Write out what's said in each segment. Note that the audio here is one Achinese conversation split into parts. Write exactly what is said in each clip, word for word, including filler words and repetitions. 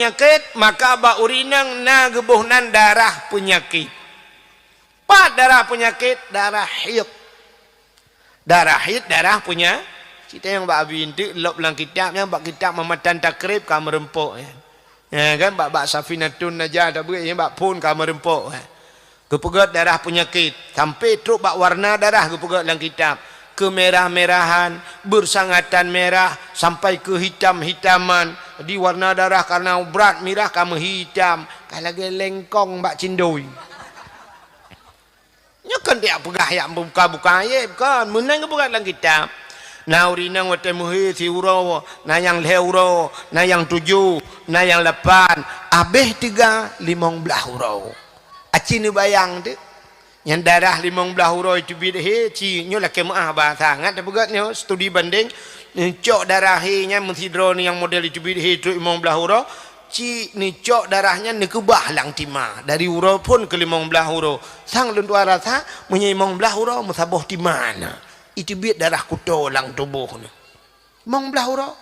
peunyakét, maka bak ureuëng inong na geuboh nan darah peunyakét. Pat darah peunyakét? Darah haid. Darah haid, darah peunya-, cit nyang bak abi enteuk lop lam kitab nyan, bak kitab Mamatan Takrib ka meureumpok nyan. Ya kan, bak, bak Safinatun Najah tabeuet nyan, bak phon ka meureumpok, eh. Geupeugét darah peunyakét, sampai trok bak warna darah geupeugét lam kitab. Keumerah-merahan, bersangatan merah, sampai keuhitam-hitaman. Jadi warna darah karena brat mirah ka meuhitam, ka lagée lengkong bak cindoi. Nyoe kon dak peugah yak buka-buka ayat, kon. Meunan geupeugah lam kitab. Na ureuëng inong watée meuhé siuroe, na nyang lhée uroe, na nyang tujoh, na nyang lapan, abéh teuga limong blaih uroe. Aci neubayang teuk. Nyang darah limong blaih uroe teubiet hé, ci nyoe lakée meuáh bahasa. Ngat tapeugét nyoe studi banding, neucok darah hé nyan meusidroe nyang model teubiet hé trok limong blaih uroe, Ci neucok darah nyan neukeubah lam tima, dari uroe phon keu limong blaih uroe. Sang lôn tuan rasa, meunyoe limong blaih uroe meusaboh tima na, iteubiet darah kuto lam tuboh na. Limong blaih uroe,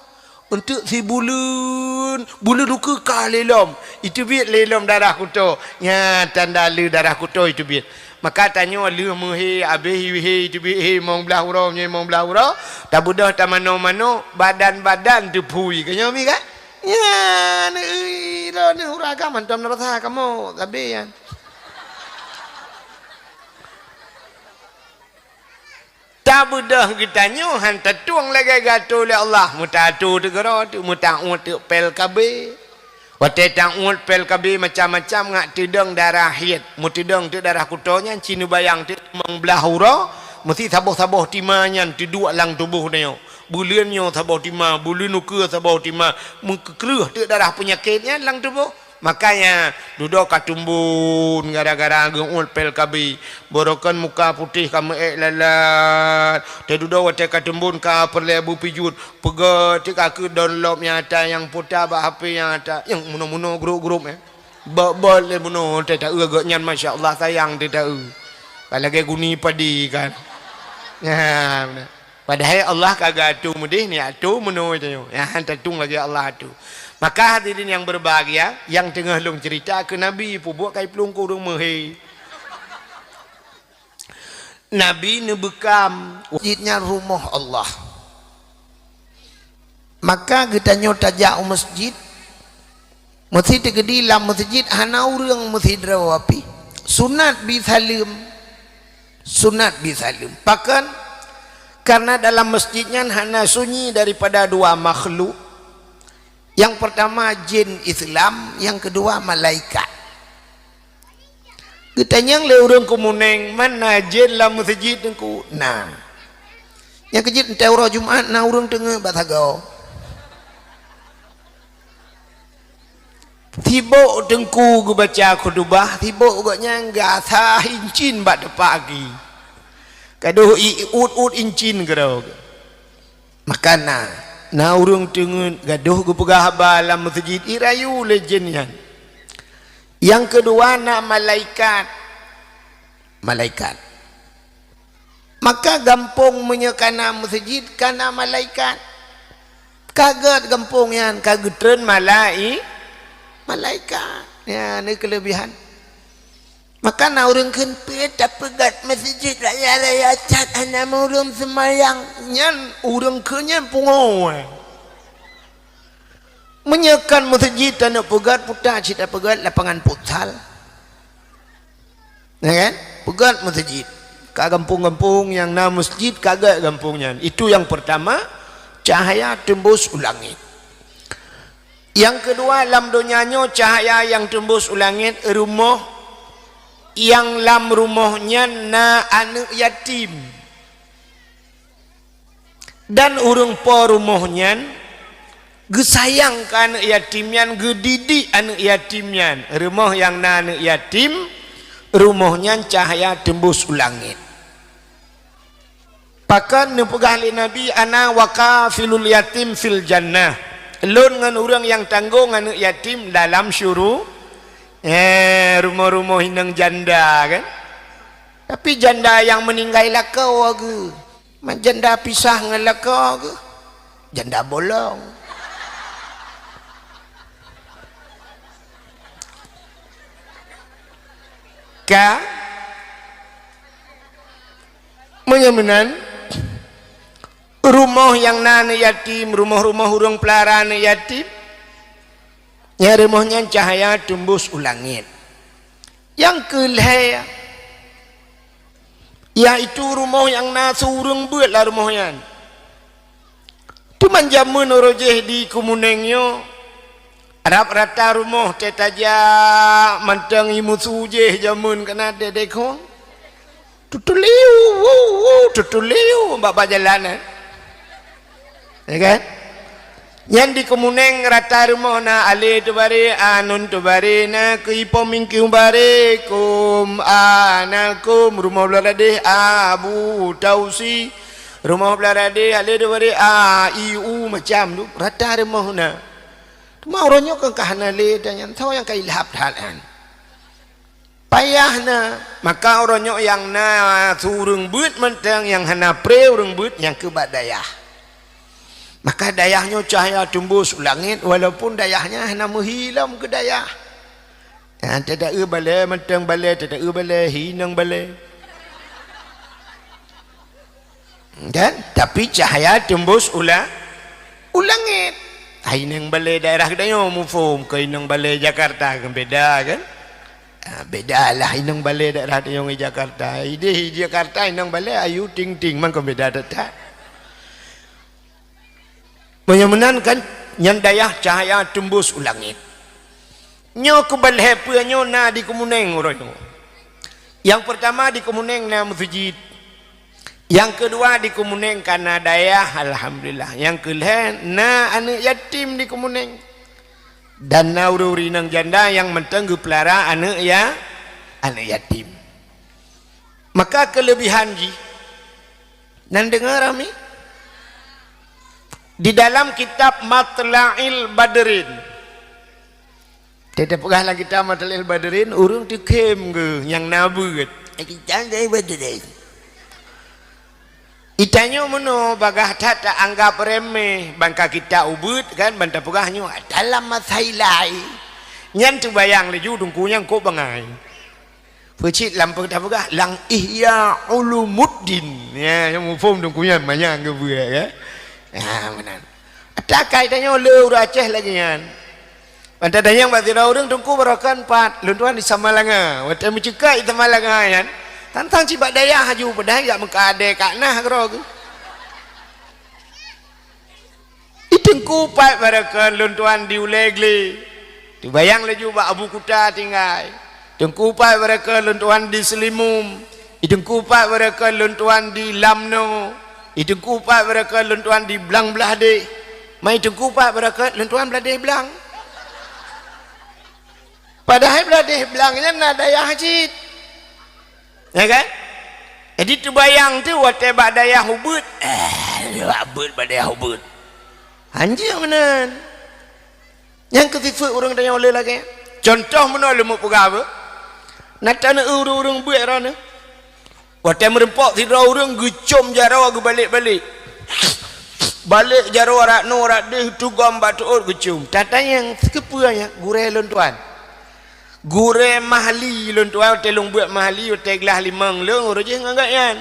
eunteuk sibuleuen, buleuen ukeue ka lé lom, iteubiet lé lom darah kuto. Nyan tanda le darah kuto iteubiet. Maka tanyoe lheueh meuhé, abéh hé, iteubiet hé limong blaih uroe, meunyoe limong blaih uroe, tabeudôh tamanoe-manoe, badan-badan teuphui. Ka nyoe mi kan? Nyan, ih, droeneuh ureueng agam mantong meurasa kamoe sabe nyan. Tabeudôh geutanyoe han tatueng lagée geuatô lé Allah, meutatu teugeuro tu, meutaôt teuk P L K B. Watée taôt P L K B macam-macam ngat teudong darah haid, meuteudong teuk darah kuto nyan, ci neubayang teuk limong blaih uroe, meusti saboh-saboh tima nyan teuduek lam tuboh tanyoe. Buleuen nyoe saboh tima, buleuen ukeue saboh tima, meukeureuh teuk darah peunyakét nyan lam tuboh. Makanya dudoe ka tumbon gara-gara geuôt P L K B. Borokan muka putéh ka meuék lalat. Teududoe watée ka tumbon ka peureulée beupijuet. Peugét teuk ka keu download nyang ata nyang puta bak H P nyang ata. Nyang munoe-munoe grup-grup, eh. Bot-bot lé munoe teuh taeu gobnyan, masya Allah, sayang teuh taeu. Ka lagée guni padi kan. Nah, beuna. Padahai Allah ka geuatô meudeh, ni atô meunoe tanyoe. Nyang han tatueng lagée Allah atô. Maka hadirin yang berbahagia, nyang teungoh lôn cerita keu Nabi, peubuet kai plueng keu ureueng meuhé. Nabi neubeukam, masjid nyan rumoh Allah. Maka geutanyoe tajak u masjid, meusti teukeudi lam masjid hana ureueng meusidroe pih. Sunat bi saleuem. Sunat bi saleuem. Pakon? Karena dalam masjid nyan hana sunyi daripada dua makhluk. Nyang pertama jin Islam, nyang keudua malaikat. Geutanyong lé ureueng keumuneng, "Man na jén lam meuseujid, Teungku?" "Na." "Nyang keu jeuet watée uroe Jumat na ureueng teungeut bak sagoe." Sibok Teungku geubaca khutubah, sibok gobnyan geuasa incin bak teumpat gaki. Gadôh iut-ut incin keudroe. Maka na, na ureueng teungeut gadôh geupeugah haba lam meuseujid, irayu lé jén nyan. Nyang keudua na malaikat. Malaikat. Maka gampông meunyoe ka na meuseujid, ka na malaikat. Ka gét gampông nyan, ka geutreun malai-, malaikat. Nyan, nyan keuleubihan. Maka na ureueng kheun, "Peue tapeugét meuseujid raya-raya that hana ureueng seumayang?" Nyan ureueng kheun nyan pungoe. Meunyoe kon meuseujid taneuk peugét, puta cit tapeugét lapangan futsal. Ya kan? Peugét meuseujid. Ka gampông-gampông nyang na meuseujid ka gét gampông nyan. Itu yang pertama, cahaya tembus u langit. Nyang keudua, lam donya nyoe cahya nyang teumbus u langét, rumoh nyang lam rumoh nyan na aneuëk yatim. Dan ureuëng po rumoh nyan geusayang keu aneuëk yatim nyan, geudidik aneuëk yatim nyan. Rumoh nyang na aneuëk yatim, rumoh nyan cahya teumbus u langét. Pakon neupeugah lé Nabi, "Ana wa kafilul yatim fil jannah." Lôn ngon ureueng nyang tanggong aneuëk yatim dalam syuru-, eh, rumoh-rumoh inong janda, kan? Tapi janda nyang meuninggai lakoe geuh, ma janda pisah ngon lakoe geuh, janda bolong. Ka, meunyoe meunan, rumoh nyang na aneuk yatim, rumoh-rumoh ureuëng peulara aneuk yatim, nyang rumoh nyan cahya teumbus u langét. Nyang keu lhée, yaitu rumoh nyang na su ureuëng beuet lam rumoh nyan. Teuma jamén uroe jéh di Keumunéng nyoe, rab rata rumoh teuh tajak mantong ié meusu jéh jamén keunan dek-dek khong. Tutuliu, wu, wu, tutuliu bak-bak jalan, eh. Ya kan? Nyan di Keumunéng rata rumoh na Alé Teubaré, Anun Teubaré, na keu Ipom Mingkiu Baré, Kum, Anakum, rumoh Beuladeh, Abu Tausi, rumoh Beuladeh, Alé Teubaré, A, I, U, macam tu, rata rumoh na. Teuma uroe nyoe kan ka hana lé dan nyan, soe nyang ka ilhab that nyan. Payah na, maka uroe nyoe nyang na su ureuëng beuet mantong, nyang hana pré ureuëng beuet nyang keu bak dayah. Maka dayah nyoe cahya teumbus u langét, walaupun dayah nyan hana meuhi lom keu dayah. Ha, teudaeu balée mantong balée, teudaeu balée hi inong balée. Kan? Tapi cahya teumbus u la-, u langét. Hai inong balée daerah geutanyoe muphom keu inong balée Jakarta kan beda kan? Ha, beda lah inong balée daerah tanyoe ngon Jakarta. Idéh di Jakarta inong balée ayu ting-ting mangkon beda that-that. Meunyoe meunan kan, nyan dayah cahya teumbus u langét. Nyoe keubalhée peue nyoe na di Keumunéng uroe nyoe. Nyang peurtama di Keumunéng na meuseujid. Nyang keudua di Keumunéng ka na dayah, alhamdulillah. Nyang keulhée na aneuk yatim di Keumunéng. Dan na ureuëng-ureuëng inong janda nyang mantong geupeulara aneuk ya-, aneuk yatim. Maka keuleubihan jih, nan deungoe ramé? Di dalam kitab Matla'il Badrin. Teupeugah lam kitab Matla'il Badrin, ureuëng teukhém geuh nyang na beuet. Eh, kita dari Badrin. Itanyoe meunoe bagah that taanggab remeh, ban ka kita ubeuet kan, ban tapeugah nyoe dalam masa ilai. Nyan teubayang laju teungku nyang kok bangai. Peucit lam peugah-peugah lam Ihya Ulumuddin. Ya, nyang muphom teungku nyan manyang geubeuet, ya. Ha, meunan. Takai tanyoe le ureuëng Aceh lagée nyan. Mantong tanyong bak sidroe ureuëng teungku barokan pat, lôn tuan di Samalanga. Watée meuceukat di Samalanga nyan, tantang cibak dayah haju peudai jak meuka adé kak nah keudroe geuh. Di Teungku Pat Barakon lôn tuan di Ulée Glé. Teubayang laju bak Abu Kuta tinggai. Teungku Pat Barakon lôn tuan di Seulimum. Di Teungku Pat Barakon lôn tuan di Lamno. Di Teungku Pat Barakon lôn tuan di Blang Blahdeh. Mai Teungku Pat Barakon lôn tuan Blahdeh Blang. Padahai Blahdeh Blang nyan na dayah cit. Ya kan? Jadi teubayang tu watée bak dayah ubeuet. Eh, bak beuet bak dayah ubeuet. Hanjeuet meunan. Nyang keu sifeuet ureuëng tanyoe le lagée. Contoh meunoe leumo peugah beuh. Na taneuk ureuëng-ureuëng beuet droeneuh. Watée meurumpok sidroe ureuëng geucom jaroe geubalek-balek. Balek jaroe rak noe rak deuh tugom bak teuôt geucom. Tatanyong, "Sikeupeue nyan?" "Gurée lôn tuan." Gurée Mahli lôn tuan, watée lôn beuet Mahli, watée glah limong lôn, uroe jih ngon gobnyan.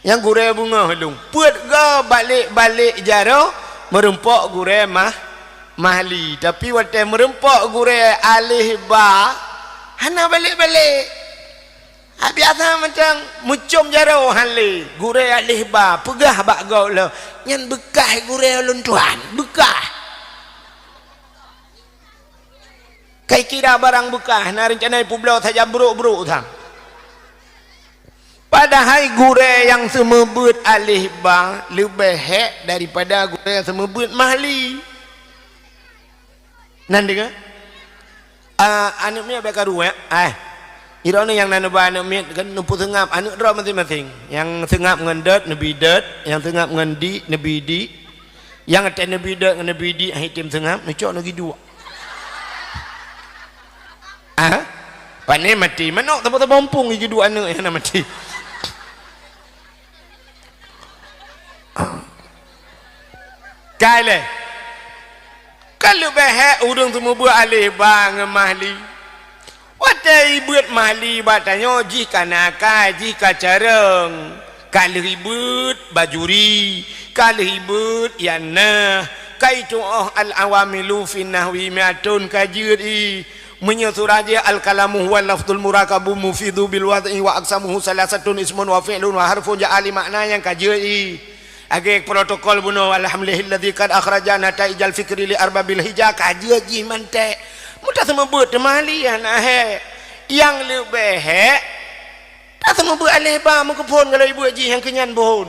Nyang gurée beungoh lôn. Peuet goe balek-balek jaroe meurumpok gurée Mah-, Mahli. Tapi watée meurumpok gurée Aleh Ba, hana balek-balek. Ha, biasa macam meucom jaroe han lé. Gurée Aleh Ba, peugah bak gob lom, "Nyan beukah gurée lôn tuan, beukah." Kai kira barang beukah, na reuncana ipeubloe sajan brok-brok sang. Padahai gurée nyang seumeubeuet Aleh Ba leubeh hék daripada gurée nyang seumeubeuet Mahli. Nan deungoe? Ah, aneuk miet bèk karu, eh? Eh. Droeneuh nyang na neuba aneuk miet kan neupeuseungab aneuk droe maséng-maséng. Nyang seungab ngon dot, neubi dot, nyang seungab ngon dik, neubi dik. Nyang até neubi dot ngon neubi dik, hai tem seungab, neucok neugi duek. Ah? Pane maté manok teuma-teuma mumpung iji duek aneuk nyang na maté. Kai lé. Ka leubeh hék ureueng seumeubeuet Aleh Ba ngon Mahli. Watée ibeuet mahli bak tanyoe jih ka nakai, jih ka carông, ka lheueh ibeuet bajuri, ka lheueh ibeuet ianah, ka itu'oh al-awamilu fi nahwi mi'atun ka jeuet i. Meunyoe surah jih al-kalamu huwa lafzul murakabu mufidu bil wad'i wa aqsamuhu salasatun ismun wa fi'lun wa harfun ja'a li ma'na nyang ka jeuet i. Lagée protokol bunoe, alhamdulillahilladzi qad akhraja nataijal fikri li arbabil hija ka jeuet jih manték. Meutaseumeubeuet teuma li hana hék. Nyang leubeh hék, taseumeubeuet aléh ba meukeuphon galak ibeuet jih nyang keunyan phon.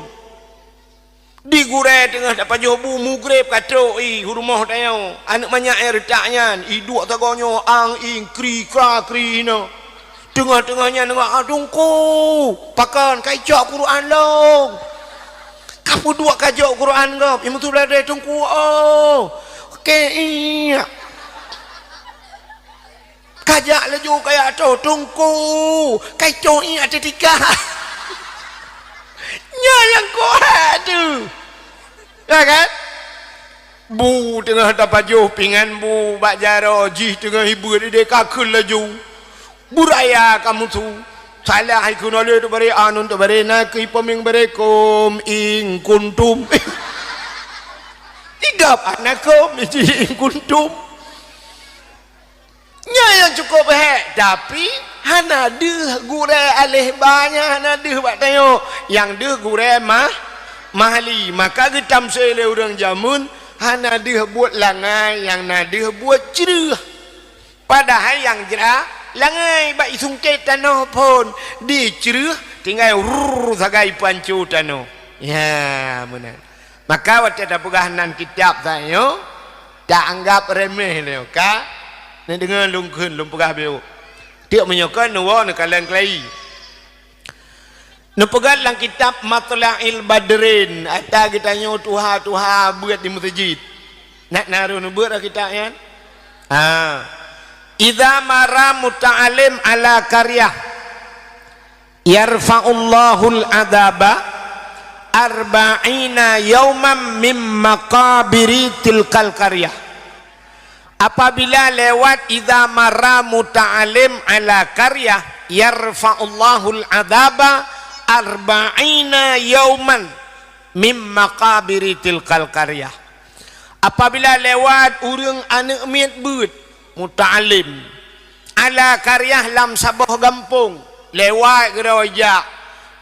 Di gurée teungoh tapajoh bu mugreb ka trok i u rumoh tanyoe, aneuëk manyak nyang reutak nyan, iduek sagoe nyoe ang-ing kri-kra kri hinoe. Teungoh-teungoh nyan deungoe, "Ah, Teungku, pakon ka icok Quran lôn?" Ka peuduek ka jok Quran gob, imeuteupeue lagée Teungku, oh, keu iék. Ka jak laju ka jak toh, "Teungku, ka icok iék ateueh tika." Nyan nyang keuhai teuh. Ya kan? Bu teungoh tapajoh pingan bu bak jaroe jih teungoh ibeuet ideh ka kheun laju. Beuraya ka musu. Salah ikheun oleh teubare anon teubare na keu ipeumieng barekom in kuntum. Igab anakom iji in kuntum. Nyan nyang cukôp hék, tapi hana deuh gurée aléh ba nyan hana deuh bak tanyoe, nyang deuh gurée mah, mahli. Maka geutamsé lé ureuëng jameun hana deuh buet langai nyang na deuh buet creueh. Padahai nyang jra langai bak isungkét tanoh phon dicreueh tinggai rurr sagai panco tanoh. Ya, meunan. Maka watée tapeugah nan kitab tanyoe, taanggab remeh lé ka. Neudeungoe lôn kheun, lôn peugah biôh. Tiek meunyoe kon neuwoe neukalon keulayi. Neupeugah lam kitab Matla'il Badrin, ata geutanyoe tuha-tuha beuet di meuseujid. Nak na rhot neubeuet lam kitab nyan? Ha. Idza marra muta'allim ala qaryah, yarfa'ullahul adzaba arba'ina yauman mim maqabiri tilkal qaryah. Apabila lewat, idza marra muta'allim ala qaryah, yarfa'ullahul adzaba arba'ina yauman mim maqabiri tilkal qaryah. Apabila lewat ureuëng aneuëk miet beuet, muta'allim, ala qaryah lam saboh gampông, lewat keudroe jak,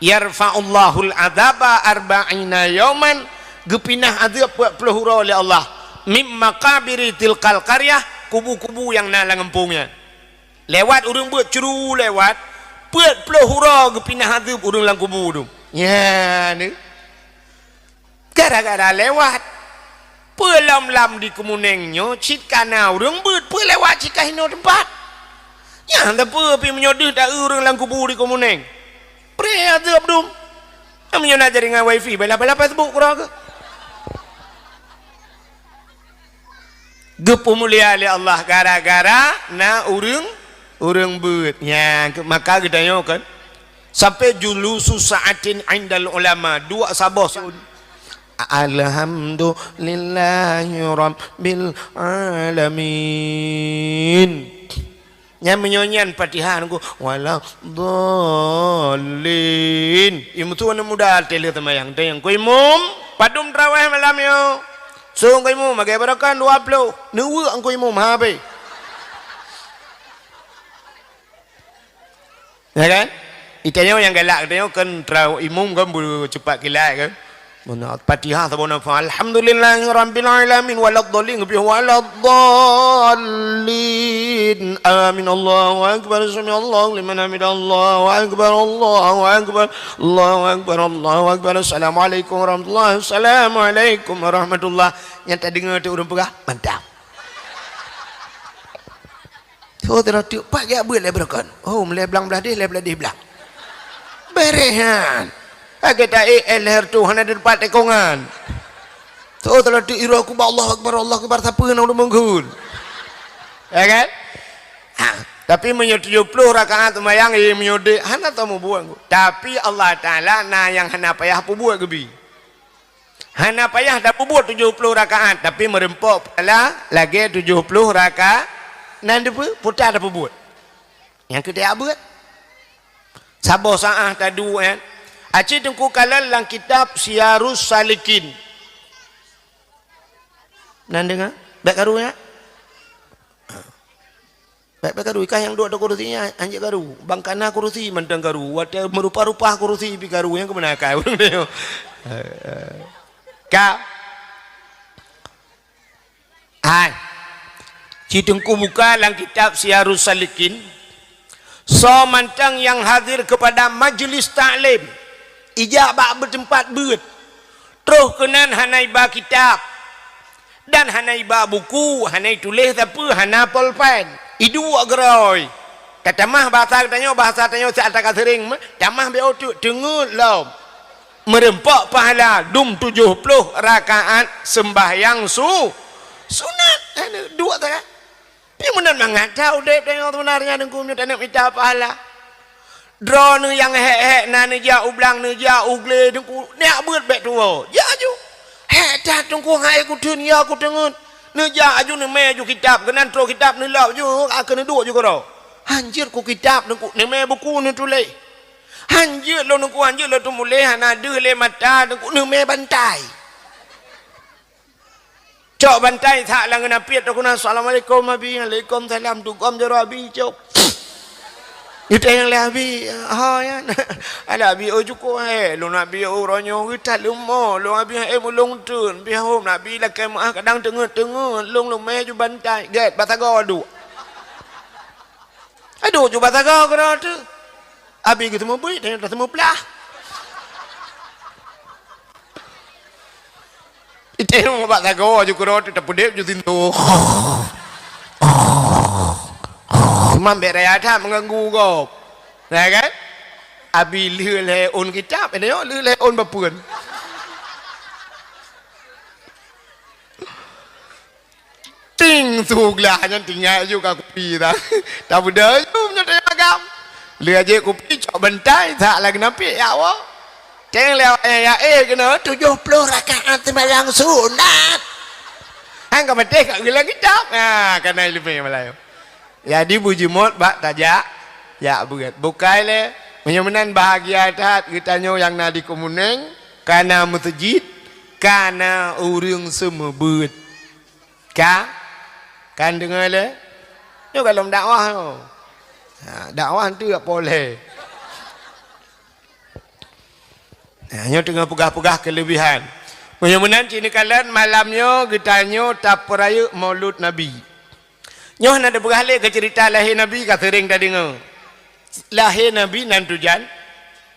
yarfa'ullahul adzaba arba'ina yauman, geupinah azeub peuet ploh uroe lé Allah, mim maqabiri tilkal qaryah, kubu-kubu nyang na lam gampông nyan. Lewat ureuëng beuet curu lewat, peuet ploh uroe geupinah azeub ureuëng lam kubu tu. Nyan. Gara-gara lewat. Peue lom lam di Kemuneng nyoe cit ka na ureuëng beuet, peue lewat cit ka hinoe teumpat. Nyan teupeu pih meunyoe deuh ta-eu ureuëng lam kubu di Kemuneng. Preh azeub dum. Meunyoe na jaringan wifi, bela-bela Facebook keudroe keuh. Geupeumulia lé Allah gara-gara na ureuëng, ureuëng beuet. Nyan, maka geutanyoe kan, sampai julusu sa'atin indal ulama, duek saboh sun. Alhamdulillahi rabbil alamin. Nyan meunyoe nyan Fatihah nunggu, "Waladdallin." Imum tu aneuk muda teuh lheueh teumayang, teuh nyang ku imum, padum traweh malam nyoe. Song ku imum, magée barokan dua ploh. Neuweuk ku imum, ha, be. Ya kan? Itanyoe nyang galak, itanyoe kan trau imum kan beucupat kilat kan. Meunan, Fatihah saboh nafah. Alhamdulillahi rabbil alamin, waladdallin, geupih waladdallin. Amin. Allahu akbar, sami'allahu liman hamidah. Allahu akbar, Allahu akbar, Allahu akbar, Allahu akbar. Assalamualaikum warahmatullahi, assalamualaikum warahmatullah. Nyang tadeungoe teuh ureuëng peugah, mantap. Tho teuh teuk, pat geujak beuet lé beureukan. Oh, meulée blang blaih deh, lé blaih deh blang. Bereh nyan. Lagée ta-ék éh leher tu hana deupat tekongan. Tho teuh teuk, iroh kubah, Allahu Akbar, Allahu Akbar, sapeue na ureuëng meunggeun. Ya kan? Ha, tapi meunyoe tujoh ploh rakaat seumayang, eh, meunyoe dek, hana tamubuet. Tapi Allah Taala na nyang hana payah peubuet geubi. Hana payah tapeubuet tujoh ploh rakaat, tapi meureumpok pahala lagée tujoh ploh raka-, nan deupeue, puta tapeubuet. Nyang keu tajak beuet. Saboh saát taduek, eh. Aci Teungku kalon lam kitab Siyarus Salikin. Nan deungoe? Bèk karu nyan? Bèk, bèk karu, kah nyang duek di kurusi nyan, hanjeuet karu. Bang kana kurusi mantong karu. Watèe meurupa-rupa kurusi pih karu, nyang keumeuna akai ureueng nyoe. Ka. Hai. Ci Teungku buka lam kitab Siyarus Salikin. Soe mantong nyang hadir keupada majlis taklim, ijak bak beuteumpat beuet, troh keunan hana iba kitab, dan hana iba buku, hana ituléh sapeue, hana polpen, iduek geurôi. Tatamah bahasa geutanyoe, bahasa tanyoe siat ka seuring meuh, tamah bèk teuk, teungeut lom. Meureumpok pahala dum tujoh ploh rakaat seumbahyang su-, sunat. Aneuk duek sagai. Pih meunan mangat that udép tanyoe seubeunarnya Teungku meunyoe taneuk mita pahala. Droeneuh nyang hék-hék na neujak u blang, neujak u glé Teungku, neujak beuet bèk tuwoe. Jak aju. Hék that Teungku, hai kuteun, ya kuteungeut. Neujak aju neumè aju kitab, keunan troh kitab neulop ju, akhé neuduek ju keudroe. Hanjeuet ku kitab Teungku, neumè buku neutuléh. Hanjeuet lôn Teungku, hanjeuet lôn teumuléh, hana deuh lé mata Teungku, neumè bantai. Cok bantai that lam geunapit, takheun, "Assalamualaikum, Abi." "Waalaikumsalam." Dugom jaroe Abi, cok. Geutanyong lé Abi, "Ho, nyan?" "Alah, Abi, oh, cukôp, eh. Lôn Abi, oh, uroe nyoe geutat leumo. Lôn Abi, eh, meulông teun. Pih hom Abi lakèe meu'ah kadang teungeut-teungeut. Lôn leumèh ju bantai." Gèt, batago duek. Aduh, ju batago keudroe teuh. Abi geuteumeubeuet, dan teumeupeulaih. Itém bak sagoe ju keudroe teuh tapeudép ju sintoh. Mambet raya that meuganggu gob. Ya kan? Abi lheueh lhèe ôn kitab, ini nyoe lheueh lhèe ôn bapeuen. Ting, su glah nyan tinggai ju ka kupi ta. Tabeudôh ju nyoe teuh agam. Lheueh jép kupi cok bantai that lagèe napi ya Allah. Teng lewat ya, ya, eh, kena tujoh ploh rakaat sembahyang sunat. Hang ka maté ka geulang kitab. Ha, kana ileumèe malayu. Jadi beujeumot bak tajak, jak beuet. Bukai lé, meunyoe meunan bahagia that geutanyoe nyang na di Keumunéng, kana meuseujid, kana ureueng seumeubeuet. Ka? Kan deungoe lé? Nyoe gohlom dakwah nyoe. Ha, dakwah tu jak polé. Ha, nyoe teungoh peugah-peugah keuleubihan. Meunyoe meunan cit neukalon malam nyoe geutanyoe tapeurayeuk Maulud Nabi. Nyoe hana teupeugah lé keu ceurita lahé Nabi ka seuring tadeungoe. Lahé Nabi nan tujan,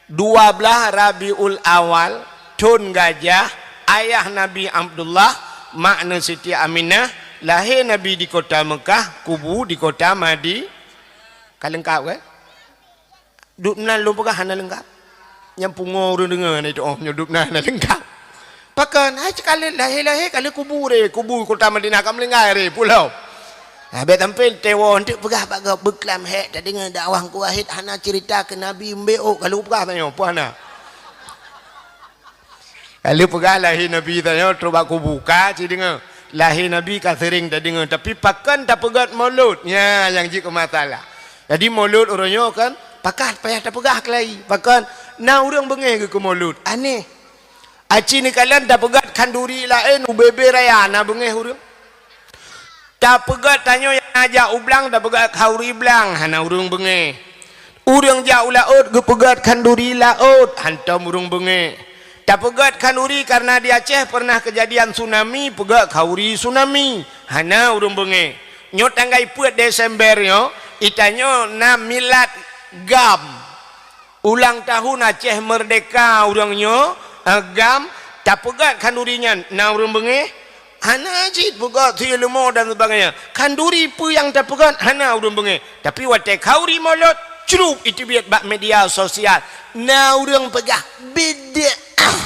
dua blaih Rabiul Awal, thon gajah, ayah Nabi Abdullah, mak neuh Siti Aminah, lahé Nabi di kota Meukah, kubu di kota Madi-, ka leungkap kan? Dubnan lôn peugah hana leungkap. Nyang pungo ureueng deungoe na itu, oh, nyoe dubnan hana leungkap. Pakon? Hai, cit ka lheueh lahé-lahé ka lheueh kubu deh, kubu kota Madinah ka meulinggai deh, pulo. Ha, bèk tampé teuwoe, eunteuk peugah bak gob, beuklam hék tadeungoe dakwah Teungku Wahid hana ceurita keu Nabi, mbek ôk ka lheueh peugah tanyoe, peue hana? Ka lheueh peugah lahé Nabi tanyoe trok bak kubu, ka cit deungoe. Lahé Nabi ka seuring tadeungoe, tapi pakon tapeugét Maulud? Nyan nyang jeuet keu masalah. Jadi Maulud uroe nyoe kan, pakon payah tapeugah keulai. Pakon? Na ureueng beungéh geukheun Maulud. Aneh. Aci neukalon tapeugét khanduri laén u bebe raya, na beungéh ureueng? Tapeugét tanyoe nyang na jak u blang, tapeugét khanduri blang, hana ureueng beungéh. Ureueng jak u laôt geupeugét khanduri laôt, hántom ureueng beungéh. Tapeugét khanduri kareuna di Aceh peureunah keujadian tsunami, peugét khanduri tsunami, hana ureueng beungéh. Nyoe tanggai peuet Desember nyoe, itanyoe na milad GAM. Ulang tahun Aceh Merdeka ureueng nyoe, eh, GAM, tapeugét khanduri nyan, na ureueng beungéh? Hana cit, peugét sie leumo dan sebagainya. Khanduri peue nyang tapeugét, hana ureueng beungéh. Tapi watée khanduri Maulud, crup iteubiet bak media sosial. Na ureueng peugah, bid'ah.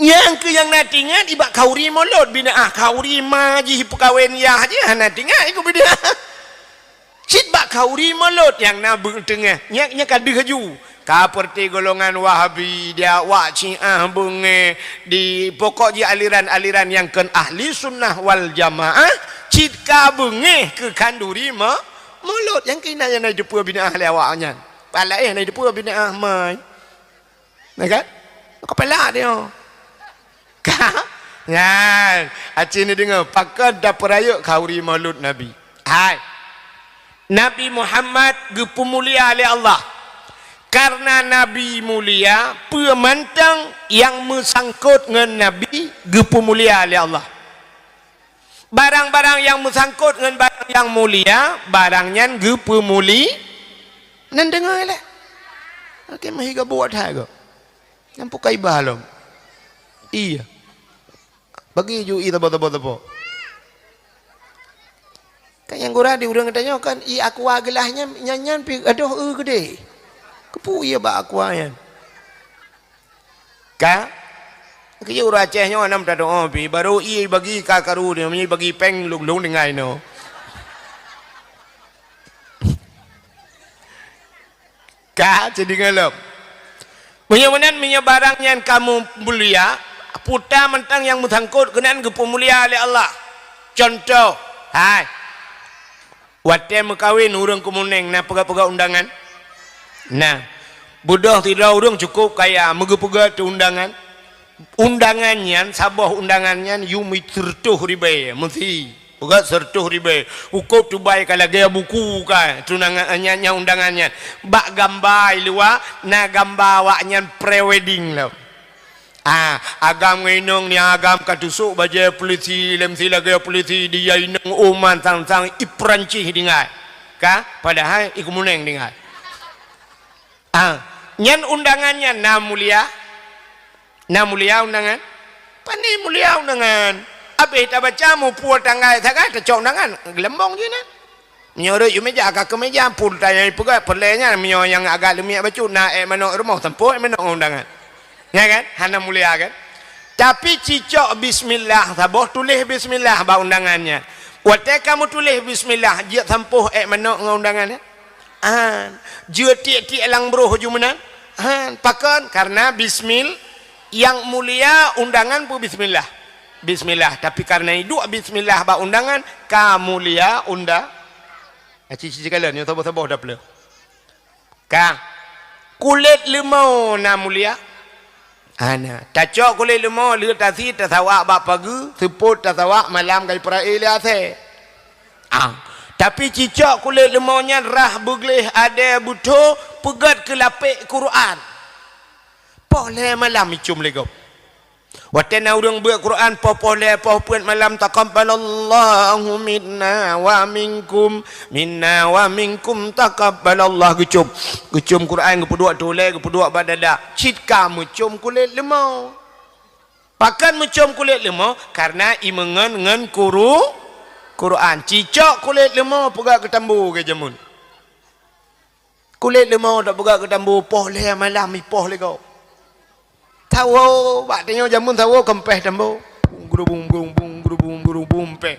Nyang keuh nyang na teuingat ibak khanduri Maulud, bid'ah, khanduri ma jih peukawen yah jih, hana teuingat ikôt bid'ah. Cit bak khanduri Maulud nyang na beuteungah, nyan, nyan ka deuh laju. Ka peureuté golongan Wahabi, di awak Syiah beungéh, di pokok jih aliran-aliran nyang kon ahli sunnah wal jamaah, cit ka beungéh keu khanduri ma-, Mulod nyang keunan nyang na jiteupeu bid'ah lé awak nyan. Pala eh na jiteupeu bid'ah mai. Nah kan? Kepala dia. Ka? Nyan, aci ni deungoe, pakon tapeurayeuk khauri Maulud Nabi. Hai. Nabi Muhammad geupeumulia lé Allah. Karena Nabi mulia, peue mantong nyang meusangkot ngon Nabi geupeumulia lé Allah. Barang-barang nyang meusangkot ngon barang nyang mulia, barang nyan geupeumuli-, nan deungoe lé. Oke, meuhi geubuet hai go. Nyang pukai balom. Iya. Bagi ju i tabo-tabo-tabo. Kan nyang gura di ureuëng geutanyoe kan i aqua geulaih nyan, nyan, nyan pi adoh eu geude. Keupeue iya bak aqua nyan? Ka? Keu ureuëng Aceh nyoe nam tadoe pi, baru i bagi ka karu dia, mi bagi péng lung-lung dengan inoe. Ka, jadi ngalom. Meunyoe meunan, meunyoe barang nyan kamu mulia, puta mantong nyang meusangkot keunan geupeumulia lé Allah. Contoh, hai. Watée meukawen ureuëng keumuneng na peugah-peugah undangan? Na. Beudôh sidroe ureuëng cukup kaya, meugeupeugah teu undangan. Undangan nyan, saboh undangan nyan yum sireutôh ribée, meusi. Peugah sireutôh ribée. Ukôb tubai ka lagée buku ka, tunangan nyan, nyan undangan nyan. Bak gamba i luwa, na gamba awaknyan pre-wedding lom. Ah, agam ngon inong ni agam ka tusok bajée polisi, lem si lagée polisi, dia inong uman sang-sang i Peurancih dingai. Ka, padahai i keumuneng dingai. Ah, nyan undangan nyan na mulia? Na mulia undangan? Pane mulia undangan. Abéh tabaca mupue tanggai sagai tacok undangan, geulambong jih nyan. Meunyoe rot yue meja ka keu meja, pun tanyong peugah peureulée nyan meunyoe nyang agak leumiek bacut na ék manok rumoh, sampôh ék manok ngon undangan. Nya kan? Hana mulia kan? Tapi cicok bismillah saboh, tuléh bismillah bak undangan nyan. Watée kamoe tuléh bismillah, jeuet sampôh ék manok ngon undangan nyan? Han. Jeuet tiek-tiek lam broh ju meunan? Han. Pakon? Karena bismil-, nyang mulia undangan pun bismillah. Bismillah. Tapi karena iduek bismillah bak undangan, ka mulia unda-, aci-ci kalon, nyoe saboh-saboh dapeuleue. Ka. Kulét leumo na mulia? Hana. Tacok kulét leumo, lheueh tasi, tasawak bak pageue, seupôt tasawak malam ka jipeurak lé asée. Ah. Tapi cicok kulét leumo nyan rhah beugleh adée beutho peugét keu lapék Quran. Poh lhée malam icum lé gob. Watée na ureuëng beuet Quran poh-poh lhée poh peuet malam, "Taqabbalallahu minna wa minkum, minna wa minkum taqabbalallah," geucom. Geucom Quran geupeuduek tulée, geupeuduek bak dada. Cit ka meucom kulét leumo. Pakon meucom kulét leumo? Karena imeungon ngon kuru-, Quran. Cicok kulét leumo peugah keu tambu geujamun. Kulét leumo tapeugah keu tambu poh lhée malam ipoh lé gob. Sawoe, bak tanyoe jameun sawoe keumpéh tambu. Bung, gurubung, bung, bung, gurubung, gurubung, péh.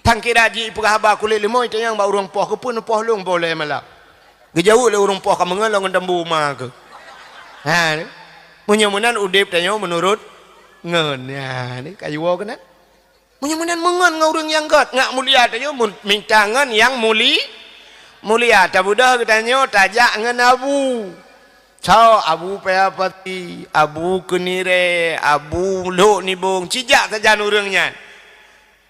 Tan kira jih ipeugah haba kulét leumo itanyong bak ureuëng poh, "Keupeue neupoh lôn poh lhée malam?" Geujaweueb lé ureuëng poh, "Ka meungon lôn ngon tambu ma keuh." Ha, ni. Meunyoe meunan udeb tanyoe meunurot ngon. Ha, ni, ka jiwoe keunan. Meunyoe meunan meungon ngon ureuëng nyang gét, ngat mulia tanyoe mun-, minta ngon nyang muli-, mulia. Tabeudôh geutanyoe tajak ngon abu. Soe abu paya pati, abu keunirée, abu lhok nibong, cijak sajan ureuëng nyan.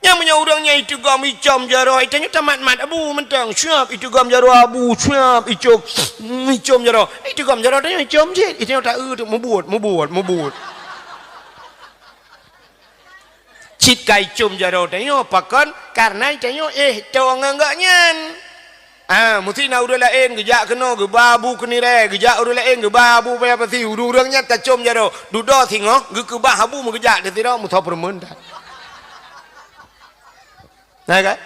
Nyang meunyoe ureuëng nyan iteugom icom jaroe, itanyoe tamat-mat abu mantong, siap iteugom jaroe abu, siap icom, icom jaroe. Iteugom jaroe tanyoe icom cit, itanyoe ta-eu teuk mubuet, mubuet, mubuet. Cit ka icom jaroe tanyoe, pakon? Karena tanyoe éh toe ngon gobnyan. Ah, meusti na ureuëng laén geujak keunoe geuba abu keunirée, geujak ureuëng laén geuba abu paya pasi, ureuëng nyan tacom jaroe, dudoe singoh geukeubah abu meugeujak di sidroe meusoe peurumeuen that. Na kan?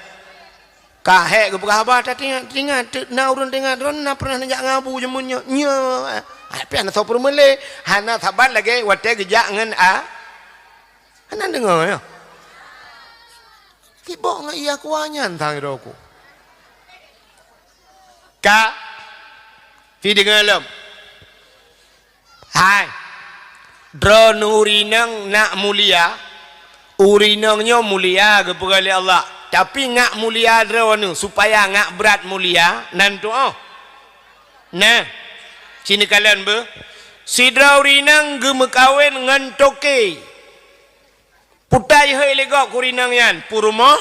Ka hék geupeugah haba, tatingat, tingat, na ureuëng tingat, droeneuh na pernah neujak ngon abu jameun nyoe. Nyoe, ah, piah na soe peurumeulée, hana saban lagée watée geujak ngon a-, Hana deungoe nyoe. Sibok ngon iya kuah nyan sang droe ku. Ka, si deungoe lom. Hai. Droeneuh ureuëng inong nak mulia. Ureuëng inong nyoe mulia geupeugah lé Allah. Tapi ngak mulia droeneuh, supaya ngak brat mulia, nan tuoh. Nah, ci neukalon beuh. Sidroe ureueng inong geumeukawen ngon toke. Putai hôi lé gob keu ureueng inong nyan, peurumoh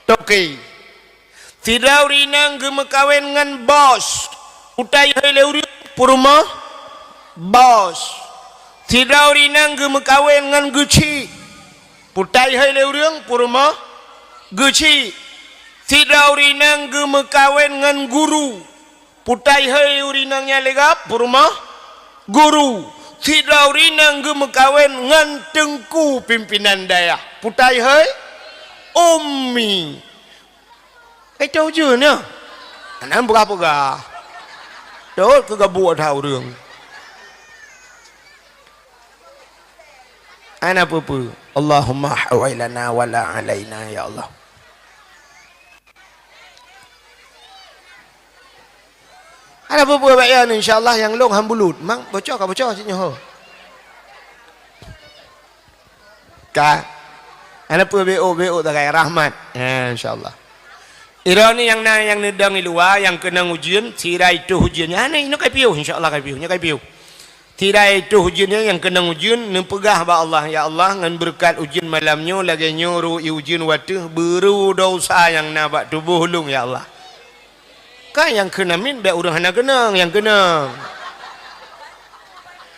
toke. Sidroe ureueng inong geumeukawen ngon bos. Putai hôi lé ureueng, peurumoh bos. Sidroe ureueng inong geumeukawen ngon geuchik. Putai hôi lé ureueng, peurumoh geuchik. Sidroe ureueng inong geumeukawen ngon guru. Putai hôi ureueng inong nyan lé gob, peurumoh guru. Sidroe ureueng inong geumeukawen ngon teungku pimpinan dayah. Putai hôi ummi. Itu ujeuen nyoe. Hana peugah-peugah. Tot keu gabuk that ureueng. Hana peue-peue. Allahumma hawai lana wala alaina, ya Allah. Hana peue-peue, bak nyan, insya Allah nyang lôn han bulut. Mang, bocor ka bocor cit nyoe. Ka. Hana peue, beuôt-beuôt sagai rahmat. Ya, insya Allah. Droeneuh nyang na nyang neudong i luwa, nyang keunong ujeuen, sira itôh ujeuen. Nyan, nyoe ka piôh, insya Allah ka piôh, nyoe ka piôh. Sira itôh ujeuen nyan nyang keunong ujeuen, neupeugah bak Allah, "Ya Allah, ngon beureukat ujeuen malam nyoe, lagée nyoe ro ié ujeuen u ateueh, beureue desya nyang na bak tuboh ulôn, ya Allah." Ka nyang kheun amin, bék ureueng hana keunong, nyang keunong.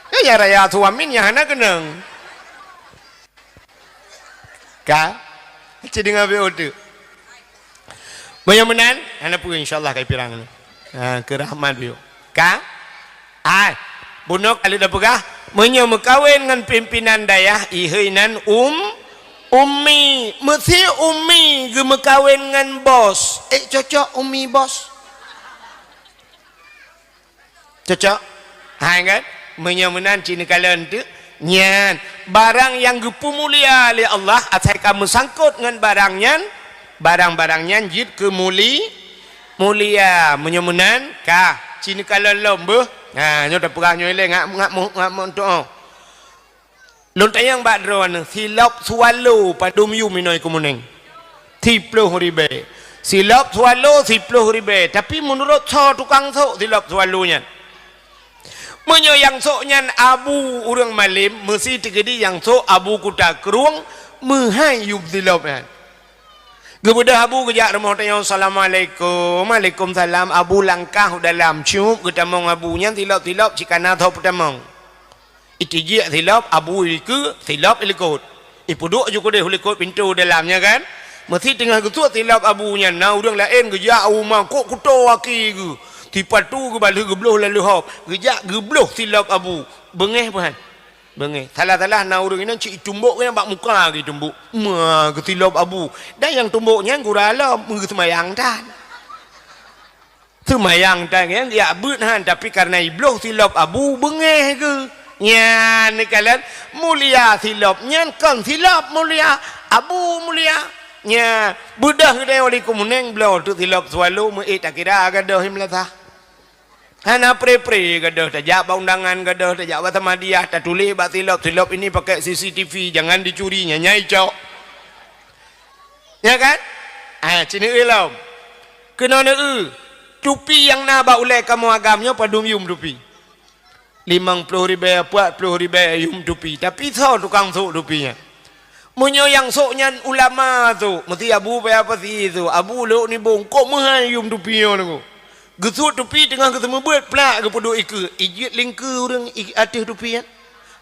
Ka nyang raya su amin, nyang hana keunong. Ka? Ci deungoe beuôt teuk. Meunyoe meunan, hana peue, insya Allah ka ipirang. Ha, keu rahmat beuôt. Ka? Hai, bunoe ka lheueh tapeugah, meunyoe meukawen ngon pimpinan dayah, ihôi nan um, ummi. Meusé ummi geumeukawen ngon bos. Eh, cocok ummi bos. Cocok? Hai kan? Meunyoe meunan ci neukalon teuk, nyan barang nyang geupeumulia lé Allah asai ka meusangkot ngon barang nyan, barang-barang nyan jeuet keu muli-, mulia. Meunyoe meunan, ka ci neukalon lom beuh. Ha, nyoe tapeugah nyoe ilée ngak, ngak mu-, ngak meutuoh. Lôn tanyong bak droeneuh, silop swallow padum yum inoe i Keumunéng? Siploh ribée. Silop swallow siploh ribée. Tapi meunurot soe tukang sôk silop swallow nyan? Meunyoe nyang sôk nyan abu ureuëng malém, meusi teukeudi nyang sôk abu kuta krueng, meuhai yum silop nyan. Geubeudôh abu geujak rumoh tanyoe, "Assalamualaikum." "Waalaikumsalam." Abu langkah u dalam, cup geutamong abu nyan, silop-silop cit kana tho peutamong. Itijik silop, abu dikeue, silop ilikot. Ipeuduek ju keudeh u likot pintoe dalam nyan kan. Meusi teungoh geusuet silop abu nyan, na ureuëng laén geujak u rumoh kok kuto aki geuh. Sipatu geubalheueh geubloh lalu hop. Geujak geubloh silop abu. Beungéh peuhan. Beungéh. Salah-salah na ureuëng inong cit itumbok nyan bak muka geuh itumbok. Ma geusilop abu. Dan nyang tumbok nyan gura lom, meuseumayang tan. Seumayang tangieng jak beuet han, tapi kareuna ibloh silop abu beungéh geuh. Nyan neukalon mulia silop nyan kon silop mulia, abu mulia. Nyan beudôh geutanyoe di Keumunéng bloe teuk silop swallow meuék takira gadôh i meulasah. Hana pre-pre gadôh, tajak bak undangan gadôh, tajak bak samadiyah, tatuléh bak silop, "Silop ini pakai C C T V, jangan dicuri," nyan nyai cok. Ya kan? Ah, ci neueu lom. Keunoe neueu, tupi nyang na bak ulée kamoe agam nyoe padum yum tupi? Limong ploh ribée, peuet ploh ribée yum tupi. Tapi soe tukang sôk tupi nyan? Meunyoe nyang sôk nyan ulama sôk, meusi abu paya pasi sôk, abu lhok nibong, kok meuhai yum tupi nyoe nyoe. Geusuet tupi teungoh geuseumeubeuet plak geupeuduek ikeue, ijeuet lingkeue ureuëng i ateueh tupi nyan.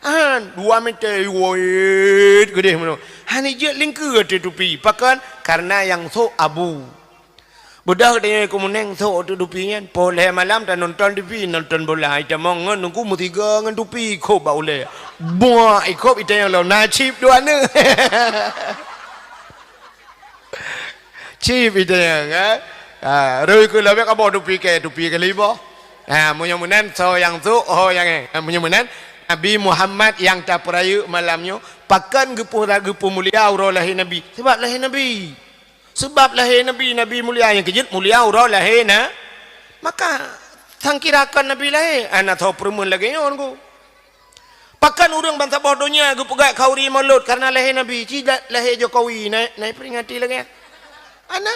Han, dua meter, woet, geudeh meunoe. Han ijeuet lingkeue ateueh tupi. Pakon? Kareuna nyang sôk abu. Beudôh geutanyoe i Keumunéng sôk ateueh tupi nyan. Poh lhée malam tanonton T V, nonton bola. Itamong ngon nungku meusigoe ngon tupi, ikhôb bak ulée. Buak, ikhôb itanyong lom, na chip dua neu. Chip itanyong, kan? Ha, rui keu lobek kaboh tupi kée, tupi keu liboh. Ha, meunyoe meunan, soe nyang sôk, ho nyang éh. Ha, meunyoe meunan, Nabi Muhammad nyang tapeurayeuk malam nyoe, pakon geupeu-, geupeumulia uroe lahé Nabi? Sabab lahé Nabi. Sabab lahé Nabi, Nabi mulia nyang keujeuet mulia uroe lahé na. Maka, sangkira kon Nabi lahé, hana soe peureumeun lagée nyoe, Teungku. Pakon ureuëng bansaboh donya geupeugah khauri Maulud kareuna lahé Nabi, ci la-, lahé Jokowi, na, na iperingati lagée nyan. Hana.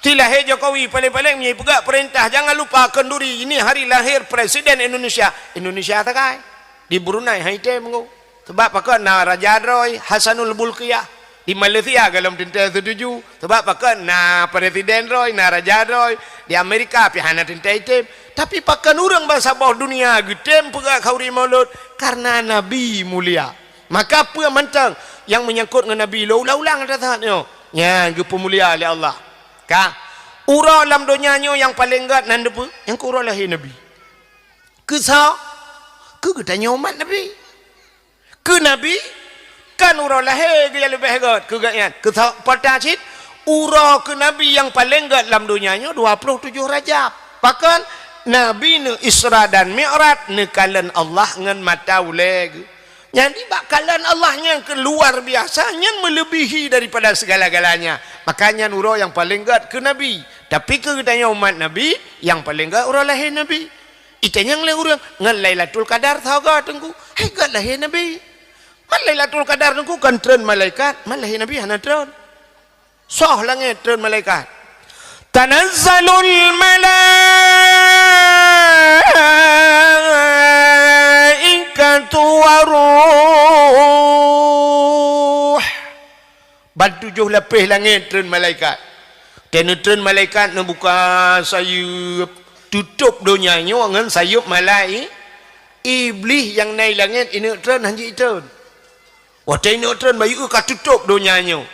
Silahé Jokowi paléng-paléng meunyoe peugah peurintah, jangan lupa kenduri ini hari lahir Presiden Indonesia. Indonesia sagai. Di Brunei han item ngon. Sabab pakon na raja droe Hasanul Bolkiah. Di Malaysia golom teuntèe setuju. Sabab pakon na presiden droe, na raja droe. Di Amerika pih hana teuntèe item. Tapi pakon ureueng bansaboh dunia geutem peugah khanduri Maulud? Karena Nabi mulia. Maka peue mantong nyang meunyangkot ngon Nabi, lôn ulang-ulang that-that nyoe. Nyan geupeumulia lé Allah. Ka, uroe lam donya nyoe nyang paleng gèt nan deuh peue? Nyang keu uroe lahé Nabi. Keu soe? Keu geutanyoe umat Nabi. Keu Nabi, kan uroe lahé geuh nyang leubeh gèt keu gobnyan. Keu soe? Peue cit? Uroe keu Nabi nyang paleng gèt lam donya nyoe dua ploh tujoh Rajab. Pakon? Nabi neu-Isra dan Mi'raj, neukalon Allah ngon mata ulèe geuh. Jadi, bak kalon Allah nyang keu luar biasa, nyan meulebihi daripada segala-galanya. Maka nyan uroe nyang paleng gèt keu Nabi. Tapi keu geutanyoe umat Nabi, nyang paleng gèt uroe lahé Nabi. Itanyong lé ureueng, "Ngon Lailatul Qadar soe gèt, Teungku?" Hai, gèt lahé Nabi. Man Lailatul Qadar, Teungku, kan treun malaikat, man lahé Nabi hana treun. Soh langèt treun malaikat. Tanazzalul malaikatu waruh. Ban tujoh lapéh langèt treun malaikat. Watèe neutreun malaikat neubuka sayeuep, tutôp donya nyoe ngon sayeuep malai-, Iblih nyang na i langèt ineuk treun, han jeuet treun. Watèe ineuk treun, bayeue ka tutôp donya nyoe.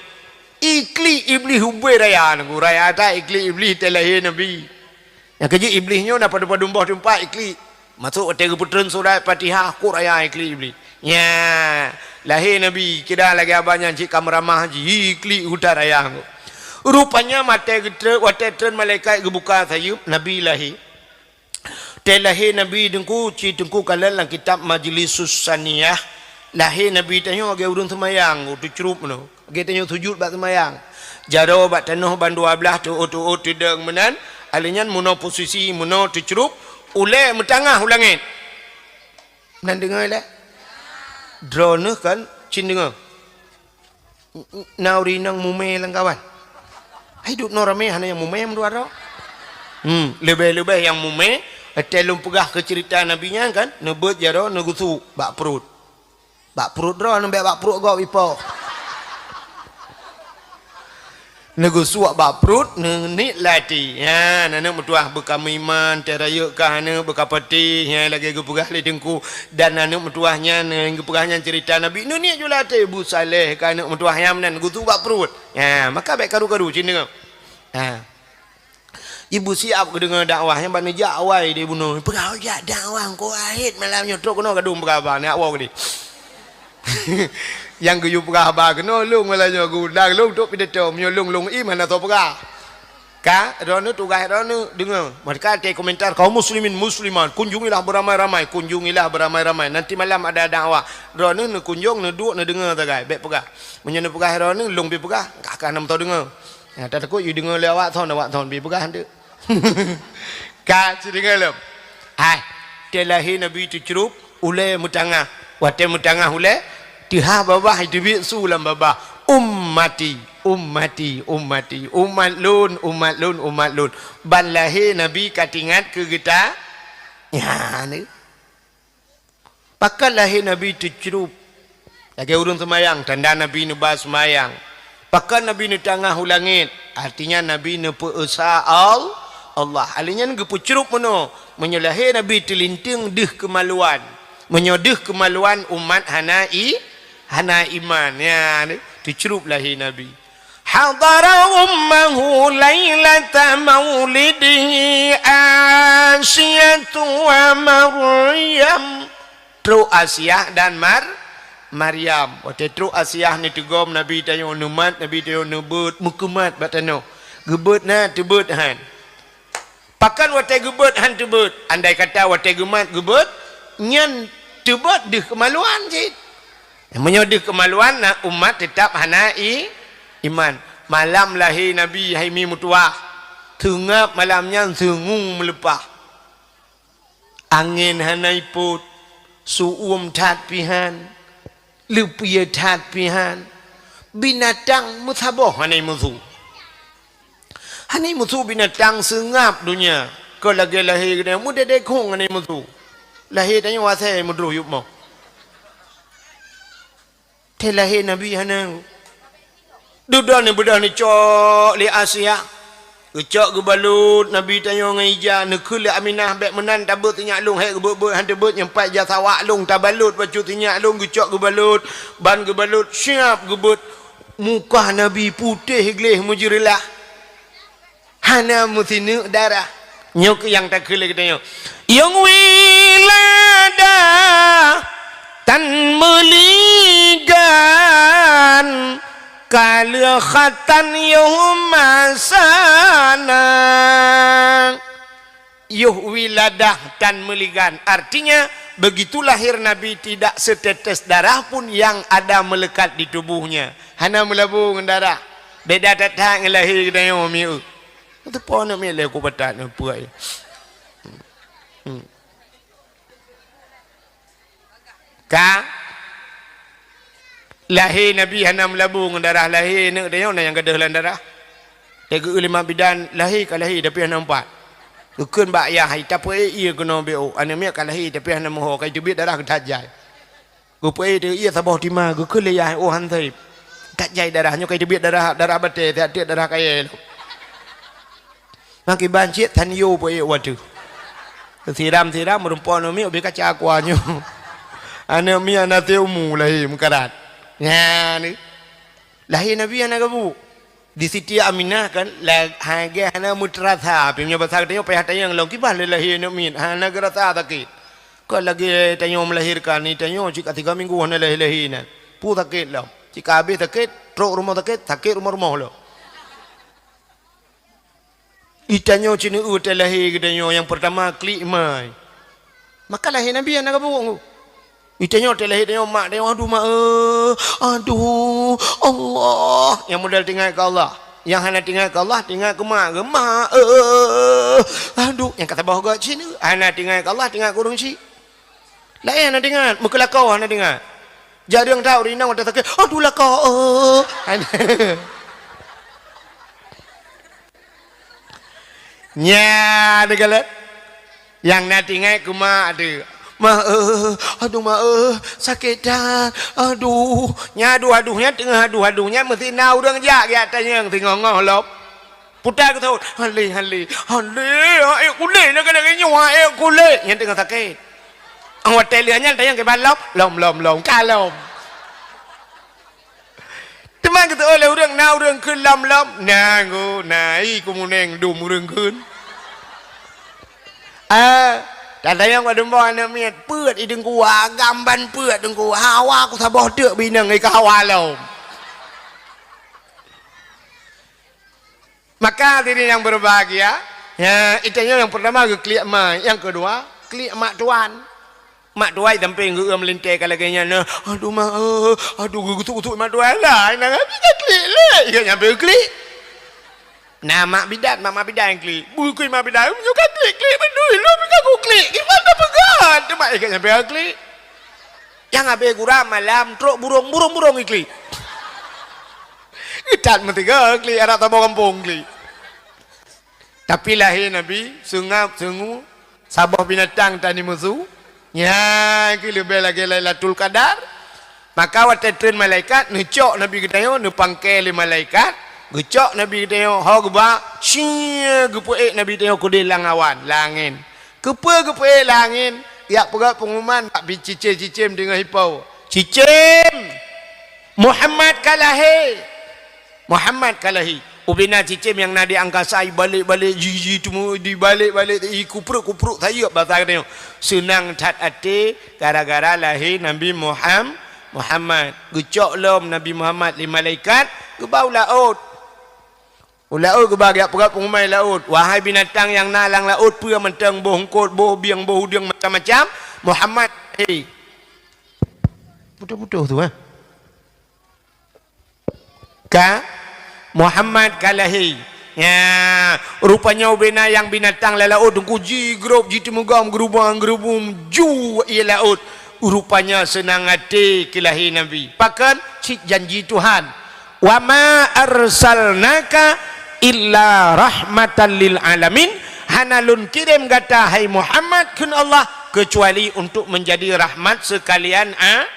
Iklik Iblih ubé raya, Teungku, raya that iklik Iblih watèe lahé Nabi. Nyang keujeuet Iblih nyoe na padum-padum boh teumpat iklik. Masôk watèe geupeutreun surat Fatihah, kok raya iklik Iblih. Nya, lahé Nabi, kira lagèe abah nyan cit ka meuramah jih, iklik utak raya nyoe. Rupanya watèe geutreun, watèe treun malaikat geubuka sayeuep, Nabi lahé. Watèe lahé Nabi, Teungku, ci Teungku kalon lam kitab Majlisus Saniyah, lahé Nabi tanyoe lagèe ureueng seumayang, teucrup nyoe. Lagèe tanyoe sujut bak seumayang. Jaroe bak tanoh ban dua blaih, teuôt-teuôt teudong meunan, alèh nyan meunoe posisi, meunoe teucrup, ulèe meutangah u langèt. Nan deungö lé? Droeneuh kan cit deungö. Na ureueng inong mumè lam kawan. Hai, duek noe ramè hana nyang mumè meudua droe. Hmm, leubeh-leubeh nyang mumè, watèe lôn peugah keu ceurita Nabi nyan kan, neubeuet jaroe neugeusu bak pruet. Bak pruet droe, neubèk bak pruet gob ipo. Neugeusuak bak pruet, neuniet lam até. Nyan, aneuk meutuah beukameuiman, watèe rayeuk kah aneuk beukapatéh, nyan lagèe geupeugah lé Teungku. Dan aneuk meutuah nyan, nyang geupeugah nyan ceurita Nabi, neuniet ju lam até, beusaléh keu aneuk meutuah nyan meunan, geusu bak pruet. Nyan, maka bèk karu-karu, ci deungö. Ha. Ibu siap geudeungö dakwah, nyan bak neujak awai di bunoe. Peugah, "Oh, jak dakwah, engko ahét malam nyoe trok keunoe gadong peugah haba, neujak woe keudéh." Nyang geuyue peugah haba keunoe lôn malam nyoe, geuundang lôn trok pidato, meunyoe lôn, lôn ié hana soe peugah. Ka, droeneuh tugaih droeneuh deungö. Meureuka watèe komentar kaum muslimin muslimat, kunjungilah beramai-ramai, kunjungilah beramai-ramai. Nanti malam ada dakwah. Droeneuh neukunjong, neuduek, neudeungö sagai, bèk peugah. Meunyoe neupeugah droeneuh, lôn pih peugah, ka, ka na meutoe deungö. Nyan, tatakot yue deungö lé awak thon, awak thon pih peugah deuh. Ka, ci deungö lom. Hai, watèe lahé Nabi teucrup, ulèe meutangah. Watèe meutangah ulèe, teuhah babah, teubiet su lam babah. "Ummati, ummati, ummati. Umat lôn, umat lôn, umat lôn." Ban lahé Nabi ka teuingat keu geuta-, nyan. Pakon lahé Nabi teucrup lagèe ureueng seumayang, tanda Nabi neuba seumayang. Pakon Nabi neutangah u langèt, artinya Nabi neupeu-Esa Al-, Allah. Alèh nyan geupeucrup meunoe, meunyoe lahé Nabi teulinteung deuh keumaluan. Meunyoe deuh keumaluan, umat hana i-, hana iman. Nyan, teucrup lahé Nabi. Hadara ummahu lailata maulidihi Asiyatu wa Maryam. Trok Asiah dan Mar-, Maryam. Watèe trok Asiah neuteugom Nabi tanyoe, neumat Nabi tanyoe, neubeuet, meukeumat bak tanoh. Geubeuet na, teubeuet han. Pakon watèe geubeuet han teubeuet? Andai kata watèe geumat geubeuet, nyan teubeuet deuh keumaluan cit. Meunyoe deuh keumaluan, na umat teutab hana i-, iman. Malam lahé Nabi, hai mi meutuah, seungab malam nyan seungue meuleupah. Angén hana ipôt, su-uem that pih han, leupie that pih han, binatang meusaboh hana imusu. Ni musu binatang seungab donya. Kon lagée lahé geutanyoe meudedekong ni musu. Lahé tanyoe asai meudroh yup moh. Teuh lahé Nabi hana. Dudoe ni beudôh neucok lé Asia. Geucok geubalot Nabi tanyoe ngon ija, neukheun lé Aminah, bék meunan tabeuet sinyak lôn, hék geubeuet-beuet han teubeuet, nyang pat ija sawak lôn tabalot bacut sinyak lôn, geucok geubalot, ban geubalot siab geubeuet. Muka Nabi putéh gleh meujeurelah. Hana meusineuk darah. Nyoe keuh nyang takheun lé geutanyoe. Yôh wiladah tan meuligan, ka lheueh khatan yôh masana. Yôh wiladah tan meuligan. Artinya, begitu lahir Nabi, tidak setetes darah pun yang ada melekat di tubuhnya. Hana meulabô ngon darah. Beda that-that ngon lahé geutanyoe mieu. Teupo aneuk miet lé ku patat neupeue. Hmm. Ka lahé Nabi hana meulabô ngon darah, lahé aneuk tanyoe na nyang gadôh lam darah. Teugeue lé mak bidan, lahé ka lahé tapi hana meupat. Geukheun bak yah, "Hai, tapeuék ié keunoe B O. Aneuk miet ka lahé tapi hana meuho, ka jiteubiet darah geuthat jai." Geupeuék teuh ié saboh tima, geukheun lé yah, "Oh, han sép. That jai darah nyoe, ka jiteubiet darah, darah batée, siat tiek darah kayée lom." Makiban cit tan yo peuék watée. Siram-siram meurumpok aneuk miet ubé kaca aqua nyoe. Aneuk miet na teumu lahé meukarat. Nyan. Lahé Nabi hana gabuk. Di Siti Aminah kan, la-, hana, hana meuteurasa, pi meunyoe basa geutanyoe payah tanyong lom, kiban lé lahé aneuk miet, hana geurasa sakét. Kon lagée tanyoe meulahirkan, ni tanyoe cit ka tiga minggu hana lahé-lahé nyan. Peue sakét lom. Cit ka habéh sakét, trok rumoh sakét, sakét rumoh-rumoh lom. Itanyoe cit neueu teuh lahé geutanyoe nyang peurtama klik mai. Maka lahé Nabi hana gabuk. Itanyoe teuh lahé tanyoe mak tanyoe, "Aduh mak, eh, aduh, Allah." Nyang modal teuingat keu Allah. Nyang hana teuingat keu Allah, teuingat keu mak. Mak, eh, aduh, nyang ka saboh göt cit, hana teuingat keu Allah, teuingat keu ureueng chik. Laén hana teuingat, meukeulakoe hana teuingat. Jak deueng that ureueng inong watée sakét, "Aduh lakoe." Nyan teuh galak. Nyang na teuingat keu mak teuh. "Mak, eh, aduh mak, eh, sakét that. Aduh." Nyan aduh-aduh nyan teungoh aduh-aduh nyan meusti na ureueng jak geutanyong teungoh-ngoh lom. Puta geuthot, "Hale, hale, hale, aék kulét na keuneuk nyoe, aék kulét." Nyan teungoh sakét. Watée lheueh nyan tanyong kiban lom, lom, lom, lom, ka lom. Teuma geuteupeue lé ureueng, na ureueng kheun lom-lom, na ngô, na i kumuneng dum ureueng kheun. Ah, tatanyong bak dumboe aneuk miet, peuet i teungku, agam ban peuet teungku, hawa kusaboh teuk bineng i ka hawa lom. Maka hadirin yang berbahagia, ya, itanyoe nyang pertama geuklik ma, nyang kedua klik mak tuan. Mak tuai sampéng geu-, meulintée ka lagée nyan, nah, "Aduh, mak, eh, aduh," geugutuk-gutuk mak tuai. Lah, nyan ka klik lé, ingat nyang pih klik. Nah, mak bidan, mak, mak bidan nyang klik. Bukui mak bidan, "Nyoe ka klik-klik beutôi, lôn pih ka kuklik. Gimana peugah?" Teuma ingat nyang pih klik. Nyang habéh gura malam trok burong, burong-burong iklik. Geutat meusigoe klik, adak saboh gampông klik. Tapi lahé Nabi, seungab, seungu, saboh binatang tani musu, nyan keuh leubeh lagée Lailatul Qadar. Maka watée treun malaikat, neucok Nabi geutanyoe, neupangke lé malaikat, geucok Nabi geutanyoe, ho geuba, sie geupeuék Nabi geutanyoe keudeh lam awan, lam angén. Keupeue geupeuék lam angén? Jak peugah peunguman bak cicém-cicém teungoh ipo. "Cicém! Muhammad ka lahé! Muhammad ka lahé!" Ubena cicém nyang na di angkasa ibalek-balek, ji-ji teuma dibalek-balek, ikupruk-kupruk sayeuep basa geutanyoe. Seunang that até gara-gara lahé Nabi Muham-, Muhammad. Geucok lom Nabi Muhammad lé malaikat, geuba u laôt. U laôt geuba geujak peugah peungumai laôt, "Wahai binatang nyang na lam laôt, peue mantong, boh eungkot, boh bieng, boh udeueng, macam-macam, Muhammad ka lahé." Putôh-putôh tu, eh. Ka? Muhammad ka lahé. Nya, rupanya ubena nyang binatang lam laôt teungku jigrob, jiteumugom, geurubum, ju ie laôt. Rupanya seunang até keu lahé Nabi. Pakon? Cit janji Tuhan. "Wa ma arsalnaka "Illa rahmatan lil alamin," hana lôn kirém gata, hai Muhammad, kheun Allah, keucuali untuk meunjadi rahmat seukalian a-,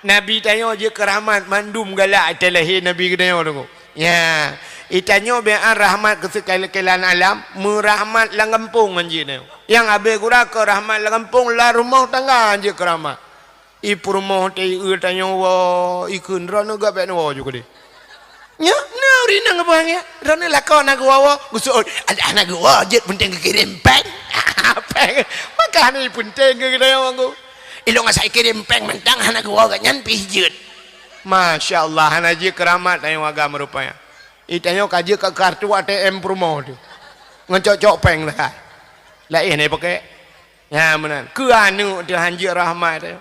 Nabi tanyoe jeuet keu rahmat, mandum galak teuh lahé Nabi geutanyoe, Teungku. Nya, itanyoe beuan rahmat keu seukalian alam, meurahmat lam gampông ngon jih nyoe. Nyang abée gura keu rahmat lam gampông, lam rumoh tangga jeuet keu rahmat. I peurumoh teuh i eu tanyoe woe, i kheun droeneuh gak bék neuwoe ju keudeh. Nyoe, na ureueng inong geupeugah nyan, droeneuh lakoe na geuwoe-woe, geuseuôt, "Alah, hana geuwoe jeuet, peunteng geukirém péng." Péng, maka hana peunteng keu geutanyoe, Teungku. Ilôn asai kirém péng mantong hana geuwoe gobnyan pih jeuet. Masya Allah, hana jeuet keu rahmat tanyoe agam rupanya. Itanyoe ka jeuet keu kartu A T M peurumoh teuh. Ngon cok-cok péng leuhah. Laén hana pakai. Nyan meunan. Keu aneuk teuh han jeuet rahmat teuh.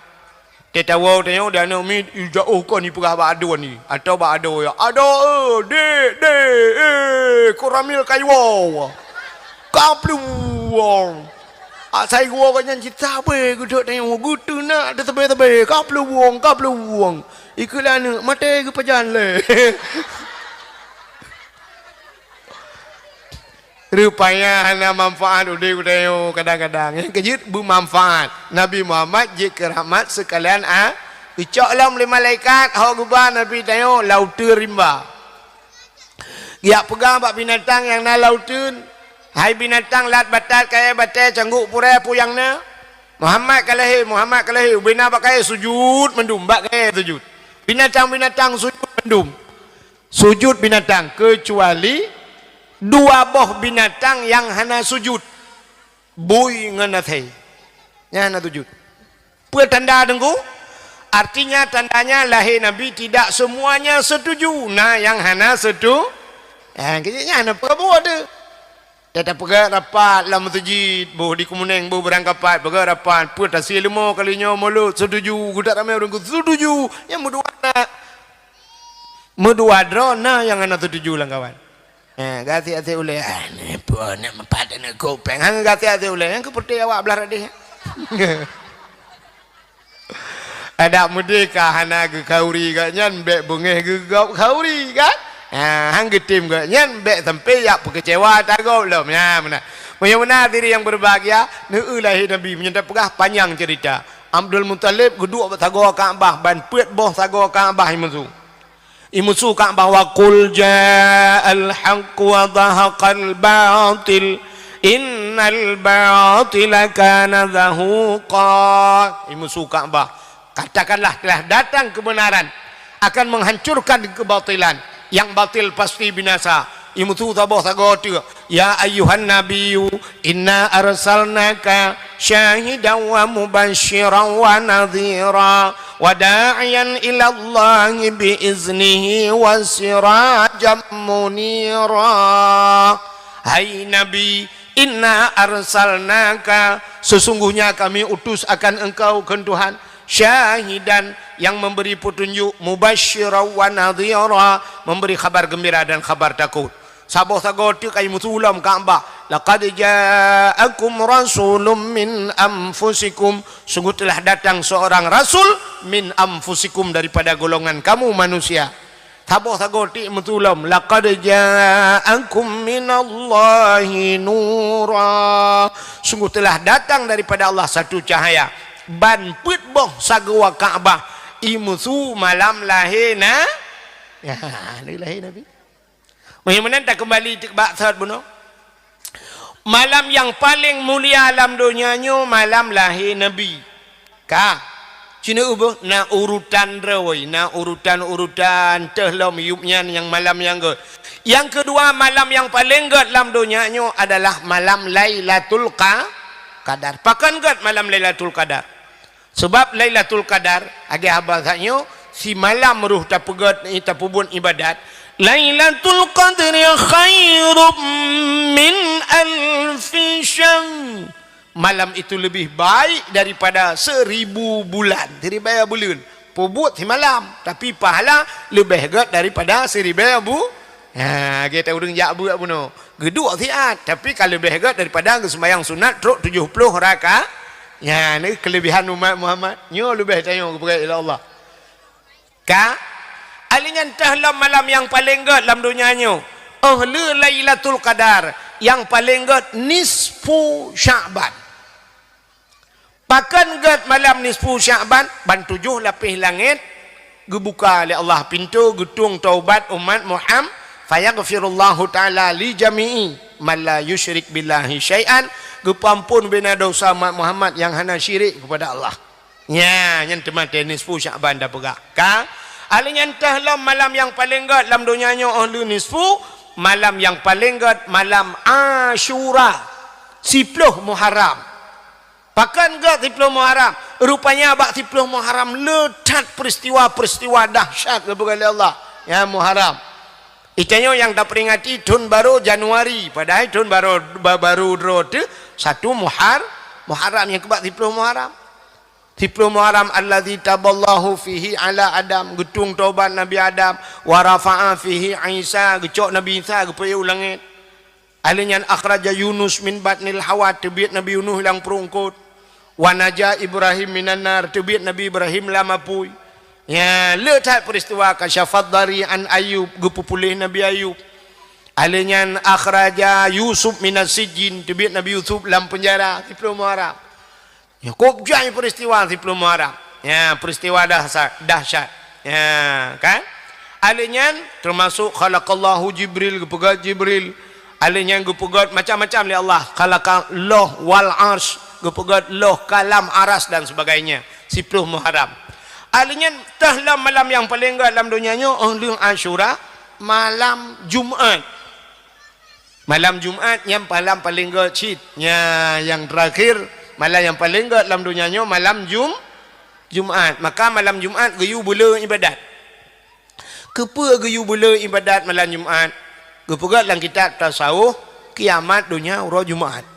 Teuh tawoe tanyoe di aneuk miet, i jaoh kon ipeugah bak aduen i, atawa bak adoe, "Adoe, eh, dek, dek, eh, Koramil ka iwoe." Ka plueng. Asai geuwoe gobnyan cit sabe geuduek tanyoe, geuteunak teuh sabe-sabe, ka plueng, ka plueng. I kheun lé aneuk, "Maté geupajan lé." Rupanya hana manfaat udeb geutanyoe kadang-kadang. Nyang keujeuet beumanfaat. Nabi Muhammad jeuet keu rahmat seukalian a-, geucok lom lé malaikat, hok geuba Nabi tanyoe lam uteuen rimba. Geujak peugah bak binatang nyang na lam uteuen, "Hai binatang lat batat, kayèe batèe, cangguk purèe, peue nyang na? Muhammad ka lahé, Muhammad ka lahé." Ubena bak kayèe sujut mandum, bak kayèe sujut. Binatang-binatang sujut mandum. Sujut binatang, keucuali dua boh binatang nyang hana sujut, bui ngon asèe. Nyan hana sujut. Peue tanda, Teungku? Artinya, tandanya lahé Nabi tidak semuanya setuju. Na nyang hana setu-, eh, keu nyan hana peue buet teuh. Teutab peugah rapat lam meuseujid, boh di Keumeunéng, boh Beurangkapat, peugah rapat, peue tasie leumo kali nyoe mulod, setuju, geudak ramé ureueng setuju, nyang meudua na, meudua droe na nyang hana setuju lam kawan. Eh, gasien-gasien ulèe, ah, ni peue nak meupat aneuk kupeng, hana gasien-gasien ulèe, nyang keupeuteh awak blah radeh. Adak meudeh ka hana geukhauri gobnyan, bèk beungèh geugop khauri, kan? Ha, han geutem gobnyan, bèk sampai jak peukeucewa ata gob lom. Nyan meunan. Meunyoe meunan hadirin yang berbahagia, neueu lahé Nabi, meunyoe tapeugah panyang ceurita. Abdul Muthalib geuduek bak sagoe Ka'bah, ban peuet boh sagoe Ka'bah imusu. Imusu Ka'bah, "Wa qul ja'al haqq wa zahaqal batil, innal batila kana zahuqa." Imusu Ka'bah, "Katakanlah, telah datang kebenaran, akan menghancurkan kebatilan. Yang batil pasti binasa." Imusu saboh sagoe teuk, "Ya ayyuhan nabiyyu, inna arsalnaka syahidan wa mubasysyiran wa nadhira, wa da'iyan ilallahi bi iznihi wa sirajan munira." Hai Nabi, inna arsalnaka, sesungguhnya kami utus akan engkau, kheun Tuhan, syahidan, yang memberi petunjuk, mubasysyiran wa nadhira, memberi khabar gembira dan khabar takut. Saboh sagoe teuk ka imusu lom Ka'bah, "Laqad ja'akum rasulun min anfusikum," sungguh telah datang seorang rasul, "min anfusikum," daripada golongan kamu manusia. Saboh sagoe teuk imusu lom, "Laqad ja'akum minallahi nura," sungguh telah datang daripada Allah satu cahaya. Ban peuet boh sagoe Ka'bah imusu malam lahé na-, ya, lahé Nabi. Meunyoe meunan takeumbali teuk bak sot bunoe. Malam nyang paleng mulia lam donya nyoe malam lahé Nabi. Ka. Ci neueu beuh, na urutan droe, na urutan-urutan teuh lom yup nyan nyang malam nyang gèt. Nyang keudua, malam nyang paleng gèt lam donya nyoe adalah malam Lailatul Qa-, Qadar. Pakon gèt malam Lailatul Qadar? Sabab Lailatul Qadar, lagèe haba saat nyoe, simalam roh tapeugèt, tapeubuet ibadat. "Lailatul Qadri khairum min alfi syahr." Malam itu lebih baik daripada seribu bulan. Jadi, baya buleuen. Peubuet simalam, tapi pahala leubeh gèt daripada siribèe bu-, ha, lagèe ureueng jak beuet bunoe. Geuduek siat, tapi ka leubeh gèt daripada geuseumayang sunat trok tujoh ploh raka-, nyan keulebihan umat Muhammad. Nyoe leubeh tanyoe geupeugèt lé Allah. Ka, alèh nyan teuh lom malam nyang paleng gèt lam donya nyoe. Oh lé Lailatul Qadar, nyang paleng gét nisfu Sya'ban. Pakon gét malam nisfu Sya'ban? Ban tujoh lapéh langét geubuka lé Allah pintoe, geutueng taubat umat Muhammad, fayaghfirullahu ta'ala li jami'i man la yusyrik billahi syai'an, geupeuampon beuna dosa umat Muhammad nyang hana syirik kepada Allah. Nya, nyan teuma teuh nisfu Sya'ban tapeugah. Ka? Alheuh nyan teuh lom malam nyang paleng gét lam donya nyoe oh lé nisfu, malam nyang paleng gét malam Asyura, siploh Muharram. Pakon gét siploh Muharram? Rupanya bak siploh Muharram le that peristiwa-peristiwa dahsyat geupeugah lé Allah. Ya Muharram. Itanyoe nyang taperingati thon barô Januari, padahai thon barô, ba-, barô droe teuh satu Muhar-, Muharram nyang keubak siploh Muharram. Siploh Muharram, allazi taballahu fihi ala Adam, geutueng taubat Nabi Adam, wa rafa'a fihi Isa, geucok Nabi Isa geupeuék u langét. Alheuh nyan akhraja Yunus min batnil hawa, teubiet Nabi Yunus lam pruet eungkôt. Wa naja Ibrahim minan nar, teubiet Nabi Ibrahim lam apui. Nya, le that peristiwa kasyafad dari an Ayub, geupeupuléh Nabi Ayub. Alheuh nyan akhraja Yusuf minas sijjin, teubiet Nabi Yusuf lam peunjara, siploh Muharram. Ya, kôb jai peristiwa siploh Muharram. Ya, peristiwa dahsyat, dahsyat. Ya, kan? Alheuh nyan teumasok khalaqallahu Jibril, geupeugét Jibril. Alheuh nyan geupeugét macam-macam lé Allah. Khalaqallah wal arsh, geupeugét loh, kalam, aras dan sebagainya. Siploh Muharram. Alheuh nyan teuh lam malam nyang paleng gét lam donya nyoe, oh lheuh Asyura, malam Jumat. Malam Jumat nyan malam paleng gét cit. Nya, nyang terakhir, malam nyang paleng gét lam donya nyoe malam Jum-, Jumat. Maka malam Jumat geuyue beuleu ibadat. Keupeue geuyue beuleu ibadat malam Jumat? Geupeugét lam kitab tasawuf, kiamat donya uroe Jumat.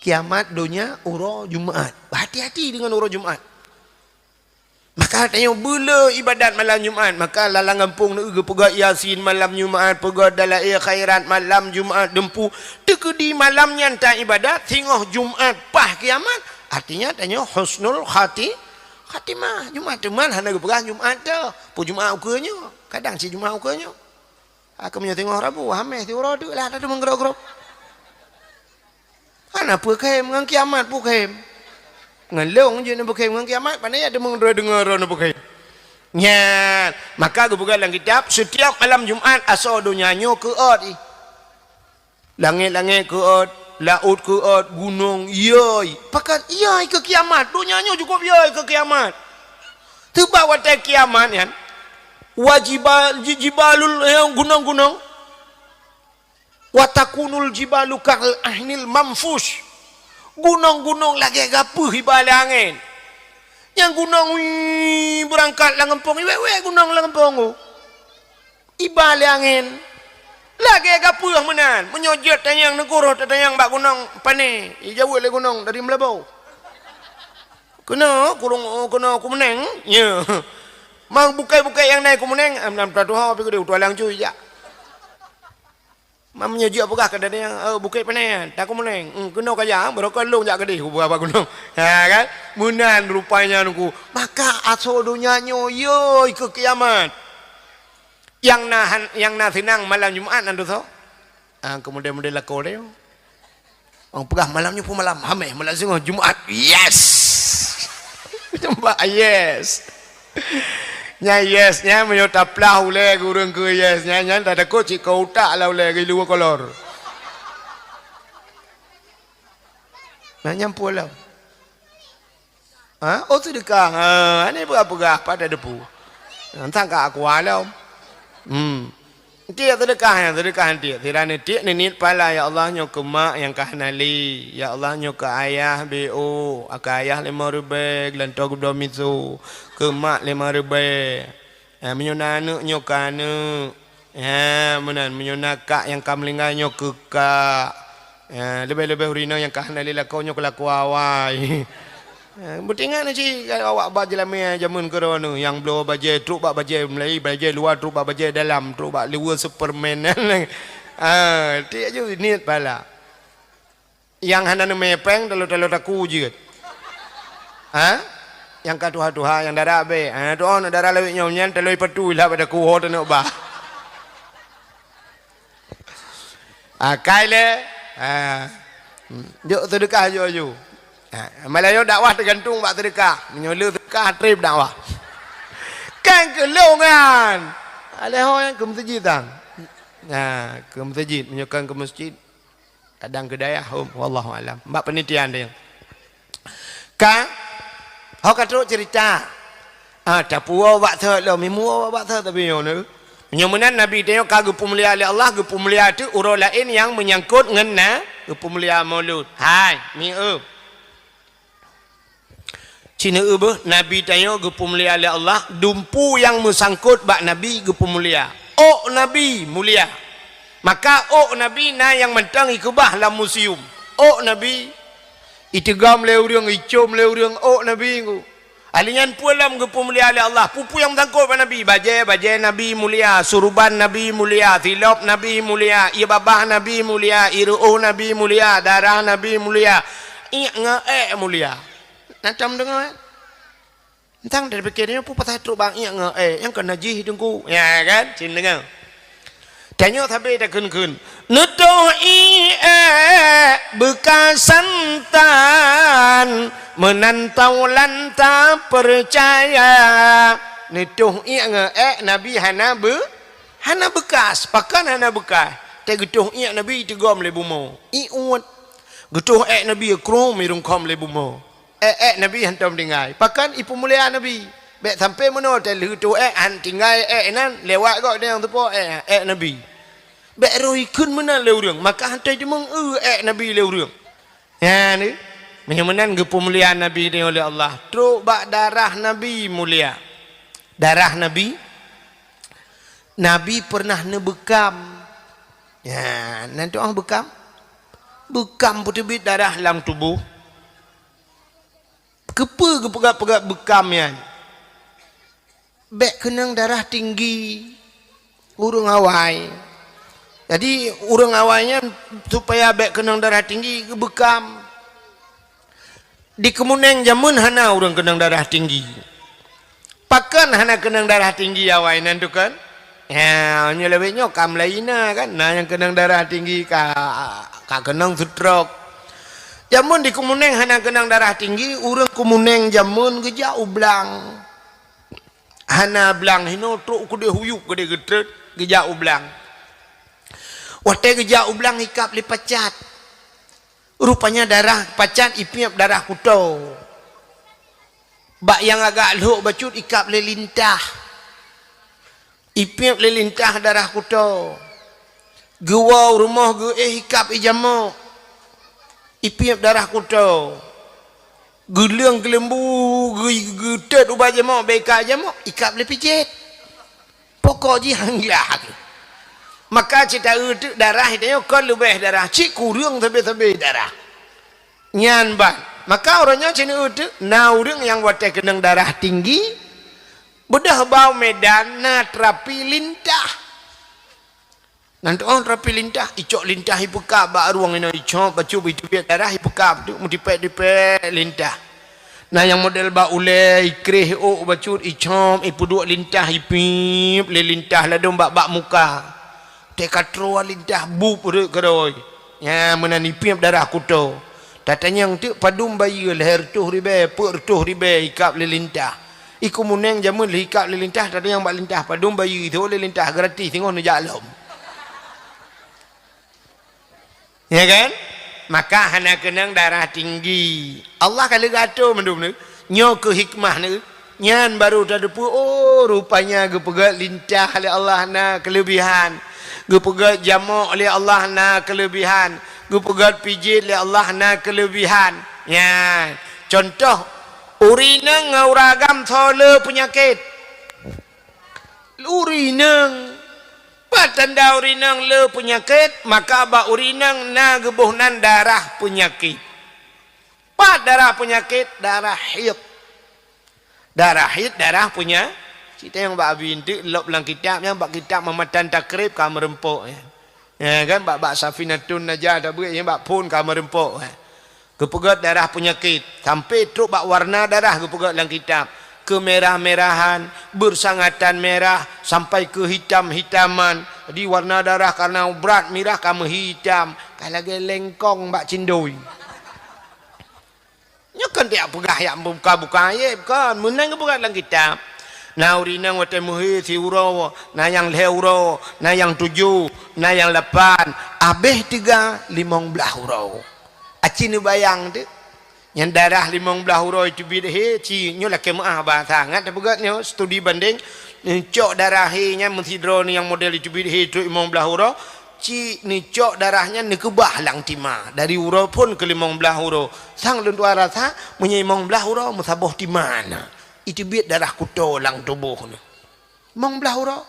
Kiamat donya uroe Jumat. Hati-hati deungon uroe Jumat. Maka tanyoe beuleu ibadat malam Jumat. Maka lam gampông neu geupeugét Yasin malam Jumat, peugét Dalail Khairat malam Jumat, deumpu. Teukeudi malam nyan taibadat singoh Jumat paih kiamat. Artinya tanyoe husnul khati-, khatimah. Jumat teuma hana geupeugah Jumat teuh. Peue Jumat ukeue nyoe? Kadang cit Jumat ukeue nyoe. Aku meunyoe teungoh Rabu, Hamèh siuroe teuk lah, dah deungon grob-grob. Hana peue khem, ngon kiamat peue khem. Ngon lôn jeuet neupeukhém ngon kiamat, pane ya deungon droe deungon droe neupeukhém. Nyan, maka geupeugah lam kitab, setiap malam Jumat asoe donya nyoe keuôt ih. Langét-langét keuôt, laôt keuôt, gunong yôi. Pakon yôi keu kiamat, donya nyoe cukup yôi keu kiamat. Teuma watèe kiamat nyan, wajibal, ji-, jibalul, eh, gunong-gunong. Wa takunul jibalu kal ahnil manfush. Gunong-gunong lagèe gapeuh iba lé angén. Nyang gunong, wii, beurangkat lam gampông, iwèk-wèk gunong lam gampông. Iba lé angén. Lagèe gapeuh meunan. Meunyoe jeuet tanyong neukuroh tatanyong bak gunong pané, ijaweueb lé gunong dari Meulaboh. Keunoe kurong, keunoe Kumeuneng. Ya. Mang bukét-bukét nyang na i Kumeuneng, am, lam Tuha pih keudéh, u Tualang cui jak. Mam nyoe jeuet peugah keu datang, eh, Bukét Pané, ta Kumeuneng. Hmm, keunoe ka jak, barô ka lôn jak keudéh, kupeugah bak gunong. Ha, kan? Meunan rupanya nungku. Maka asoe donya nyoe, yôi keu kiamat. Nyang na han-, nyang na seunang malam Jumat nan dosa. Ah, keumudian-mudian lakoe lé. Orang peugah malam nyoe peue malam? Hamèh, malam singoh Jumat. Yes! Nampak? Yes! Nyan yes, nyan meunyoe taplah ulèe ureueng keu yes, nyan, nyan tatakot cit keu utak lah ulèe geuh luweue kolor. Nah, nyan peue lom? Ha? Oh, seudeukah. Ha, aneuk peugah-peugah, pat tadepu. Entang ka aku lom. Hmm. Tiek seudeukah nyan, seudeukah tiek. Sira neutiek neuniet pahala, "Ya Allah, nyoe keu mak nyang ka hana lé. Ya Allah, nyoe keu ayah B O, keu ayah limong ribèe, geulantoe geubloe miseue. Keu mak limong ribèe." Ha, meunyoe na aneuk, nyoe keu aneuk. Ha, meunan, meunyoe na kak nyang ka meuninggai, nyoe keu kak. Ha, leubeh-leubeh ureueng inong nyang ka hana lé lakoe, nyoe keu lakoe awai. Ha, beutingat na cit awak ba jeulamèe jameun keudroe nyoe, nyang bloe bajèe trok bak bajèe meulayi, bajèe luwa trok bak bajèe dalam, trok bak luweue Superman. Ha, tiek ju niet pahala. Nyang hana neumè pèng, talo-talo taku jeuet. Ha? Nyang ka tuha-tuha, nyang dara abèe. Ha, tu'oh neuk dara lawét nyoe nyan, talo ipatui lah bak taku, ho taneuk bah. Akai lé. Ha. Jok seudeukah aju-aju. Ha. Malah nyoe dakwah teugantung bak seudeukah. Meunyoe le seudeukah, trép dakwah. Kan keu lôn nyan. Alèh ho nyang keu meuseujid tan. Ha, keu meuseujid. Meunyoe kan keu meuseujid, kadang keu dayah, hom. Wallahu alam. Bak penelitian dia. Ka, ho ka trok cerita. Ah, tapuwoe bak thot lom, imuwoe bak thot tapi nyoe neu. Nyoe meunan Nabi tanyoe ka geupeumulia lé Allah, geupeumulia teuk uroe laén nyang meunyangkot ngon na geupeumulia Maulud. Hai, mieu. Ci neu beuh, Nabi tanyoe geupeumulia lé Allah, dumpu nyang meusangkot bak Nabi geupeumulia. Ôk Nabi mulia. Maka ôk Nabi na nyang mantong ikeubah lam museum. Ôk Nabi iteugom lé ureuëng, icom lé ureuëng ôk Nabi ngu. Ahli nyan peue lom geupeumulia lé Allah. Peue-peue nyang meusangkot bak Nabi? Bajée, bajée Nabi mulia, suruban Nabi mulia, silop Nabi mulia, ié babah Nabi mulia, ié reuôh Nabi mulia, darah Nabi mulia, iék ngon ék mulia. Na tom deungoe? Entang dipikir nyoe peue pasai trok bak iék ngon ék, nyang kon najih teungku. Ya kan? Cit deungoe. Tanyoe sabe takheun-kheun. Neutoh iék beukasan tan, meunan taulan tapeucaya. Neutoh iék ngon ék Nabi hana beu-, hana beukas. Pakon hana beukas? Teuh geutoh iék Nabi iteugom lé bumoe. Ié uet. Geutoh ék Nabi krom irungkôm lé bumoe. Ék-ék Nabi hantom tinggai. Pakon ipeumulia Nabi. Bék sampai meunoe teuh lheueh toh ék han tinggai ék nan lewat gok nyang teupo ék, ék Nabi. Bék roh ikheun meunan lé ureuëng, maka hantom teumeung eu ék Nabi lé ureuëng. Nyan, meunyoe meunan geupeumulia Nabi nyoe lé Allah. Trok bak darah Nabi mulia. Darah Nabi, Nabi pernah neubeukam. Nyan, nan tuang beukam. Beukam peuteubiet darah lam tuboh. Keupeue geupeugah-peugah beukam nyan? Bék keunong darah tinggi ureuëng awai. Jadi, ureuëng awai nyan supaya bék keunong darah tinggi, geubeukam. Di Keumunéng jameun hana ureuëng keunong darah tinggi. Pakon hana keunong darah tinggi awai nan tu kan? Ya, nyoe lawét nyoe ka mulai na kan? Na nyang keunong darah tinggi ka, ka keunong stroke. Jameun di Keumunéng hana keunong darah tinggi, ureuëng Keumunéng jameun geujak u blang. Hana blang hinoe trok keudeh huyup keudeh geutrön geujak u blang. Watée geujak u blang ikab lé pacat. Rupanya darah pacat ipiep darah kuto. Bak nyang agak lhok bacut ikab lé lintah. Ipiep lé lintah darah kuto. Geuwoe u rumoh geuéh ikab ijamok. Ipiep darah kuto. Geuleueng keuleumbu geu-, geutet ubat jamok, bék ikab jamok, ikab lé pijet. Pokok jih han glah. Maka cit taeu teuk darah tanyoe kon leubeh darah, cit kureueng sabe-sabe darah. Nyan ban. Maka uroe nyoe cit neu teuk na ureuëng nyang watée keunong darah tinggi, beudôh bak u Medan na terapi lintah. Nan tu'oh terapi lintah, icok lintah ipeukab bak rueng inoe, icok bacut iteubiet darah ipeukab teuk meutipék-tipék lintah. Na nyang model bak ulée, ikréh ôk bacut, icok ipeuduek lintah, ipiep lé lintah ladôm bak, bak muka. Teuka troe lintah bup rhot keudroe. Nyan meunan ipiep darah kuto. Tatanyong teuk padum bayeue lhée reutôh ribée, peuet reutôh ribée ikab lé lintah. I Keumunéng jameun lheueh ikab lé lintah, tatanyong bak lintah padum bayeue, ithô lé lintah gratis singoh neujak lom. Ya kan? Maka hana keunong darah tinggi. Allah ka lheueh geuatoe mandum neu. Nyoe keuh hikmah neu. Nyan barô tateupeue, oh, rupanya geupeugét lintah lé Allah na keuleubihan. Geupeugét jamok lé Allah na keuleubihan. Geupeugét pijet lé Allah na keuleubihan. Nyan, contoh, ureuëng inong ngon ureuëng agam soe le peunyakét. Ureuëng inong. Pat tanda ureuëng inong le peunyakét, maka bak ureuëng inong na geuboh nan darah peunyakét. Pat darah peunyakét, darah haid. Darah haid, darah punya-, cit tanyong bak Abi enteuk lop lam kitab nyan, bak kitab Mamatan Takrib ka meureumpok, ya. Ya kan, bak, bak Safinatun Najah tabeuet, ya, bak phon ka meureumpok, ya. Geupeugét darah peunyakét, sampai trok bak warna darah geupeugét lam kitab. Keumerah-merahan, bersangatan merah, sampai keuhitam-hitaman. Jadi warna darah karena brat mirah ka meuhitam, ka lagée lengkong bak cindoi. Nyoe kon tiak peugah yak buka-buka ayeb kon, meunan geupeugah lam kitab. Na ureuëng inong watée meuhé siuroe, na nyang lhée uroe, na nyang tujoh, na nyang lapan, abéh teuga limong blaih uroe. Aci neubayang teuh. Nyang darah limong blaih uroe teubiet hé, ci nyoe lakée meuáh bahasa. Ngat tapeugét nyoe studi bandeng, neucok darah hé nyan meusidroe nyang model teubiet hé trok limong blaih uroe, ci neucok darah nyan neukeubah lam tima, dari uroe phon keu limong blaih uroe. Sang lôn tuan rasa, meunyoe limong blaih uroe meusaboh tima na. Iteubiet darah kuto lam tuboh na. Limong blaih uroe.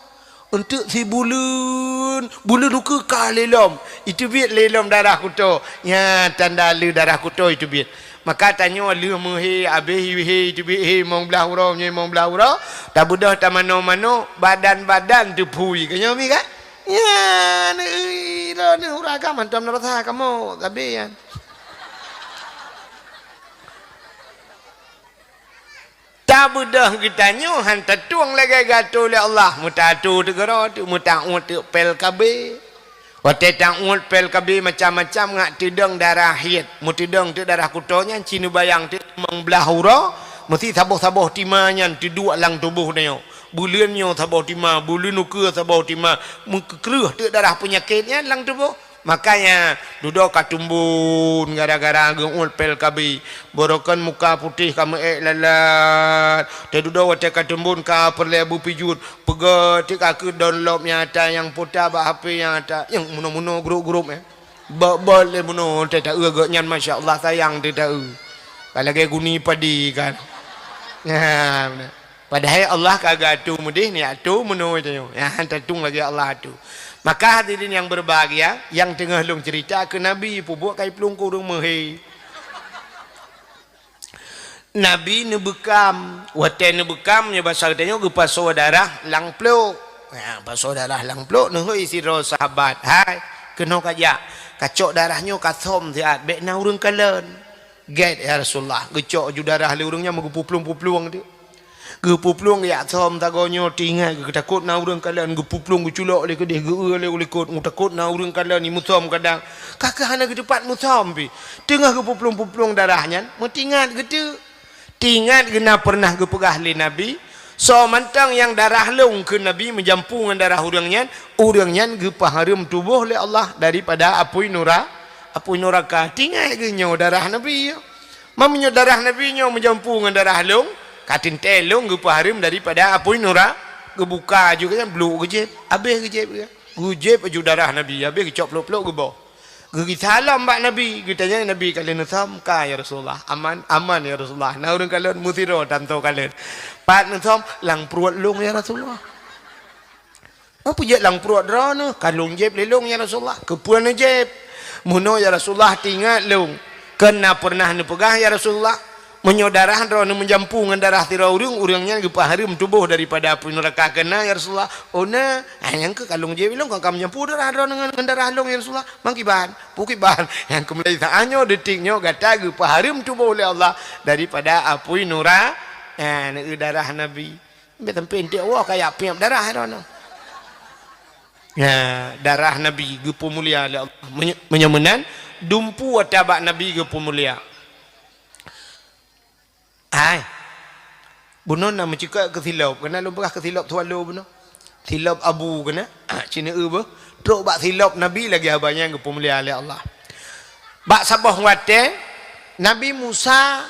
Eunteuk sibuleuen, buleuen ukeue ka lé lom. Iteubiet lé lom darah kuto. Nyan tanda le darah kuto iteubiet. Maka tanyoe lheueh meuhé, abéh hé iteubiet hé limong blaih uroe, nyoe limong blaih uroe, tabeudôh tamanoe-manoe, badan-badan teuphui. Ka nyoe mi kan? Nyan, ih, droeneuh ureuëng agam hantom na rasa kamoe, sabe nyan. Tabeudôh geutanyoe han tatueng lagée geuatô lé Allah, meutatu teugeuro teuk, meutauet teuk pel K B. Watée tauet pel K B macam-macam ngat teudong darah hiet, meuteudong teuk darah kuto nyan ci neubayang teuk limong blaih uroe, meusti saboh-saboh tima nyan teuduek lam tuboh tanyoe. Buleuen nyoe saboh tima, buleuen ukeue saboh tima, meukeureuh teuk darah peunyakét nyan lam tuboh. Makanya dudoe ka tumbon gara-gara geuuet pel K B. Borokan muka putéh ka meu-ék lalat. Teududoe watée ka tumbon ka peureulée beupijuet. Peugah teuk ka keu download nyang ata nyang pota bak H P nyang ata. Nyang munoe-munoe grup-grup, eh. Bot-bot lé munoe teuh taeu geuh nyan, masya Allah, sayang teuh taeu. Ka lagée guni padi kan. Nah, beuna. Padahai Allah ka geuatô meudeh, ni atô meunoe tanyoe. Nyan tatueng lagée Allah atô. Maka hadirin yang berbahagia, nyang teungoh lôn cerita keu Nabi, peubuet kai plueng keu ureuëng meuhé. Nabi neubeukam. Watée neubeukam, nyoe basa geutanyoe geupasoe darah lam plok. Ya, pasoe darah lam plok, neuhôi sidroe sahabat, "Hai, keunoe kajak, kacok darah nyoe kasöm siat, bék na ureuëng kalon." "Gét, ya Rasulullah." Geucok ju darah lé ureuëng nyan meugeupuplueng-puplueng teuk. Geupuplueng geujak söm sagoe nyoe, teuingat geutakot na ureuëng kalon, geupuplueng geuculok lé keudeh, geu-eu lé u likot, geutakot na ureuëng kalon, jimeusöm kadang. Ka keuh hana geuteupat meusöm pih. Teungoh geupuplueng-puplueng darah nyan, meuteuingat geuteuk. Teuingat geuh na peureunah geupeugah lé Nabi, "Soe mantong nyang darah lôn keu Nabi meujampu ngon darah ureuëng nyan, ureuëng nyan geupeuhareuem tuboh lé Allah daripada apui nura-, apui nuraka." Teuingat geuh nyoe darah Nabi nyoe. Meunyoe darah Nabi nyoe meujampu ngon darah lôn, ka teuntée lôn geupeuhareuem daripada apui nura-, geubuka aju geuh nyan, blok geujieb, abéh geujieb geuh. Geujieb aju darah Nabi, abéh geucok plok-plok geuboh. Geugisa lom bak Nabi, geutanyong Nabi, "Ka lheueh neusöm?" "Ka, ya Rasulullah." "Aman?" "Aman, ya Rasulullah." "Na ureuëng kalon?" "Meusidroe tanto kalon." "Pat neusöm?" "Lam pruet lôn, ya Rasulullah." "Peue jeuet lam pruet droeneuh?" "Ka lôn jieb lé lôn, ya Rasulullah." "Keupeue neujieb?" "Meunoe, ya Rasulullah, teuingat lôn, kon na peureunah neupeugah, ya Rasulullah, meunyoe darah droeneuh meujampu ngon darah sidroe ureuëng, ureuëng nyan geupeuhareuem tuboh daripada apui nuraka, kon na, ya Rasulullah?" "Oh na." "Ah, nyang keuh ka lôn jieb lé lôn, kon ka meujampu darah droeneuh ngon, ngon darah lôn, ya Rasulullah." "Mangkiban?" "Peue kiban?" "Nyang keuh mulai saát nyoe, detik nyoe gata geupeuhareuem tuboh lé Allah daripada apui nura-, ah, neueu darah Nabi. Bék sampai eunteuk woe kajak piep darah droeneuh." Ya, darah Nabi geupeumulia lé Allah. Meunyo-, meunyoe meunan, dumpeue ata bak Nabi geupeumulia. Hai. Bunoe na meucukot keu silop. Keunan lôn peugah keu silop swallow bunoe. Silop abu keunan. Ah, ci neueu beuh. Trok bak silop Nabi lagée haba nyan geupeumulia lé Allah. Bak saboh watée, Nabi Musa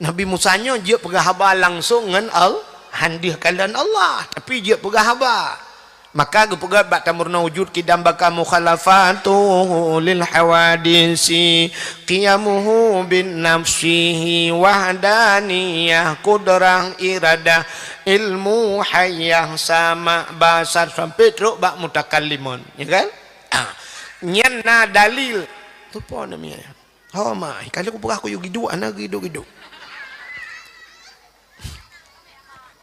Nabi Musa nyoe jeuet peugah haba langsong ngon Al-, han deuh kalon Allah, tapi jeuet peugah haba. Maka geupeugah bak tameurunoe wujud kidam baka mukhalafatuhu lil hawadisi, qiyamuhu bin nafsihi wahdaniyah, qudrah, iradah, ilmu, hayah, sama, basar, sampai trok bak mutakallimun, ya kan? Ah. Nyan na dalil. Tu po namanya. Ho mai, kalau kupeugah kuyue giduek, hana giduek-giduek.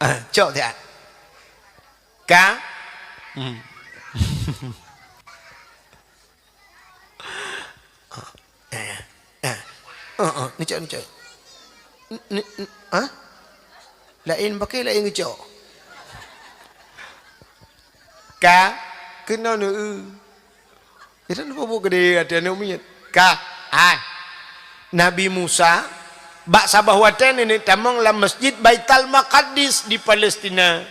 Ah, cok siat. Ka? Hmm. Ah, eh, eh. Oh, oh, ni cok, ni cok. Ni, ni, ah? Laén paké, laén geucok. Ka, keunoe neu-eu. Itu peubuet geude até aneuk miet. Ka, hai. Nabi Musa, bak saboh watée neuneuk tamong lam Masjid Baital Maqaddis di Palestina.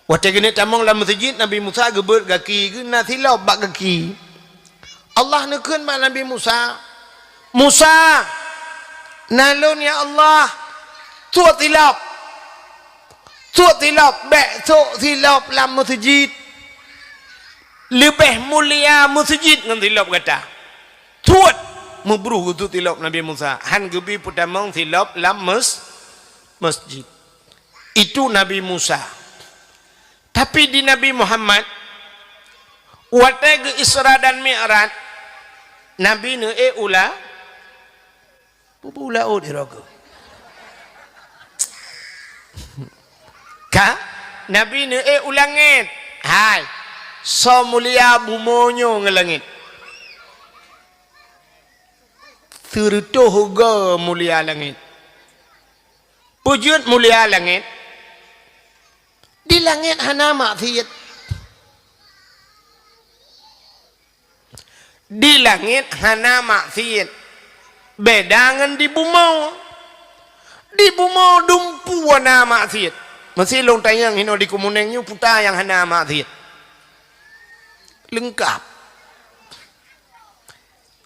Watée geuneuk tamong lam meuseujid, Nabi Musa geubeuet gaki geuh, na silop bak gaki. Allah neukheun bak Nabi Musa, "Musa, na lôn ya Allah, tuek silop. Tuek silop, bék tuek silop lam meuseujid. Leubeh mulia meuseujid ngon silop gata. Tuek!" Meubruh geutuek silop Nabi Musa. Han geubi peutamong silop lam mes-, masjid. Itu Nabi Musa. Tapi di Nabi Muhammad, watée geu Isra dan Mi'raj, Nabi neuék u la-, bu-bu laôt di rogo. Ka? Nabi neuék u langét. Hai, soe mulia bumoe nyoe ngon langét? Sireutôh goe mulia langét. Peue jeuet mulia langét? Di langét hana maksiet. Di langét hana maksiet. Beda ngon di bumoe. Di bumoe dumpeue na maksiet. Meusi lôn tanyong hinoe di Keumeuneung nyoe peue nyang hana maksiet. Leungkap.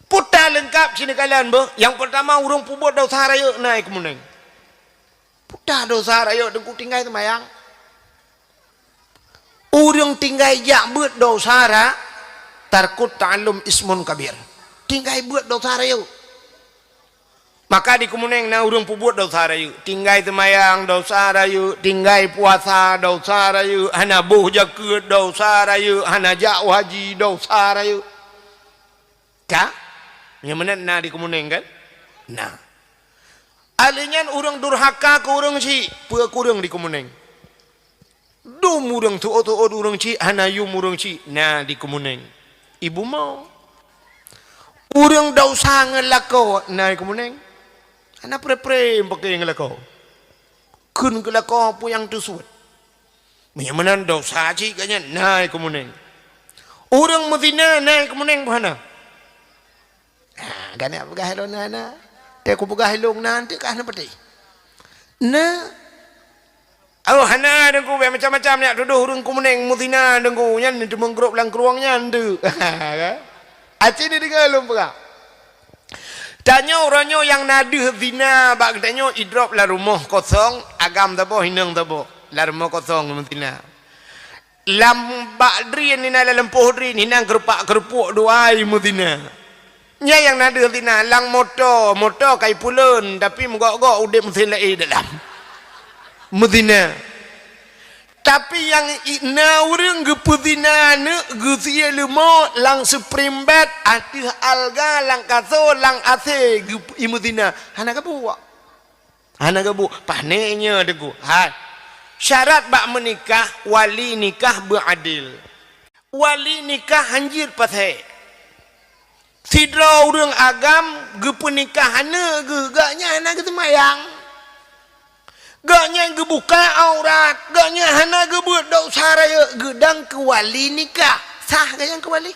Peue leungkap sinoe kalon beuh. Nyang peurtama ureuëng peubuet desya rayeuk na i Keumeuneung. Peue desya rayeuk Teungku tinggai seumayang. Ureuëng tinggai jak beuet desya ra-, tarkut ta'allum ismun kabir. Tinggai beuet desya rayeuk. Maka di Keumeuneung na ureuëng peubuet desya rayeuk. Tinggai seumayang desya rayeuk, tinggai puasa desya rayeuk, hana boh jakeuet desya rayeuk, hana jak haji desya rayeuk. Ka? Nyang meunan na di Keumeuneung kan? Na. Alèh nyan ureuëng durhaka keu ureuëng chik, peue kureueng di Keumeuneung. Dum ureuëng tuôt-tuôt ureuëng chik, hana yum ureuëng chik, na di Keumeuneung. I bumoe. Ureuëng desya ngon lakoe, na i Keumeuneung. Hana pre-pre paké ngon lakoe. Kheun keu lakoe peue nyang teusuet. Meunyoe meunan desya cit gobnyan na i Keumeuneung. Ureuëng meuzina na i Keumeuneung peue hana? Ha, gobnyan peugah lôn na, na. Teuh kupeugah lôn na, teuh ka hana peutéh. Na. Oh, hana Teungku, macam-macam nyak tudoh ureuëng Keumeuneung meuzina Teungku, nyan teumeugrôp lam krueng nyan teuh. Aci ni deungoe lôn peugah. Tanyoe uroe nyoe nyang na deuh zina bak geutanyoe idrop lam rumoh kosong, agam saboh, inong saboh, lam rumoh kosong meuzina. Lam bak drien inan, lam lampôh drien inan, keurupak-keurupuk dua i meuzina. Nyan nyang na deuh zina, lam moto, moto ka ipuleuen, tapi meugok-gok udeb meusén laén dalam. Meuzina. Tapi nyang i-, na ureuëng geupeuzina aneuk geusie leumo lam spring bed, ateueh alga, lam kaso, lam asé geup-, imeuzina. Hana geubuet. Hana geubuet. Pané nyoe Teungku. Hai. Syarat bak meunikah, wali nikah beuadil. Wali nikah hanjeuet pasék. Sidroe ureuëng agam geupeunikah aneuk geuh, gobnyan hana geuseumayang. Gobnyan geubuka aurat, gobnyan hana geubeuet desya rayeuk, geudong keu wali nikah. Sah gobnyan keu wali?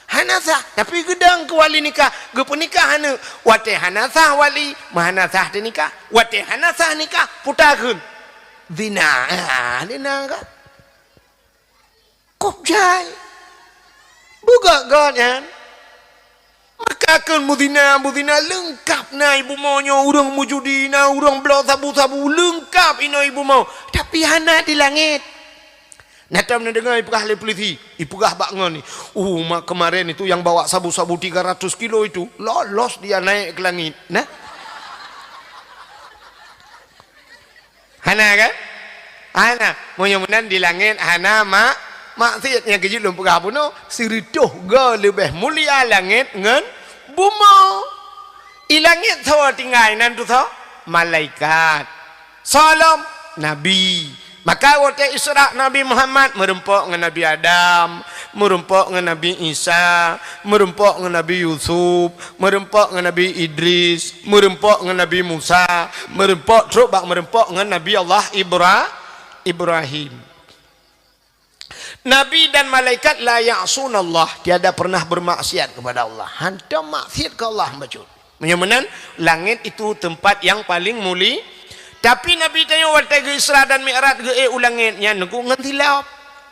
Hana sah, tapi geudong keu wali nikah, geupeunikah aneuk. Watée hana sah wali, meuhana sah teunikah. Watée hana sah nikah, peue takheun? Zina. Ah, zina kan? Kok jai. Beugét-gét nyan. Maka kheun meuzina, meuzina leungkap na i bumoe nyoe, ureuëng meujudi na, ureuëng bloe sabu-sabu, leungkap inoe i bumoe. Tapi hana di langét. Na tom neudeungoe ipeugah lé polisi, ipeugah bak ngon ni, "Uh, ma-, kemarin itu yang bawa sabu-sabu tiga ratus kilo itu, lolos dia naik ke langit." Nah. Hana kan? Hana. Meunyoe meunan di langét hana ma-, maksiet. Nyang keujeuet lôn peugah bunoe, sireutôh goe leubeh mulia langét ngon bumoe. I langét soe tinggai nan tu soe? Malaikat. Soe lom? Nabi. Maka watée Isra Nabi Muhammad meureumpok ngon Nabi Adam, meureumpok ngon Nabi Isa, meureumpok ngon Nabi Yusuf, meureumpok ngon Nabi Idris, meureumpok ngon Nabi Musa, meureumpok trok bak meureumpok ngon Nabi Allah Ibra-, Ibrahim. Nabi dan malaikat la ya'sunallah, tiada pernah bermaksiat kepada Allah. Hantom maksiat keu Allah bacut. Meunyoe meunan, langét itu tempat yang paling muli-, tapi Nabi tanyoe watée geu-Isra dan Mi'raj geuék u langét nyan ngon silop.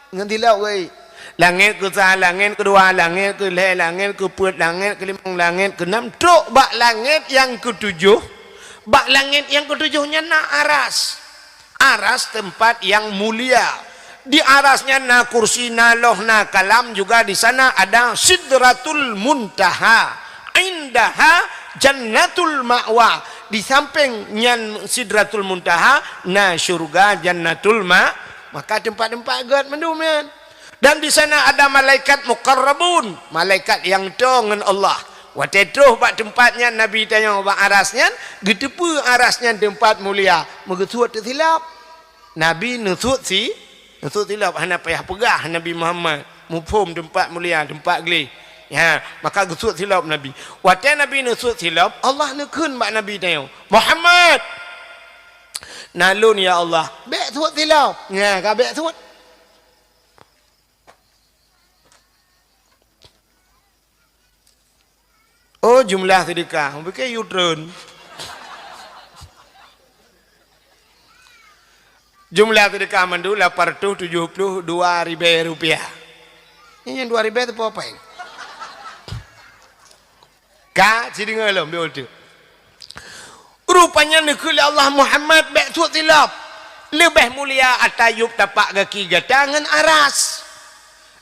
Ngon silop geuék. Langét keusa, langét keudua, langét keulhée, langét keupeuet, langét keulimong, langét keunam, trok bak langét nyang keutujoh. Bak langét nyang keutujoh nyan na aras. Aras tempat yang mulia. Di aras nyan na kursi, na loh, na kalam, juga di sana ada Sidratul Muntaha. Indaha Jannatul Ma'wa. Di samping nyan Sidratul Muntaha na syurga Jannatul Ma-, maka tempat-tempat gét mandum nyan. Dan di sana ada malaikat muqarrabun, malaikat nyang toe ngon Allah. Watée troh bak teumpat nyan Nabi tanyoe bak aras nyan, geuteupeue aras nyan teumpat mulia, meugeusuet teusilop. Nabi neusuet si-, neusuet silop, hana payah peugah Nabi Muhammad, muphom teumpat mulia, teumpat gleh. Ya, maka geusuet silop Nabi. Watée Nabi neusuet silop, Allah neukheun bak Nabi tanyoe, "Muhammad, na lôn ya Allah, bék suet silop." Nya, ka bék suet. Oh, jumlah seudeukah. Mungkin U-turn. Jumlah seudeukah mandum lapan ratus tujuh puluh dua ribée rupiah. Nyan dua ribée teupeu apa? Ka, sideungoe lom, beutôi. Rupanya neukheun lé Allah, "Muhammad, bék suet silop. Leubeh mulia ata yup tapak gaki gata ngon aras.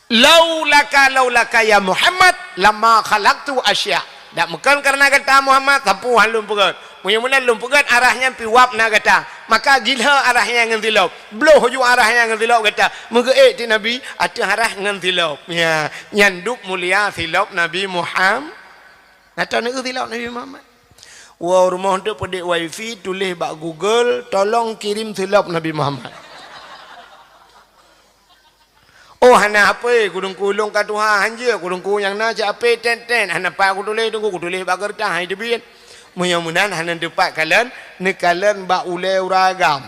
Laulaka, laulaka ya Muhammad, lama khalaqtu asya." Dak meukon kareuna gata Muhammad, sapeue han lôn peugét. Meunyoe meunan lôn peugét, aras nyan pih wab na gata. Maka gilhée aras nyan ngon silop. Bloh ju aras nyan ngon silop gata. Meugeuék di Nabi, ateueh aras ngon silop. Ya, nyan dub mulia silop Nabi Muhammad. Gata neueu silop Nabi Muhammad. Woe rumoh teuk peudek wifi, tuléh bak Google, "Tolong kirim silop Nabi Muhammad." Oh, hana hapé, kudungku lôn ka tuha, hanjeuet kudungku nyang na cit hapé tét-tét, hana pat kutuléh, dungku kutuléh bak keureutah, hai teubiet. Meunyoe meunan hana teupat kalon, neukalon bak ulée ureueng agam.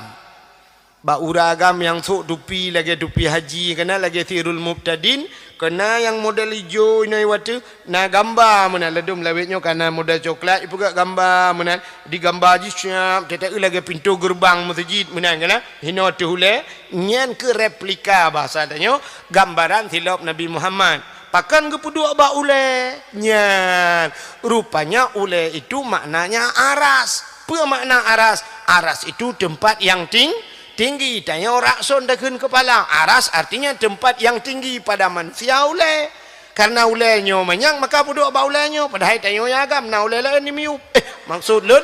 Bak ureueng agam nyang sôk tupi lagée tupi haji, keunan lagée Sirul Mubtadin, keunan nyang model ijo inoe watée na gamba meunan, ladôm lawét nyoe kana model coklat, ipeugét gamba meunan, di gamba jih siab, teuteue lagée pintoe geureubang meuseujid meunan kana, hinoe teuh ulée, nyan keuh replika bahasa tanyoe, gambaran silop Nabi Muhammad. Pakon geupeuduek bak ulée? Nyan, rupanya ulée itu maknanya aras. Peue makna aras? Aras itu tempat yang ting-, tinggi. Tanyoe rakson takheun keupala. Aras artinya tempat yang tinggi pada manusia ulée. Karena ulée nyoe manyang, maka peuduek bak ulée nyoe. Padahai tanyoe nyang agam na ulée laén di miyueb. Eh, maksud lôn,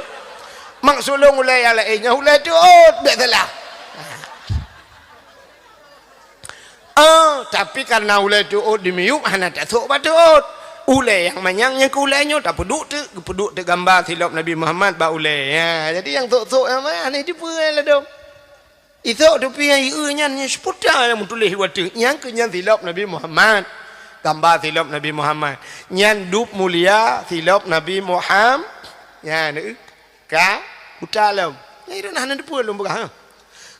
maksud lôn ulée nyang laén nyoe ulée teuôt, bék salah. Ah, tapi karena ulée teuôt di miyueb hana tasôk bak teuôt. Ulée nyang manyang nyang keu ulée nyoe tapeuduek teuk, geupeuduek teuk gamba silop Nabi Muhammad bak ulée. Ya, jadi nyang sôk-sôk nyang manyang hana jiteupeue ladôm. Isôk tupi nyang ieu nyan, nyan seuputa nyang meutuléh watée. Nyang keu nyan silop Nabi Muhammad. Gamba silop Nabi Muhammad. Nyan dub mulia silop Nabi Muhammad. Nyan, eh. Ka buta lom. Nyan hana teupeue lôn peugah, ha.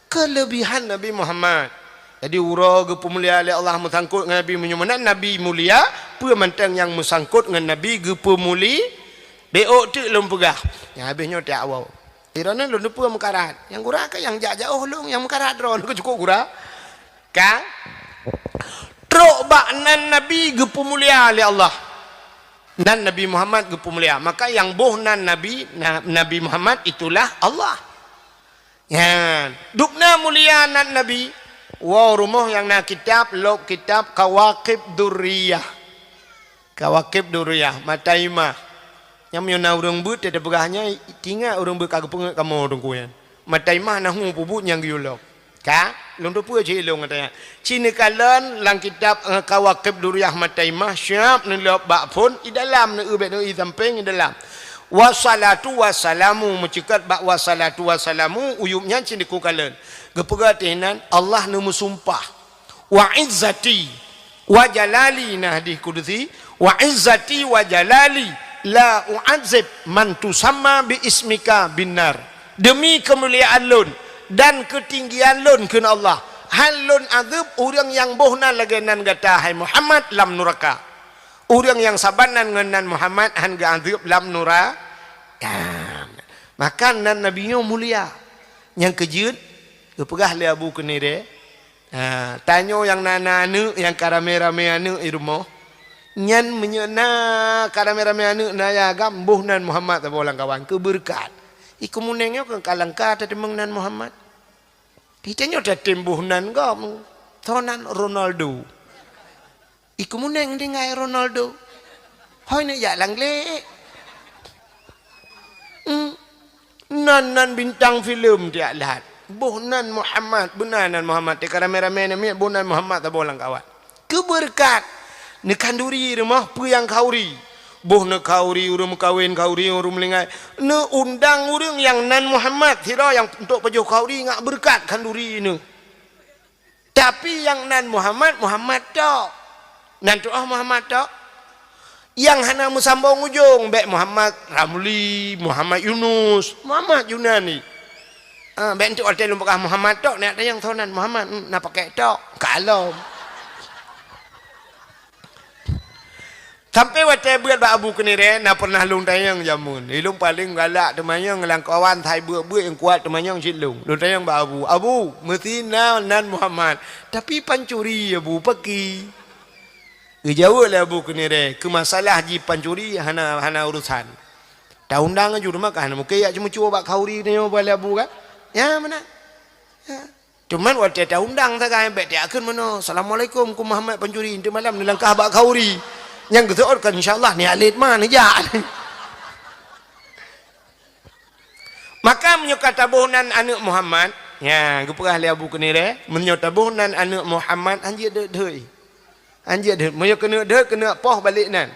Keulebihan Nabi Muhammad. Jadi, uroe geupeumulia lé Allah meusangkot ngon Nabi, meunyoe meunan Nabi mulia, peue mantong nyang meusangkot ngon Nabi geupeumuli-, bék teuk lôn peugah. Nyang habéh nyoe tiak awai. Droeneuh lôn teupeue meukarat. Nyang gura ka nyang jak jaoh lôn, nyang meukarat droeneuh ka cukôp gura. Ka? Trok bak nan Nabi geupeumulia lé Allah. Nan Nabi Muhammad geupeumulia. Maka nyang boh nan Nabi, na-, Nabi Muhammad itulah Allah. Nyan. Dubna mulia nan Nabi. Woe rumoh nyang na kitab, lok kitab Kawakib Durriyah. Kawakib Durriyah, Mata Imah. Nyang meunyoe na ureuëng beuet teupeugah nyan, tingat ureuëng beuet ka geupeungeut kamoe teungku nyan. Mata Imah na hu peubuet nyang geuyue lom. Ka? Lôn teupeue cit lôn gata nyan. Ci neukalon lam kitab, eh, Kawakib Durriyah Mata Imah, siab neulop bak phon, i dalam neueu bék neueu i sampéng, i dalam. Wassalatu wassalamu, meuceukat bak wassalatu wassalamu, uyueb nyan ci neukalon. Geupeugah teuh inan, Allah neumeusumpah, "Wa izzati wa jalali," na hadis kudusi, "Wa izzati wa jalali la u'adzib man tusamma bi ismika binnar." Demi keumuliaan Lôn dan keutinggian Lôn, kheun Allah, hán Lôn azeueb ureuëng nyang boh nan lagée nan gata, hai Muhammad, lam nuraka. Ureuëng nyang saban nan ngon nan Muhammad hán geuazeueb lam nuraka. Maka nan Nabi nyoe mulia. Nyang keujeuet, geupeugah lé Abu Keunirée, "Ha, tanyoe nyang na, na aneuëk, nyang ka ramé-ramé aneuëk di rumoh, nyan meunyoe na ka ramé-ramé aneuëk na nyang agam, boh nan Muhammad saboh lam kawan, keu beureukat." Ih, keumuneng nyoe ka langka tateumeung nan Muhammad. Geutanyoe tatem boh nan gob, soe nan Ronaldo. Ih, keumuneng tinggai Ronaldo. Hôi neujak lam glé. Hmm. Nan, nan bintang filem tiak lhat. Boh nan Muhammad, beuna nan Muhammad. Teuka ramé-ramé namiet boh nan Muhammad saboh lam kawan. Keu beureukat. Neukhanduri rumoh peue nyang khanduri. Boh neukhanduri ureuëng meukawen, khanduri ureuëng meuninggai. Neuundang ureuëng nyang nan Muhammad sidroe nyang untuk pajoh khanduri ngat beureukat khanduri neu. Tapi nyang nan Muhammad, Muhammad tok. Nan tuoh Muhammad tok. Nyang hana meusambong ujong, bék Muhammad Ramli, Muhammad Yunus, Muhammad Junani. Ah, bék enteuk watée lôn peugah Muhammad tok, neujak tanyong soe nan Muhammad, hmm, na pakék tok, kalom. Sampai watée beuet bak Abu Keunirée, na pernah lôn tanyong jameun. Ilôn paleng galak teumanyong lam kawan, sai beuet-beuet nyang kuat teumanyong cit lôn. Lôn tanyong bak Abu, "Abu, meusti na nan Muhammad, tapi pancuri, Abu, pakri?" Geujaweueb lé Abu Keunirée, "Keu masalah jih pancuri hana, hana urusan. Taundang aju rumoh ka hana mungken jak ceumeucue bak khanduri tanyoe bak lé Abu kan?" Ya, meunan. Ya. Cuman watée taundang sagai, bék takheun meunoe, "Assalamualaikum, ku Muhammad pancuri," enteuk malam neulangkah bak khanduri. Nyang geuseuôt kan, "Insya Allah, ni alet ma neujak." Maka meunyoe ka taboh nan aneuëk Muhammad, ya, geupeugah lé Abu Keunirée, meunyoe taboh nan aneuëk Muhammad, hanjeuet deuet-deuet. Hanjeuet deuet. Meunyoe keuneuk deuet, keuneuk poh balek nan.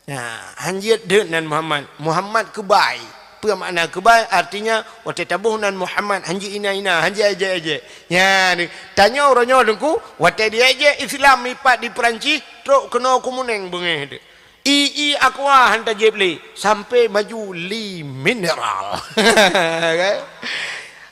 Ya, hanjeuet deuet nan Muhammad. Muhammad keubai. Peue makna keubai? Artinya, watée taboh nan Muhammad, hanjeuet ina-ina, hanjeuet ejek-ejek. Ya, tanyoe uroe nyoe Teungku, watée diejek Islam ipat di Perancis, trok keunoe keumuneng beungéh deuek. Ié-ié Aqua han tajieb lé, sampoe maju li mineral. Kan?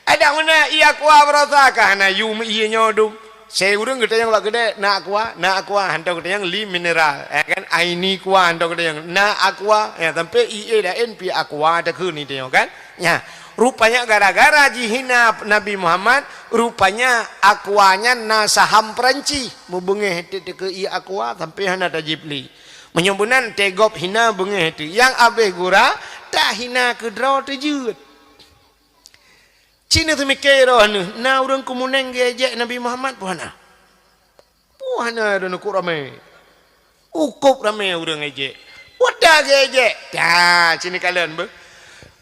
Adak meunan ié Aqua baroesa ka hana yum ié nyoe dum. Sei ureuëng geutanyong bak keudè, "Na Aqua?" "Na Aqua," han tageutanyong li mineral. Eh, kan? Aini Aqua han tageutanyong. "Na Aqua?" Ya, sampoe ié laén pih Aqua takheun tanyoe, kan? Ya. Rupanya gara-gara jihina Nabi Muhammad, rupanya Aqua nyan na saham Perancis. Meubeungéh teuk-teuk keu ié Aqua, sampoe hana tajieb lé. Meunyoe meunan, teugob hina beungéh teuh. Nyang abéh gura, tahina keudroe teujeuet. Cit neuseumiké roh neuh, na ureuëng keumuneng geuejek Nabi Muhammad peue hana? Peue hana, droeneuh kok ramé. Ukop ramé ureuëng ejek. Peue ta geuejek? Ta, cit neukalon beuh.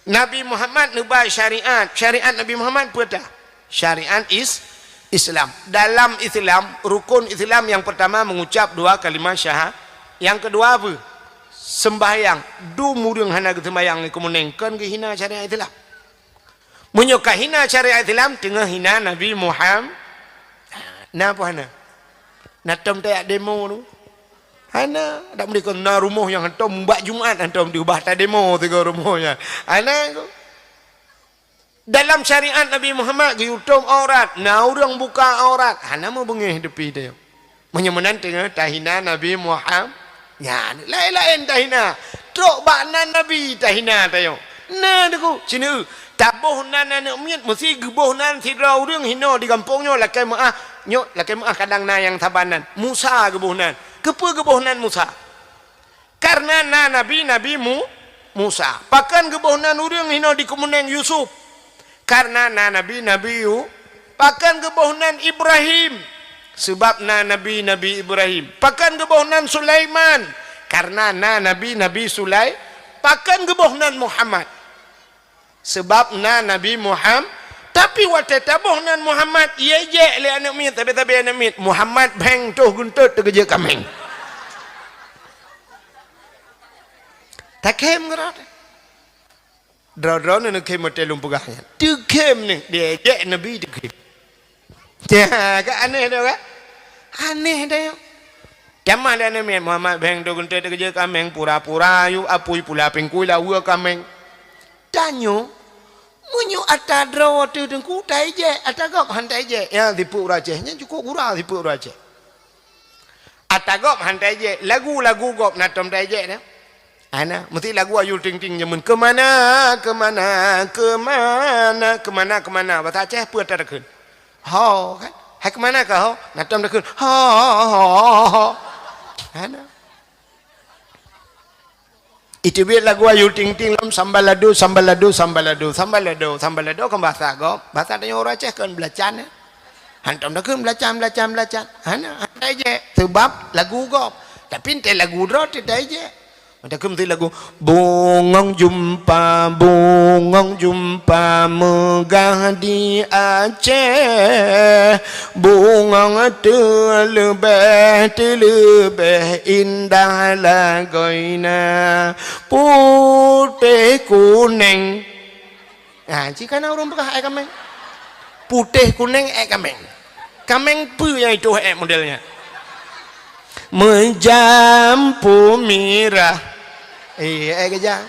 Nabi Muhammad neuba syariat. Syariat Nabi Muhammad peue ta? Syariat is-, Islam. Dalam Islam, rukun Islam yang pertama mengucap dua kalimah syaha-, yang kedua apa? Sembahyang. Dum ureuëng hana geuseumbahyang keumuneng, kon geuhina syariat Islam. Meunyoe ka hina syariat Islam, teungoh hina Nabi Muhammad. Na peue hana? Na tom tajak demo tu? Hana. Dak meudeh kon na rumoh nyang hantom bak Jumat hantom diubah tademo sigoe rumoh nyan. Hana ko. Dalam syariat Nabi Muhammad geuyue tom aurat, na ureuëng buka aurat, hana meubeungéh deupi teuh. Meunyoe meunan teungoh tahina Nabi Muhammad, nyan laén-laén tahina. Trok bak nan Nabi tahina tanyoe. Na Teungku, sineuk taboh nan aneuëk miet meusi geuboh nan sidroe ureuëng hinoe di gampông nyoe lakée meuáh, nyoe lakée meuáh kadang na nyang saban nan. Musa geuboh nan. Keupeue geuboh nan Musa? Kareuna na nabi, Nabi Mu-, Musa. Pakon geuboh nan ureuëng hinoe di keumuneng Yusuf? Kareuna na nabi, Nabi Yu-, pakon geuboh nan Ibrahim? Seubab na nabi, Nabi Ibrahim. Pakon geuboh nan Sulaiman? Kareuna na nabi, Nabi Sulai-, pakon geuboh nan Muhammad? Seubab na Nabi Muham-, tapi watée taboh nan Muhammad, ié jek lé aneuëk miet, sabe-sabe aneuëk miet, Muhammad beng toh geuntot teugeujek kaméng. Takém geurot. Droe-droe neuneuk khém watèe lôn peugah nyan. Teukhém nyoe, diejek Nabi teukhém. Cah, ka aneh dah kan? Aneh dah nyoe. Tamah dah nyoe, Muhammad Beng tu geuntèe teukeujeuet kaméng, pura-pura yue apui pula pingkui lawa kaméng. Tanyoe, meunyoe ata droe teuh teungku taejek, ata gob han taejek. Ya, sipeuet ureueng Aceh. Nyan cukôp gura sipeuet ureueng Aceh. Ata gob han taejek, lagu-lagu gob na tom taejek dah. Hana, meusti lagu Ayu Ting Ting jameun, "Keumana, keumana, keumana, keumana, keumana." Basa Aceh peue ata takheun? Ho, kan? "Hai keumana kah ho?" Na tom takheun, "Ho, ho, ho, ho." Hana. Iteubiet lagu Ayu Ting Ting lom, sambalado, sambalado, sambalado, sambalado, sambalado kan basa gob. Basa tanyoe ureueng Aceh kan belacan, eh. Han tom takheun belacan, belacan, belacan. Hana, han taejek. Seubab lagu gob. Tapi entèe lagu droe teuh taejek. Mantong keu meuti lagu, "Bungong jumpa, bungong jumpa meugah di Aceh. Bungong teuleubeh, teuleubeh indah lagoina. Putéh kuneng." Ha, ci kana ureueng peugah èk kaméng. Putéh kuneng èk kaméng. Kaméng peue nyang ituh èk model nyan? Meujampu mirah. Eh, èk gajah.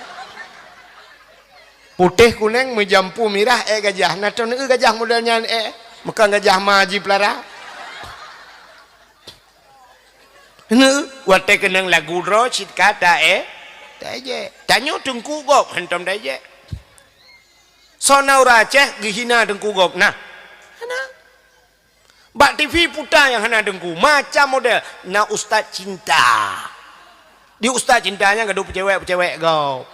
Putéh kuneng meujampu mirah èk gajah. Na teuh neueu gajah model nyan èk. Meukan gajah ma jipeulara. Hana, watèe keunong lagu droe cit ka ta-, eh, taejek. Tanyoe teungku gob han tom taejek. Soe na ureueng Aceh geuhina teungku gob na? Hana. Bak T V puta nyang hana teungku, macam model na ustaz cinta. Di ustaz cinta nyan gadôh peucewek-peucewek gob.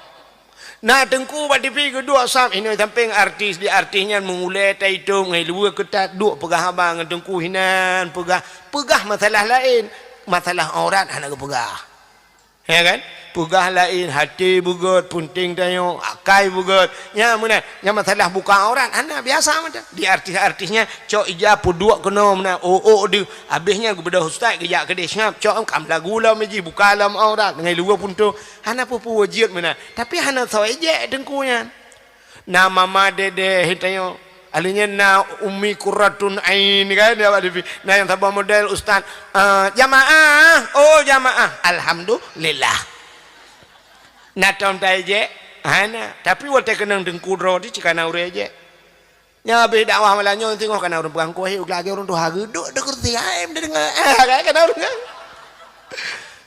Na teungku bak T V geuduek sam, inoe sampéng artis, di artis nyan meungulèe taitông ngon luweue keutat duek peugah haba ngon teungku hinan, peugah, peugah masalah laén, masalah aurat hana geupeugah. Ya kan? Peugah laén, até beugöt, peunteng tanyoe, akai beugöt. Nyan meunan, nyan masalah buka aurat hana biasa mantong. Di artis-artis nyan cok ija peuduek keunoe meunan, ôk-ôk deuh. Abéh nyan geubeudôh ustaz geujak keudéh seungab, cok kam lagu lom iji, buka lom aurat, ngon luweue puntông. Hana peue-peue jeuet meunan. Tapi hana soe ejek teungku nyan. Na mama Dede tanyoe. Ahli nyan na Umi Kuratun Ain kan, ya, Pak Devi. Na nyang saboh model ustaz, eh, "Jamaah, oh jamaah." Alhamdulillah. Na tom taejek? Hana. Tapi watèe keunong teungku droe teuh cit kana ureueng ejek. Nyan abéh dakwah malam nyoe singoh kana ureueng peugah keu hai, lagèe ureueng tuha geuduek di kursi, hai, meudeungoe. Ah, kana ureueng.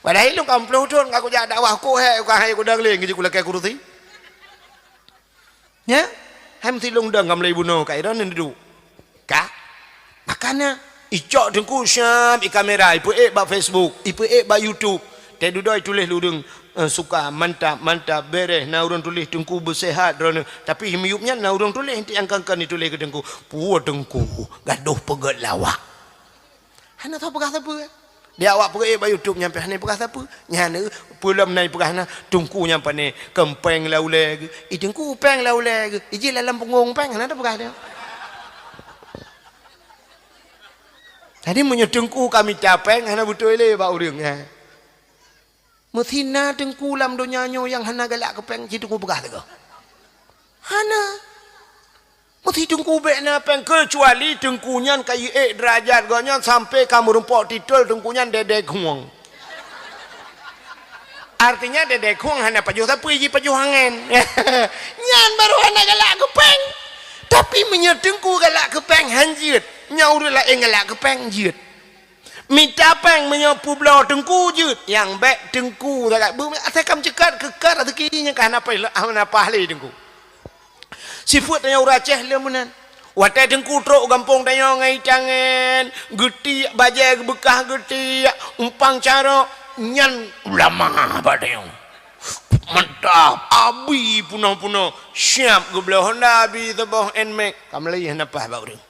Padahai lôn ka ploh thon ka kujak dakwah keu hai, ka hai kudong lé, ngeujak kulakèe kursi. Nyan, hai meusilong dong ka meulai bunoe ka iron neuduek. Ka? Makanya, icok teungku siab i kamera, ipeuék bak Facebook, ipeuék bak YouTube. Teududoe tuléh lé ureueng, eh, suka, mantap, mantap, bèrèh, na ureueng tuléh teungku beuseuhat droeneuh. Tapi miyueb nyan na ureueng tuléh, inti angkangkan ituléh keu teungku. Puwoe teungku, gadôh peugöt lawak. Hana tapeugah sapeue. Di awak peuék bak YouTube nyan pih hana peugah sapeue. Nyan, eh, peulom na ipeugah na, teungku nyan pane, keu péng lam ulèe geuh. I teungku péng lam ulèe geuh. Iji lam punggong péng, hana tapeugah dia. Jadi meunyoe teungku ka mita péng, hana beutôi lé bak ureueng, ya. Meusi na teungku lam donya nyoe nyang hana galak keu péng, ci teungku peugah sigoe. Hana. Meusi teungku bèk na péng, keucuali teungku nyan ka jiék deurajat gobnyan sampai ka meurumpok titol teungku nyan Dede Khueng. Artinya Dede Khueng hana pajoh sapeue, jipajoh angén. Nyan baru hana galak keu péng. Tapi meunyoe teungku galak keu péng, han jeuet. Nyan ureueng laén galak keu péng, jeuet. Mita péng meunyoe peubloe teungku jeuet, nyang bèk teungku sagai. Beu-, asai ka meuceukat keu ka raseuki nyan ka hana paih le-, hana paih lé teungku. Sifeuet tanyoe ureueng Aceh lé meunan. Watèe teungku trok u gampông tanyoe ngon itangen, geutiek bajèe geubeukah geutiek, umpang carông, nyan ulama bak tanyoe. Mantap, abi punoh-punoh, siap geubloe Honda abi saboh Nmax, ka meulai hana paih bak ureueng.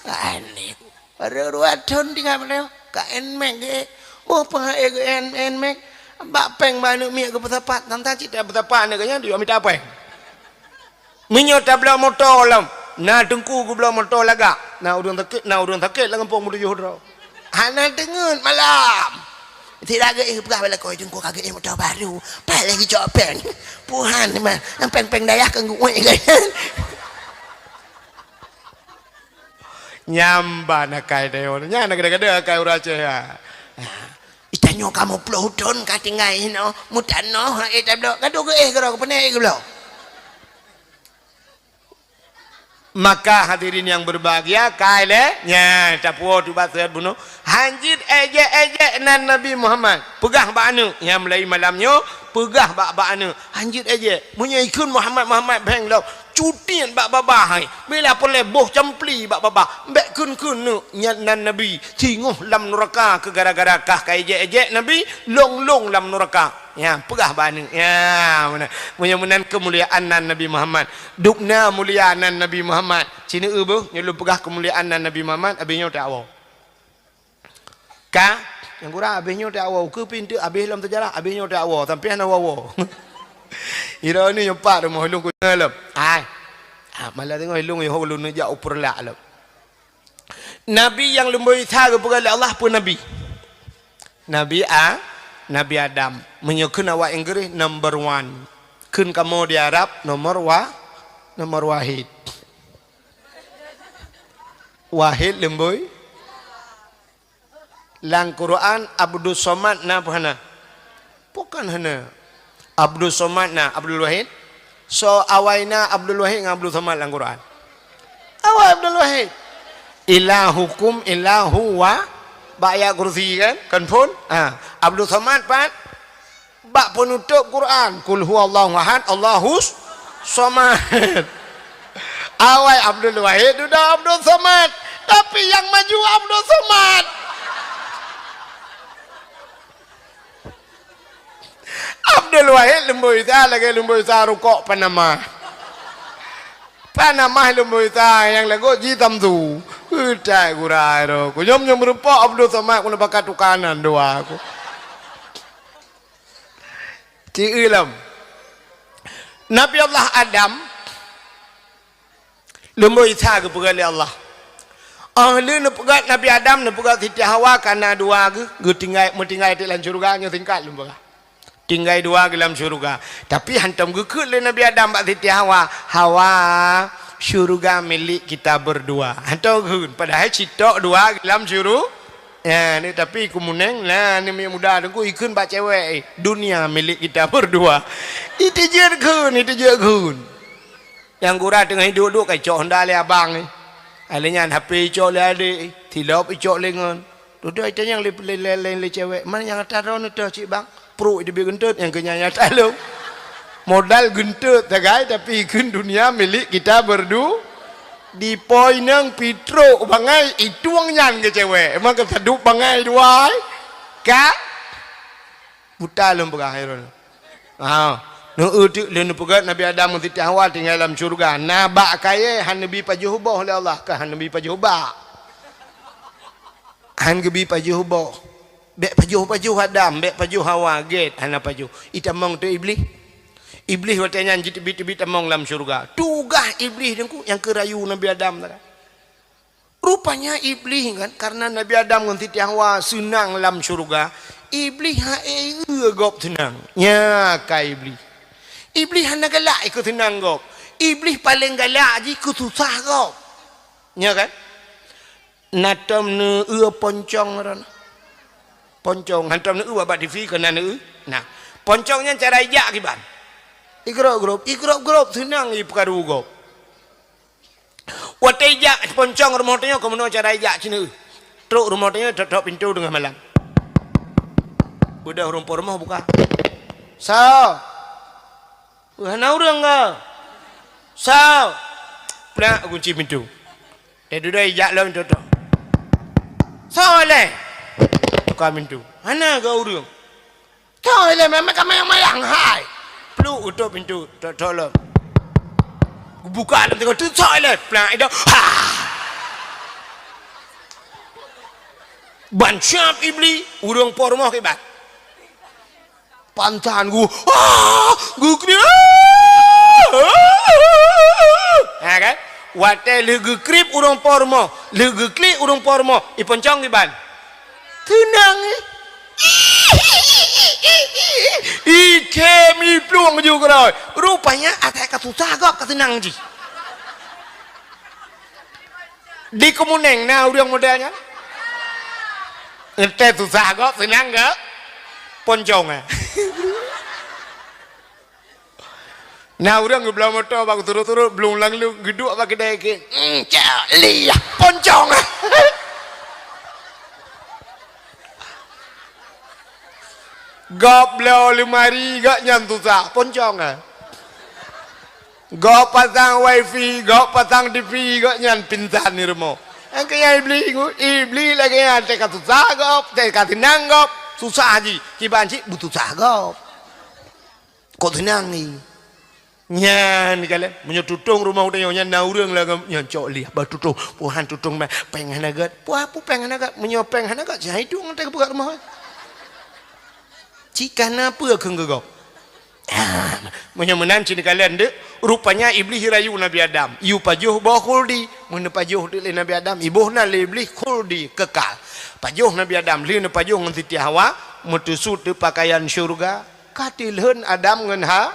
Aneh. Baru dua thon tinggai bak tanyoe, ka Nmax geuék. Boh peue han ék geuék Nmax. Bak péng bak aneuk miet geupeusapat, tang-tang cit tapeusapat aneuk geuh nyan, jijak mita péng. Meunyoe tabloe moto lom, na teungku geubloe moto lagak. Na ureueng sakét, na ureueng sakét lam gampông meutujoh droe. Hana teungeut malam. Sira geuéh peugah bak lakoe, "Teungku ka geuéh moto baru, paih lagi cok péng." Puhan mah, nyang péng-péng dayah keu geuéh kan. Nyamba na kai dayah, nyan na kadang-kadang kai ureueng Aceh, ya. Itanyoe kamoe ploh thon ka tinggai inoe, mutanoh, eh, tabloe, gadoh geuéh keudroe, keupeuneh geuh bloe. Maka hadirin yang berbahagia, kai lé, nya, tapuwoe tubat seuhat bunoe. Hanjeuet éjék-éjék nan Nabi Muhammad. Peugah bak aneuk, nyang mulai malam nyoe, peugah bak, bak aneuk. Hanjeuet éjék. Meunyoe ikheun Muhammad, Muhammad bheng lom. Cutiet bak babah hai. Bila peureulée boh campli bak babah. Bék kheun-kheun neuk nyan nan Nabi. Singoh lam nuraka keu gara-gara kah ka éjék-éjék Nabi, lôn-lôn lam nuraka. Ya, peugah bak aneuk. Ya, meunan. Meunyoe meunan keumuliaan nan Nabi Muhammad. Dubna mulia nan Nabi Muhammad. Sineuk beuh, nyoe lôn peugah keumuliaan nan Nabi Muhammad, abéh nyoe tawoe. Ka, nyang gura abéh nyoe tawoe. Keu pintoe abéh lom seujarah, abéh nyoe tawoe. Sampoe hana woe-woe. Ira ni nyoe pat rumoh lôn ku lom. Hai. Ah, malah teungoh lôn yoh lôn neujak u Peureulak lom. Nabi nyang leumboi sa geupeugah lé Allah peue nabi? Nabi A-, Nabi Adam. Meunyoe kheun awak Inggris, number one. Kheun kamoe di Arab, nomor wa-, nomor wahid. Wahid leumboi. Lam Quran, Abdus Somad na peue hana? Bukan hana. Abdus Somad na, Abdul Wahid. Soe awai na Abdul Wahid ngon Abdul Somad lam Quran? Awai Abdul Wahid. Ilahukum ilahu wa-, bak ayat kursi kan? Kan phon? Ha. Abdul Somad pat? Bak peunutôb Quran. Qul huwallahu ahad, Allahus somad. Awai Abdul Wahid dudoe Abdul Somad. Tapi nyang maju Abdul Somad. Abdul Wahid leumboi sa lagée leumboi sa rukok Panama. Panama leumboi sa nyang lagot ji Samsu. Utai gura ro. Kunyom nyom rupak Abdul Somad keuneuk bakat tukanan dua ku. Ci lom. Nabi Allah Adam Leumboi sa geupeugah lé Allah. Óh lheueh neupeugah Nabi Adam, neupeugah Siti Hawa ka na dua geuh, geutinggai, meutinggai teuk lam syeuruga, nyoe singkat lôn peugah. Tinggai dua geuh lam syeuruga. Tapi hantom geukheun lé Nabi Adam bak Siti Hawa, "Hawa, syeuruga milék kita berdua." Hantom geukheun, padahai sitok dua geuh lam syeuruga. Ya, ni tapi keumuneng, nah, ni muda teungku ikheun bak cewek, eh, "Dunia milik kita berdua." Itu jeuet kheun, itu jeuet kheun. Nyang gura teungoh iduek-duek ka icok honda lé abang, eh. Lheueh nyan H P icok lé adék, eh. Tilop icok lé ngon. Dudoe itanyong lé, lé, lé, lé, lé cewek, "Man nyang ata droeneuh toh cit bang?" Pruek iteubiet geunteut nyang keu nyan nyata lom. Modal geunteut sagai, tapi kheun dunia milik kita berdu-, dipoinong pitrok bangai itueng nyan keu cewek. Emang ka sadup bangai dua, eh? Ka? Buta lôn peugah hai droeneuh. Ha, neueu teuk lé neupeugét Nabi Adam ngon Siti Hawa tinggai lam syeuruga. Na bak kayée han neubi pajoh boh lé Allah, ka han neubi pajoh bak. Han geubi pajoh boh. Bék pajoh-pajoh Adam, bék pajoh Hawa, gét hana pajoh. Itamong teuk Iblih. Iblih watée nyan jiteubiet-teubiet tamong lam syeuruga. Tugaih Iblih teungku nyang keu rayu Nabi Adam tadi. Rupanya Iblih kan, karena Nabi Adam ngon Siti Hawa seunang lam syeuruga, Iblih hana eu gob seunang. Nya ka Iblih. Iblih hana galak ikeu seunang gob. Iblih paleng galak jih keu susah gob. Nya kan? Na tom neueu poncong ron. Poncong, hantom neueu bak T V keu na neueu. Nah, poncong nyan cara ijak kiban. Igrop-grop, igrop-grop seunang ipeukaru gob. Watée ijak poncong rumoh tanyoe, keumeunyoe cara ijak cit neu. Trok rumoh tanyoe, tok-tok pintoe teungoh malam. Beudôh ureuëng po rumoh buka. "Soe?" "Wah, hana ureuëng ka." "Soe?" Plak gunci pintoe. Teududoe ijak lom tok-tok. "Soe lé?" Buka pintoe. "Hana ka ureuëng." "Soe lé, memang ka mayang-mayang hai." Pluk, utok pintoe, tok-tok lom. Buka lom tengok tu, "Soe lé?" Plak, ida. Ha! Ban siap Iblih, ureuëng po rumoh kiban. Pantan gu, ah, geukriek. Ha kan? Watée lheueh geukriek ureuëng po rumoh, lheueh geukriek ureuëng po rumoh, iponcong kiban. Seunang, eh. Ih, ih, ih. Ikhem iplueng ju keudroe. Rupanya asai ka susah gob ka seunang jih. Di Kemuneng na ureueng model nyan? Ngeteh susah gob, seunang gob. Poncong, eh. Na ureueng geubloe moto bak turot-turot, blong lam lu, geuduek bak keudè keu, "Hmm, cok liah, poncong." Gob bloe leumari, gobnyan susah, poncong, eh. Gob pasang wifi, gob pasang T V, gobnyan pingsan di rumoh. Nyang keu nyan Iblih, Iblih lagèe nyan, teuka susah gob, teuka seunang gob, susah jih, kiban cit beususah gob. Kok seunang ni? Nyan kalon, meunyoe tutong rumoh geutanyoe nyan na ureueng lagèe nyan cok liah, bah tutong, puhan tutong mah, péng hana gèt. Puhan peue péng hana gèt? Meunyoe péng hana gèt, siat hidong teuka peugöt rumoh. Cit ka na peue kheun keu gob. Ah, meunyoe meunan cit kalon deuh, rupanya Iblih rayu Nabi Adam. Yue pajoh boh khuldi, meuneupajoh teuk lé Nabi Adam, iboh nan lé Iblih khuldi kekal. Pajoh Nabi Adam, lheueh neupajoh ngon Siti Hawa, meuteusut teuk pakaian syeuruga. Ka tilheun Adam ngon Ha-,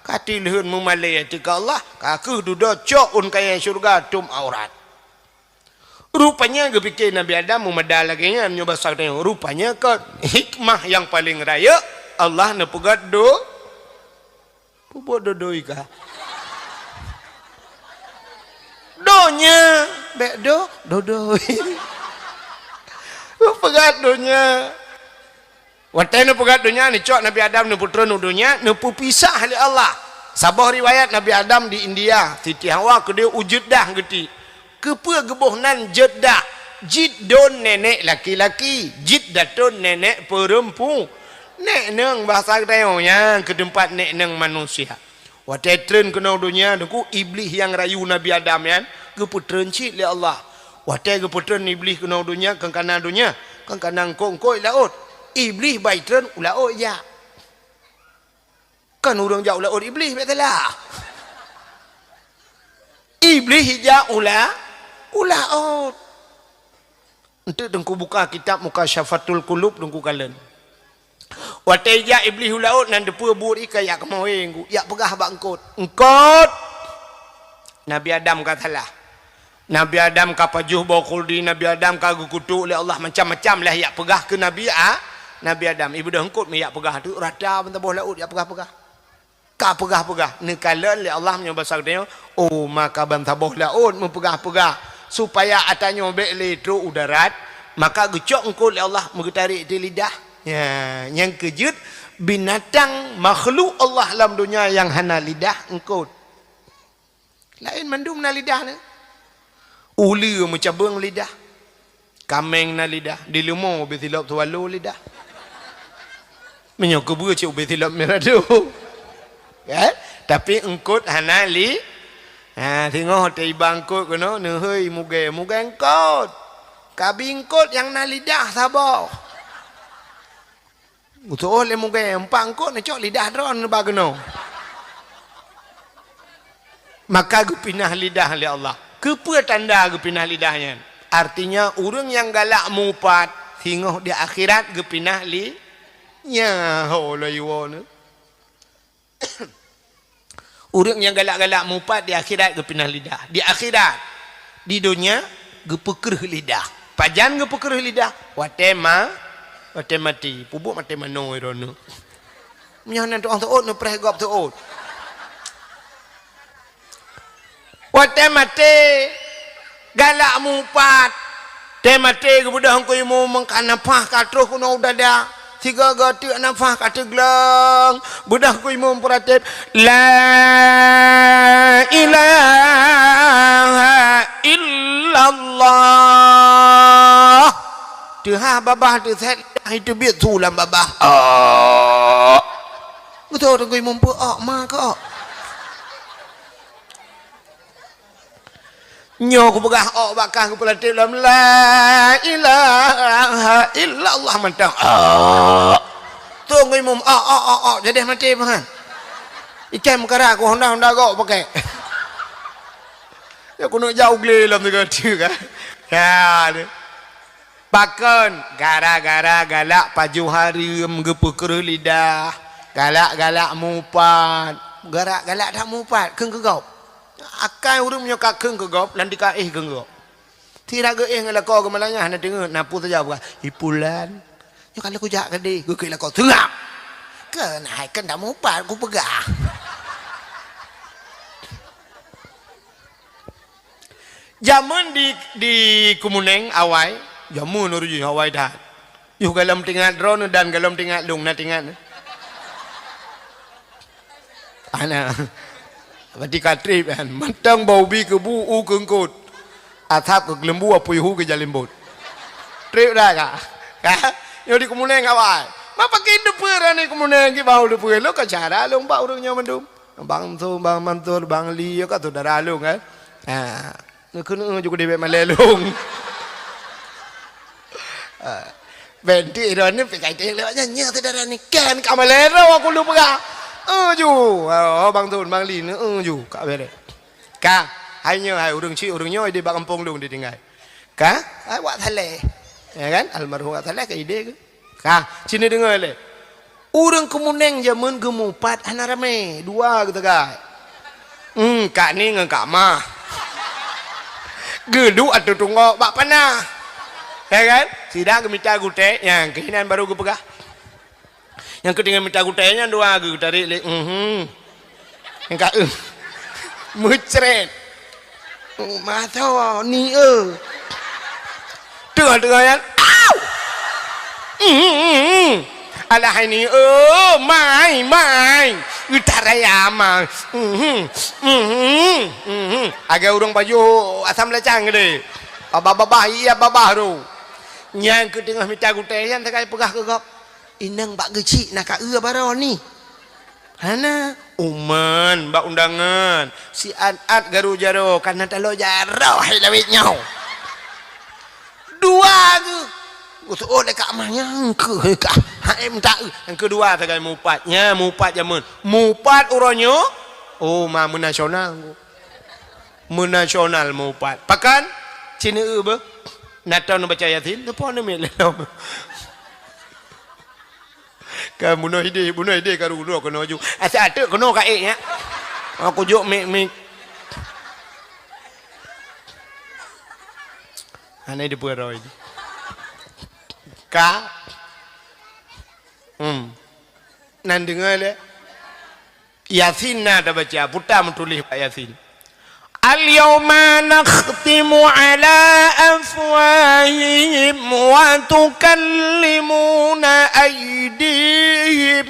ka tilheun meumalèe ateueh keu Allah, ka kheueh dudoe cok ôn kayèe syeuruga tom aurat. Rupanya geupike Nabi Adam meumada lagèe nyan nyoe basa geutanyoe. Rupanya kon hikmah nyang paleng rayeuk Allah neupeugöt do-, peubuet dodoi ka. Donya, bèk do-, dodoi. Peugöt donya. Watèe neupeugöt donya, neucok Nabi Adam neupeutreun u donya, neupeupisah lé Allah. Saboh riwayat Nabi Adam di India, Siti Hawa keudéh u Jeddah geutiek. Keupeue geuboh nan Jeddah? Jiddon nènèk laki-laki, Jiddatun nènèk peurempu-, nèk neng bahasa geutanyoe nyan keu teumpat nèk neng manusia. Watèe treun keunoe donya, Teungku, Iblih nyang rayu Nabi Adam nyan geupeutreun cit lé Allah. Watèe geupeutreun Iblih keunoe donya, kon kana donya, kon kana eungkôt-eungkôt laôt. Iblih ban treun u laôt jak. Kon ureueng jak u laôt Iblih, bèk salah. Iblih jak u la-, u laôt. Enteuk Teungku buka kitab Mukasyafatul Qulub, Teungku kalon. Watèe jak Iblih u laôt nan teupeue buet ié ka jak keumoe, jak peugah bak eungkôt, "Eungkôt! Nabi Adam ka salah. Nabi Adam ka pajoh boh khuldi, Nabi Adam ka geukutok lé Allah macam-macam lé jak peugah keu Nabi A-, Nabi Adam." Ibeudôh eungkôt meujak peugah teuk rata bansaboh laôt jak peugah-peugah. Ka peugah-peugah, neukalon lé Allah meunyoe basa geutanyoe, oh, maka bansaboh laôt meupeugah-peugah, supaya ata nyoe bèk lé trok u darat, maka geucok eungkôt lé Allah meugeutarek di lidah. Ya, nyang keujeuet binatang makhluk Allah lam donya nyang hana lidah eungkôt. Laén mandum na lidah nyan. Uleue meucabeueng lidah. Kaméng na lidah, di leumo ubé silop swallow lidah. Meunyoe keubeue cit ubé silop mirado. Kan? Tapi eungkôt hana li-, ha, singoh teuiba eungkôt keunoe, neuhôi mugée, mugée eungkôt. Kabi eungkôt nyang na lidah saboh. Geutu'oh lé mugée, empat eungkôt neucok lidah droe neuba keunoe. Maka geupinah lidah lé Allah. Keupeue tanda geupinah lidah nyan? Artinya, ureuëng nyang galak mupat, singoh di akhirat geupinah li-, nya ho lôn yue nyoe. Ureuëng nyang galak-galak mupat di akhirat geupinah lidah. Di akhirat, di donya geupeukreuh lidah. Pajan geupeukreuh lidah? Watée ma-, watée maté. Peubuet maté manoe droeneuh. Meunyoe hana tu'oh seuôt, neupreh gob seuôt. Watée maté, galak mupat. Tée maté geubeudôh Teungku Imum, meuka nafah ka troh keunoe u dada. Sigoe-goe teuk nafah ka teuglong. Beudôh Teungku Imum peuratéb, "La ilaha illallah." Teuhah babah teusét, teubiet su lam babah. Oh. Beutôi Teungku Imum peuok, ma keuok. Nyoe kupeugah ôk bak kah geupeulatéb lom, "La ilaha illallah," mantong. Ôk. Teungku Imum, ôk, ôk, ôk, ôk, jadeh maté meuhan. Ikan meukara ku honda-honda gok pakai. Ya, keuneuk jak u glé lom sigoe teuk kan. Ya, ni. Pakon? Gara-gara galak pajoh hareuem, geupeukreueh lidah, galak-galak mupat, galak-galak that mupat, kheun keu gob. Akai ureuëng nyoe ka kheun keu gob, lam tika éh kheun keu gob. Sira geuéh ngon lakoe geumalanyah, na teungeut, na peue saja peugah, "Hi pulan, nyoe ka lheueh kujak keudeh," geukheun lakoe, "Seungab!" Kheun hai, kheun that mupat kupeugah. Jameun di, di Keumeunéng awai, jameun ureuëng jih awai that. Yoh gohlom teuingat droeneuh dan gohlom teuingat lôn, na teuingat? Hana. Berarti ka treb kan. Mantong bak ubi keubu u keu eungkot. Asab keu keuleumbu, apui hu keu jalembot. Treb dah ka? Ka? Nyoe di Keumeunéng awai. Ma pakon teupeue rani Keumeunéng, kibau teupeue lôn ka cara lôn bak ureuëng nyoe mandum. Bang Mansur, Bang Mansur, Bang Li, ka syedara lôn kan. Ha. Neukeuneuk ju keudeh bèk malèe lôn. Ah, bèk droeneuh pih ka itém lewat nyan, nyan syedara ni kan ka malèe droe aku lôn peugah. Eh, ju. Oh, Bang Tun, Bang Li, eh, ju. Ka bèrèh. Ka, hai nyoe, hai ureuëng chik, ureuëng nyoe idéh bak gampông lôn ditinggai. Ka, hai Wak Saleh. Ya kan? Almarhum Wak Saleh ka idéh keu. Ka, sini deungoe lé. Ureuëng Keumeunéng jameun geumupat hana ramé, dua geusagai. Hmm, Kak Ni ngon Kak Mah. Geuduek ateueh tunggok bak panah. Ya kan? Sida geumita gutèe, nyang keuh inan baru geupeugah. Nyang keuh teungoh mita gutèe nyan dua geutarek lé, mhm. Nyang ka, eh. Meucret. Masa ni, eh. Tengah-tengah nyan. Au! Mhm. Alah ni, eh, mai, mai. Utaraya mai. Mhm. Mhm. Mhm. Agak ureuëng pajoh asam lacang gede. Babah-babah, iya babah tu. Nyang keuh teungoh mita gutèe nyan sagai peugah keu gob. Inong bak geuchik na ka eu baroe ni. Hana, uman bak undangan, siat-at garu jaroe, kana taloe jaroe hai lawét nyoe. Dua geuh. Geutu'oh lé Kak Mah nyang keuh ka. Hai mita eu. Nyang keudua sagai mupat. Nya mupat jameun. Mupat uroe nyoe. Oh, ma meunasional. Meunasional mupat. Pakon? Cina eu beuh. Na tom neubaca Yasin, teupon neumiet lé lom. Ka bunoe idéh, bunoe idéh ka rudoh keunoe ju. Asai ateuk keunoe ka ék nyak. Aku jok mik-mik. Hana dipeuroi. Ka. Hmm. Nan deungoe lé. Yasin na tabaca, peue ta meutuléh bak Yasin. Al-yauma nakhtimu ala afwahihim wa tukallimuna aydihim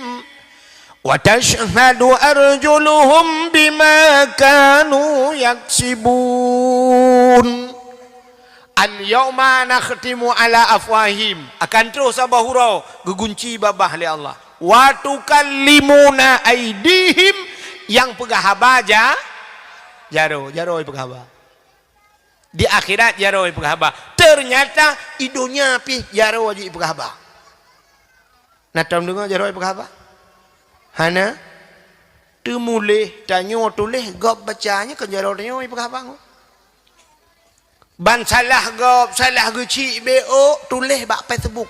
wa tashhadu arjuluhum bima kanu yaksibun. Al-yauma nakhtimu ala afwahihim. Akan troh saboh uroe geugunci babah lé Allah. Wa tukallimuna aidihim, nyang peugah haba ja-, jaroe, jaroe peugah haba. Di akhirat jaroe peugah haba. Ternyata i donya pih jaroe jih peugah haba. Na tom deungoe jaroe peugah haba? Hana? Teumuléh tanyoe tuléh gob baca nyoe kon jaroe tanyoe peugah haba ngon. Ban salah gob, salah geuchik B O, tuléh bak Facebook.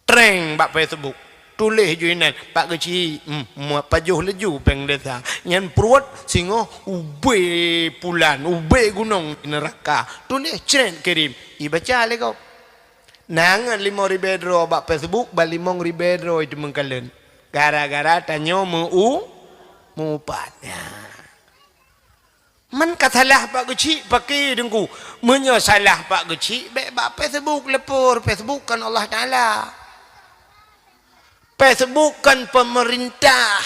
Treng bak Facebook. Tuléh ju inan, bak geuchik, hmm, mua pajoh laju péng desa. Nyan pruet singoh ubé pulan, ubé gunong di neuraka. Tuléh cret kirim, ibaca lé gob. Na ngon limong ribée droe bak Facebook, ban limong ribée droe teumeung kalon. Gara-gara tanyoe meu-, meuupat. Ya. Man ka salah bak geuchik, pakri Teungku. Meunyoe salah bak geuchik, bék bak Facebook leupor. Facebook kon Allah Taala. Facebook kon peumeurintah.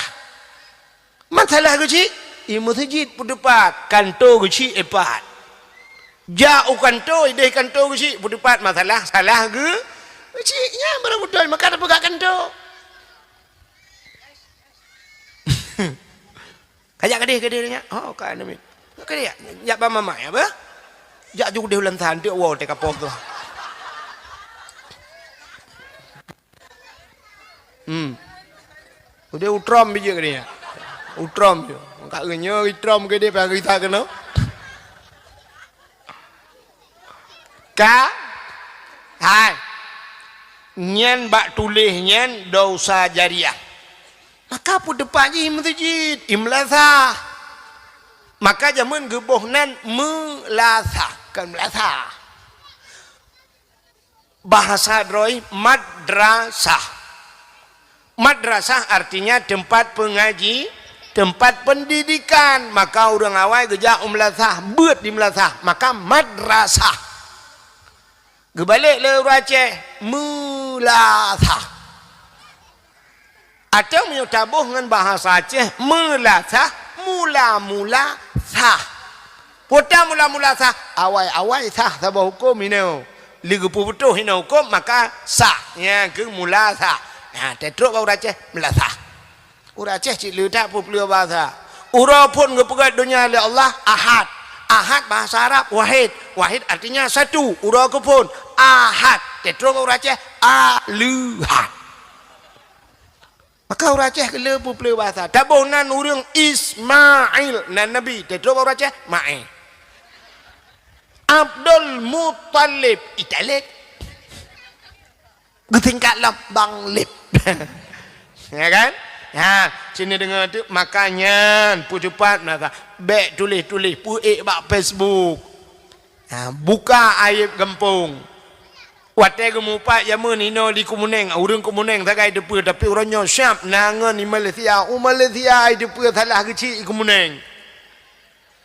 Man salah geuchik, i meuseujid peuteupat, kanto geuchik ipat. Jak u kanto, ideh kanto geuchik peuteupat masalah, salah geu-, geuchik. Nyan barô beutôi, maka tapeugah kanto. Kajak keudeh, keudeh nyan. Oh, ka aneuk miet. Keudeh, jak bak mamak, ya, bah? Jak ju keudeh ulang saha, anteuk woe teuka poh tu. Hmm. Udeh utrom bijéh keudeh nyan. Utrom je. Ka geunyoe itrom keudeh, payah geutak keunoe. Ka, Hai. Nyan bak tuléh nyan dosa jariah. Maka peuteupat jih meuseujid, imeulasah. Maka jameun geuboh nan meulasah, kon meulasah. Bahasa droe madrasah. Madrasah artinya tempat pengaji, tempat pendidikan. Maka ureuëng awai geujak u meulasah, beuet di meulasah. Maka madrasah. Geubalek lé ureuëng Aceh, meulasah. Atau meunyoe taboh ngon bahasa Aceh, meulasah, mula-mula sah. Pota mula-mula sah, awai-awai sah saboh huköm inoe. Lé geupeubeutôh inoe huköm, maka sah. Nyang keu mula sah. Nah, teutrok bak ureuëng Aceh, meulasah. Ureuëng Aceh cit le that peupleue bahasa. Uroe phon geupeugét donya lé Allah, Ahad. Ahad bahasa Arab, wahid. Wahid artinya satu. Uroe keuphon, Ahad. Teutrok bak ureuëng Aceh, Aleuhad. Maka ureuëng Aceh keu le peupleue bahasa. Taboh nan ureuëng Ismail, nan Nabi. Teutrok bak ureuëng Aceh, Maé. Abdul Muttalib, Italib. Geusingkat lom Bang Lib. Ya kan? Ha, sini deungoe tu, maka nyan peuteupat meulasah. Bék tuléh-tuléh, peuék bak Facebook. Ha, buka aéb gampông. Watée geumupat jameun inoe di Keumeunéng, ureuëng Keumeunéng sagai teupeue, tapi uroe nyoe siab na ngon di Malaysia. U Malaysia ai teupeue salah geuchik i Keumeunéng.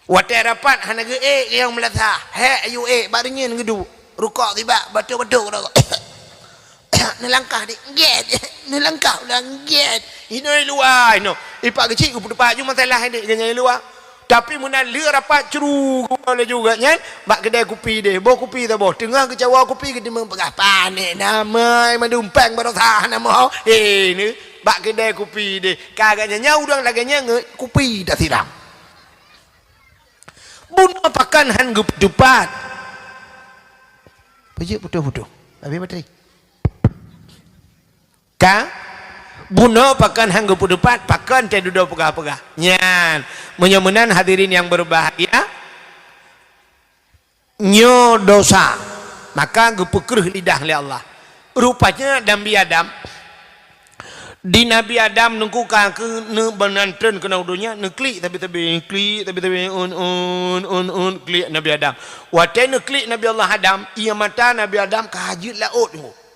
Watée rapat hana geuék nyang meulasah, hék ayue ék bak reunyeun geuduek, rukok sibak, batuk-batuk rukok. Neulangkah di gét, neulangkah ulang gét. Inoe luwa inoe. Ipak geuchik geupeuteupat ju masalah ini geunyang luwa. Tapi meunan lheueh rapat cru geuwoe laju geuh nyan bak keudè kupi deh. Boh kupi saboh. Teungoh geucawa kupi geuteumé peugah panéh namai mandum péng baroesa hana moho. Eh, ni bak keudè kupi deh. Ka geuh nyan nyang ureuëng lagée nyan ngon kupi tasiram. Bunoe pakon han geupeuteupat. Peujeuet putôh-putôh. Habéh batri. Ka? Bunoe pakon han geupeuteupat, pakon teududoe peugah-peugah. Nyan. Meunyoe meunan hadirin nyang berbahagia, nyoe dosa. Maka geupeukreuh lidah lé Allah. Rupanya Nabi Adam, di Nabi Adam nungku ka keu neubeunan treun keunoe donya, neuklik sabe-sabe, klik sabe-sabe, un, un, un, un, klik Nabi Adam. Watée neuklik Nabi Allah Adam, ié mata Nabi Adam ka jeuet laôt nungku.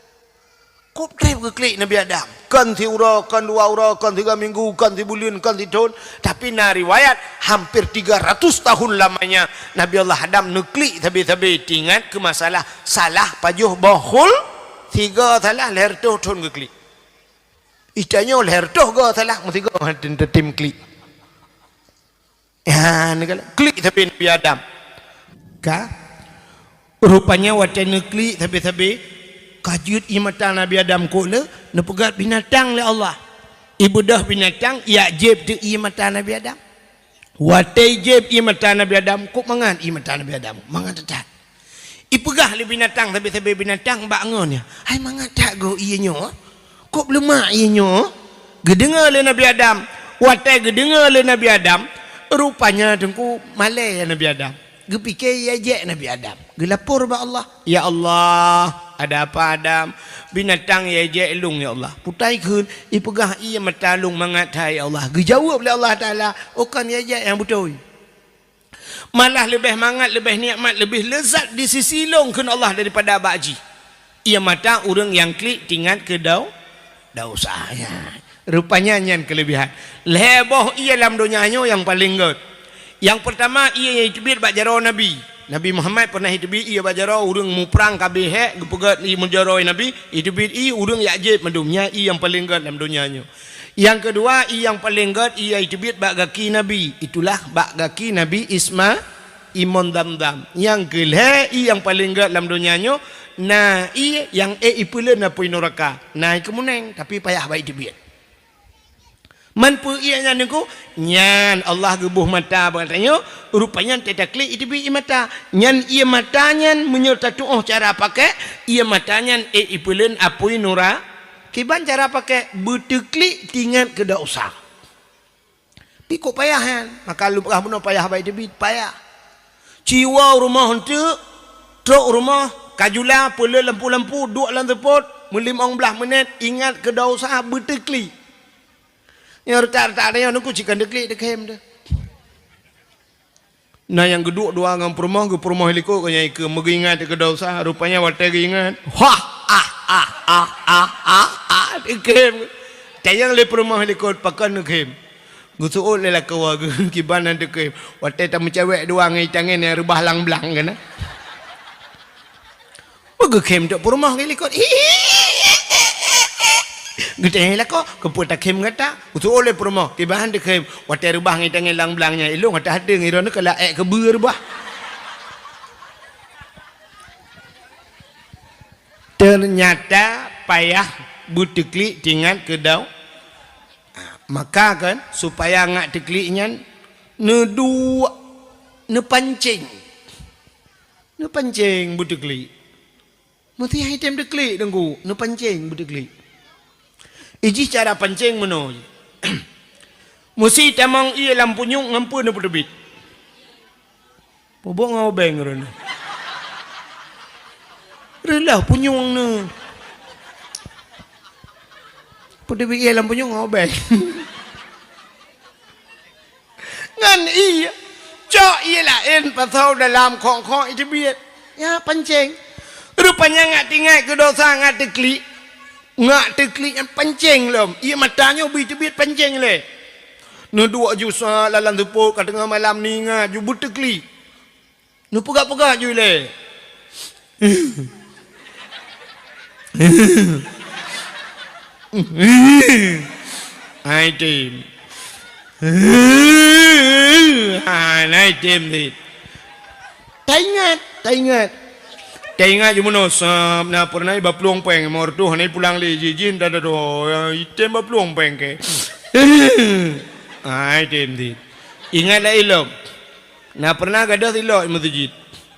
Kop treb geuklik Nabi Adam. Kon siuroe, kon dua uroe, kon tiga minggu, kon sibuleuen, kon sithon. Tapi na riwayat, hampir tiga ratus tahun lamanya Nabi Allah Adam neuklik sabe-sabe teuingat keu masalah salah pajoh boh khul, sigoe salah lhèe reutôh thon geuklik. Itanyoe lhèe reutôh goe salah, meusigoe han tem klik. Ya, neukalon klik sabe Nabi Adam. Ka? Rupanya watée neuklik sabe-sabe, ka jeuet ié mata Nabi Adam kok le, neupeugét binatang lé Allah. Ibeudôh binatang, ijak jieb teuk ié mata Nabi Adam. Watée jieb ié mata Nabi Adam, kok mangat ié mata Nabi Adam, mangat that-that. Ipeugah lé binatang sabe-sabe binatang bak ngon nyan, "Hai mangat that goe ié nyoe, kok leumak ié nyoe?" Geudeungoe lé Nabi Adam. Watée geudeungoe lé Nabi Adam, rupanya teungku malée Nabi Adam. Geupike ié jek Nabi Adam. Geulapor bak Allah, "Ya Allah, ada apa Adam? Binatang ié jek lôn ya Allah. Putai kheun, ipeugah ié mata lôn mangat that ya Allah." Geujaweueb lé Allah Taala, "Oh kon ié jek nyang beutôi." Malah leubeh mangat, leubeh nikmat, leubeh leuzat di sisi lôn kheun Allah daripada bak jih. Ié mata ureuëng nyang klik teuingat keu dau-, dosa. Ya. Rupanya nyan keulebihan. Lhèe boh ié lam donya nyoe nyang paleng gét. Nyang peurtama ié nyang iteubiet bak jaroe Nabi. Nabi Muhammad pernah iteubiet ié bak jaroe ureuëng muprang ka abéh hék, geupeugét ié meujaroe Nabi, iteubiet ié ureuëng ijak jieb mandum. Nyan ié nyang paleng gét lam donya nyoe. Nyang keudua, ié nyang paleng gét ié iteubiet bak gaki Nabi, itulah bak gaki Nabi Isma, imon Zamzam. Nyang keulhèe, ié nyang paleng gét lam donya nyoe na ié nyang ék ipeuleuen apui nuraka, na i Keumeunéng, tapi payah bak iteubiet. Man peue ié nyan Teungku? Nyan Allah geuboh mata bak tanyoe, rupanya teutaklik iteubiet ié mata. Nyan ié mata nyan meunyoe tatuoh cara pakék, ié mata nyan ék ipeuleuen apui nura-, Kiban cara pakék beuteuklik teuingat keu dosa. Pi kok payah nyan, maka lôn peugah bunoe payah bak iteubiet, payah. Ci woe u rumoh eunteuk, trok u rumoh, Ka jula, peuleueh lampu-lampu, duek lam seupôt, meulimong blaih meunét, ingat keu dosa, beuteuklik. Nyang reutak-reutak nyoe nungku cit kon teuklik, teukhem deh. Na nyang geuduek dua ngon peurumoh, geupeurumoh likot keu nyang ikeu, meugeuingat keu dosa, rupanya watée geuingat, hah, ah, ah, ah, ah, ah, ah, teukhem. Tanyong lé peurumoh likot, pakon neukhem. Geuseuôt lé lakoe geuh, kiban nan teukhem. Watée tameucewek dua ngon itangen nyang reubah lam blang keunan. Meugeukhem trok peurumoh ngon likot. Geutanyong lakoe, "Keupeue takhem gata?" Geuseuôt lé peurumoh, "Kiban han teukhem, watée reubah ngon itangen lam blang nyan, ilôn gata hadeueng, droeneuh ka laék keubeue reubah." Teunyata payah beuteuklik tingat keu dau. Maka kan, supaya ngat teuklik nyan, neuduek, neupancéng. Neupancéng beuteuklik. Meusti han item teuklik, Teungku, neupancéng beuteuklik. Ijih cara pancéng meunoe. Meusti tamong ié lam punyueng ngon peue neupeuteubiet. Peubuet ngon obeng droeneuh. Reuloh punyueng neuh. Peuteubiet ié lam punyueng ngon obeng. Ngon ié, cok ié laén pasoe dalam khong-khong iteubiet. Ya, pancéng. Rupanya ngat tingat keu dosa ngat teuklik. Ngat teuklik nyan pancéng lom. Ié mata nyoe bri teubiet pancéng lé. Neuduek ju sa lam seupôt ka teungoh malam ningat ju beuteuklik. Neupeugah-peugah ju ilée. Hai tem. Hai, hai tem dit. Taingat, taingat. Taingat ju meunoe sab na peureunah baplueng péng mor tuh hana pulang lé jih jih dah dah doh item baplueng péng ke. Hai tem dit. Ingat dah ilom. Na peureunah gadoh tilok i meuseujid.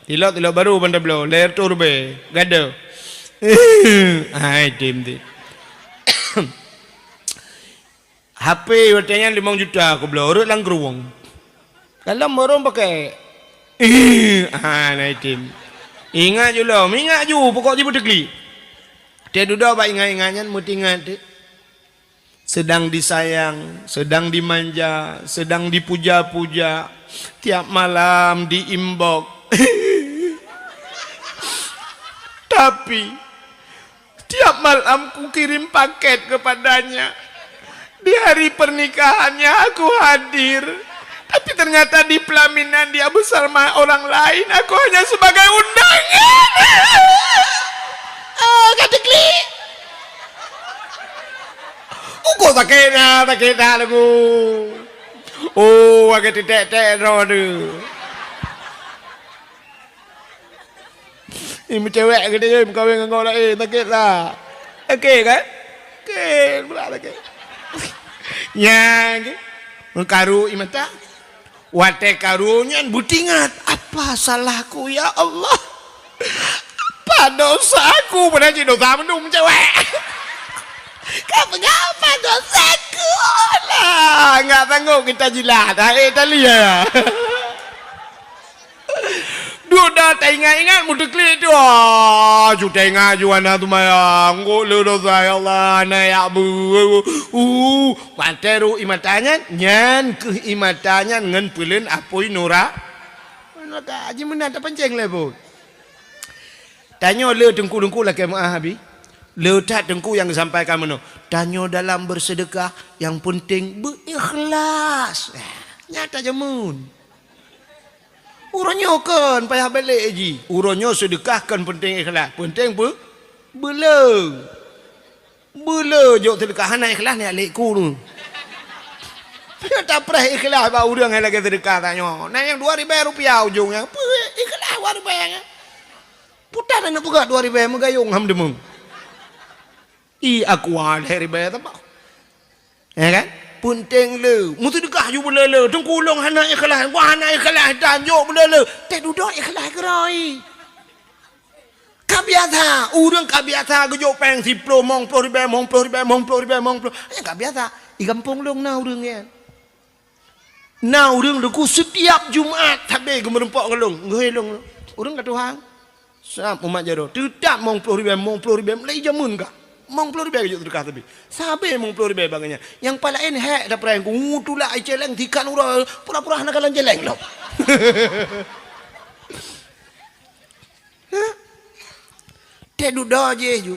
Tilok-tilok barô ban tabloe, lhèe reutôh ribèe. Gadoh. Hai, tem, tem. H P watèe nyan limong juta kubloe, rhot lam krueng. Dalam barô pakèk. Hai, tem. Ingat ju lom, ingat ju, pokok jih beuteuklik. Teududoe bak ingat-ingat nyan, meutingat teuh. Sedang disayang, sedang dimanja, sedang dipuja-puja, tiap malam di-inbox. Tapi, tiap malam kukirim paket kepadanya. Di hari pernikahannya aku hadir, tapi ternyata di pelaminan dia bersama orang lain, aku hanya sebagai undangan. Oh, ka teuklik. Uko sakét na, sakét na lagu. Oh, agak tetek-tek droe tu. Ni meucewek geude meukawen ngon laén, sakét lah. Oke kan? Oke, pula sakét. Nyan ke? Meukaru i mata. Watèe karu nyan beutingat, "Apa salahku, ya Allah? Apa dosaku?" Padahai cit dosa mandum cewek. Ka peugah apa dosaku? Lah, enggak sanggup kita jilat. Hai, tali ya. Duda taingat-ingat meuteuklik tu. Ah, ju taingat ju hana seumayang. Ngok le dosa, ya Allah, hana yak bu. Uh, Watèe rhot i mata nyan, nyan kheueh i mata nyan ngon peuleueng apui nura-, nuraka. Haji meunan tapancéng lé buet. Tanyoe le teungku-teungku lakèe meu'ah abi. Le that teungku nyang geusampaikan meunoe. Tanyoe dalam bersedekah, nyang peunteng beu-ikhlas. Nyata jameun. Uroe nyoe kon payah bèk lé jih. Uroe nyoe seudeukah kon peunteng ikhlas. Peunteng peu-, beuleu. Beuleu jok seudeukah hana ikhlas nyan lé ku tu. Tapreh ikhlas bak ureueng nyang lagèe seudeukah tanyoe. Na nyang dua ribèe rupiah ujong nyan. Peue ikhlas dua ribèe nyan. Puta na neupeugah dua ribèe meugayong ham deungoe. I aqua lhèe ribèe teuma. Ya kan? Peunteng le. Meuseudeukah ju beuleu-leu. Teungku lôn hana ikhlas. Wah hana ikhlas. Dan jok beuleu-leu. Teududoe ikhlas keurôi. Ka biasa. Ureueng ka biasa geujok péng siploh, mong ploh ribèe, mong ploh ribèe, mong ploh ribèe, mong ploh. Nyan ka biasa. Di gampông lôn na ureueng nyan. Na ureueng teungku setiap Jumat sabe geumeureumpok ngon lôn. Geuhôi lôn. Ureueng ka tuha. Sab umat jaroe, teutap mong ploh ribèe, mong ploh ribèe, mulai jameun kah. Mong ploh ribèe geujok seudeukah sabe. Sabe mong ploh ribèe bak geuhnyan. Nyang paléng hék tapeurang ku, tulak i céléng tikan uroe, pura-pura hana kalon céléng lom. Hah? Teududoe jih ju.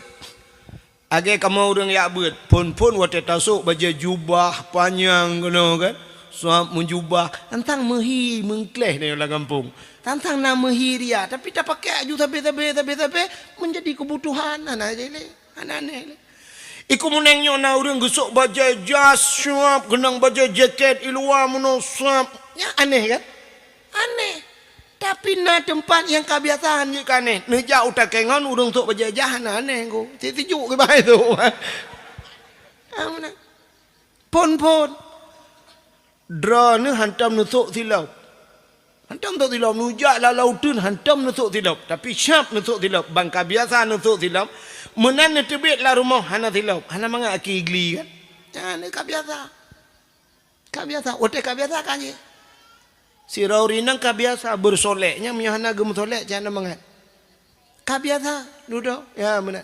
Lagèe kamoe ureueng jak beuet, phôn-phôn watèe tasôk bajèe jubah panyang keunoe kan, sab meujubah, tantang meuhi meungkléh nyoe lam gampông. Tantang na meuhi ria, tapi tapakèk aju sabé-sabé, sabé-sabé, meunjadi keubutuhan, hana jih lé, hana aneh lé. Iko meunang nyoe na ureueng geusôk bajèe jas sab, geunang bajèe jakét i luwa meunoe sab, nyan aneh kan? Aneh. Tapi na teumpat nyang ka biasa han jeuet keu aneh. Neujak u takèe ngon ureueng sôk bajèe jas hana aneh, go. Cit sijuek kiban tu. Ah, meunan. Phôn-phôn. Droeneuh hantom neusôk silop. Hantom sôk silop. Neujak lam laôt uteuen hantom neusôk silop. Tapi sab neusôk silop. Ban ka biasa neusôk silop. Meunan neuteubiet lam rumoh hana silop. Hana mangat aki gli kan. Nyan ka biasa. Ka biasa, watèe ka biasa ka jih. Sidroe ureueng inong ka biasa beureusolek, nyan meunyoe hana geumeusolek, cit hana mangat. Ka biasa, dudoe, ya meunan.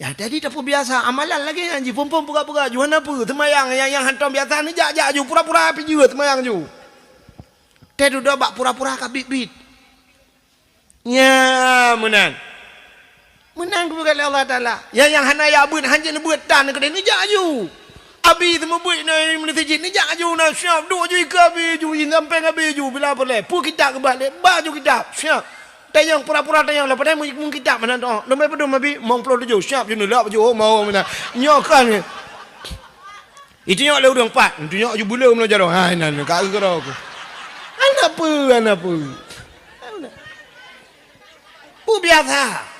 Ya, jadi tapeubiasa amalan lagèe nyan jih, phôn-phôn peugah-peugah, ju hana peue, seumayang nyang, nyang hantom biasa neujak-jak ju, pura-pura pih jeuet seumayang ju. Teududoe bak pura-pura ka biet-biet. Nyan meunan. Meunan geupeugah lé Allah Taala. Nyang, nyang hana jak beuet, hanjeuet neubeuet tan keudéh, neujak aju. Abi teumeubeuet na meunasijid, neujak aju na siap, duek aju ikeue abi aju, sampéng abi aju, bila peureulèe. Peue kitab geubat lé, ba aju kitab, siap. Tanyong pura-pura tanyong, leupah nyan meukitab meunan doa. Leumé peudum abi, mong ploh tujoh, siap ju neulak baju, oh, mau meunan. Nyoe kan. Itunyok lé ureueng pat, itunyok ju buleuen meunyoe jaroe. Hai nan ka keudroe ku. Hana peue, hana peue. Peue biasa.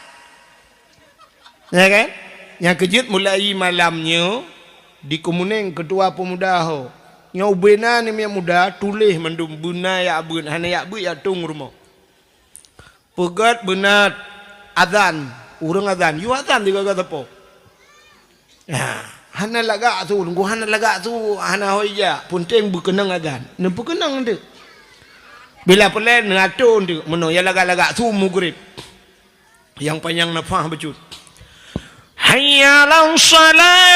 Ya kan? Nyang keujeuet mulai malam nyoe di Keumunéng Keutua Peumuda ho. Nyoe ubé na namiet muda tuléh mandum beuna jak beuet, hana jak beuet jak tueng rumoh. Peugét beuna azan, ureueng azan, yue azan sigoe-goe sapo. Nah, hana lagak su, nunggu hana lagak su, hana ho ija, peunteng beukeunong azan. Neupeukeunong teuk. Bila peureulèe neuato teuk, meunoe ya lagak-lagak su mugrib. Nyang panyang nafah bacut. Hayya 'alas shalah.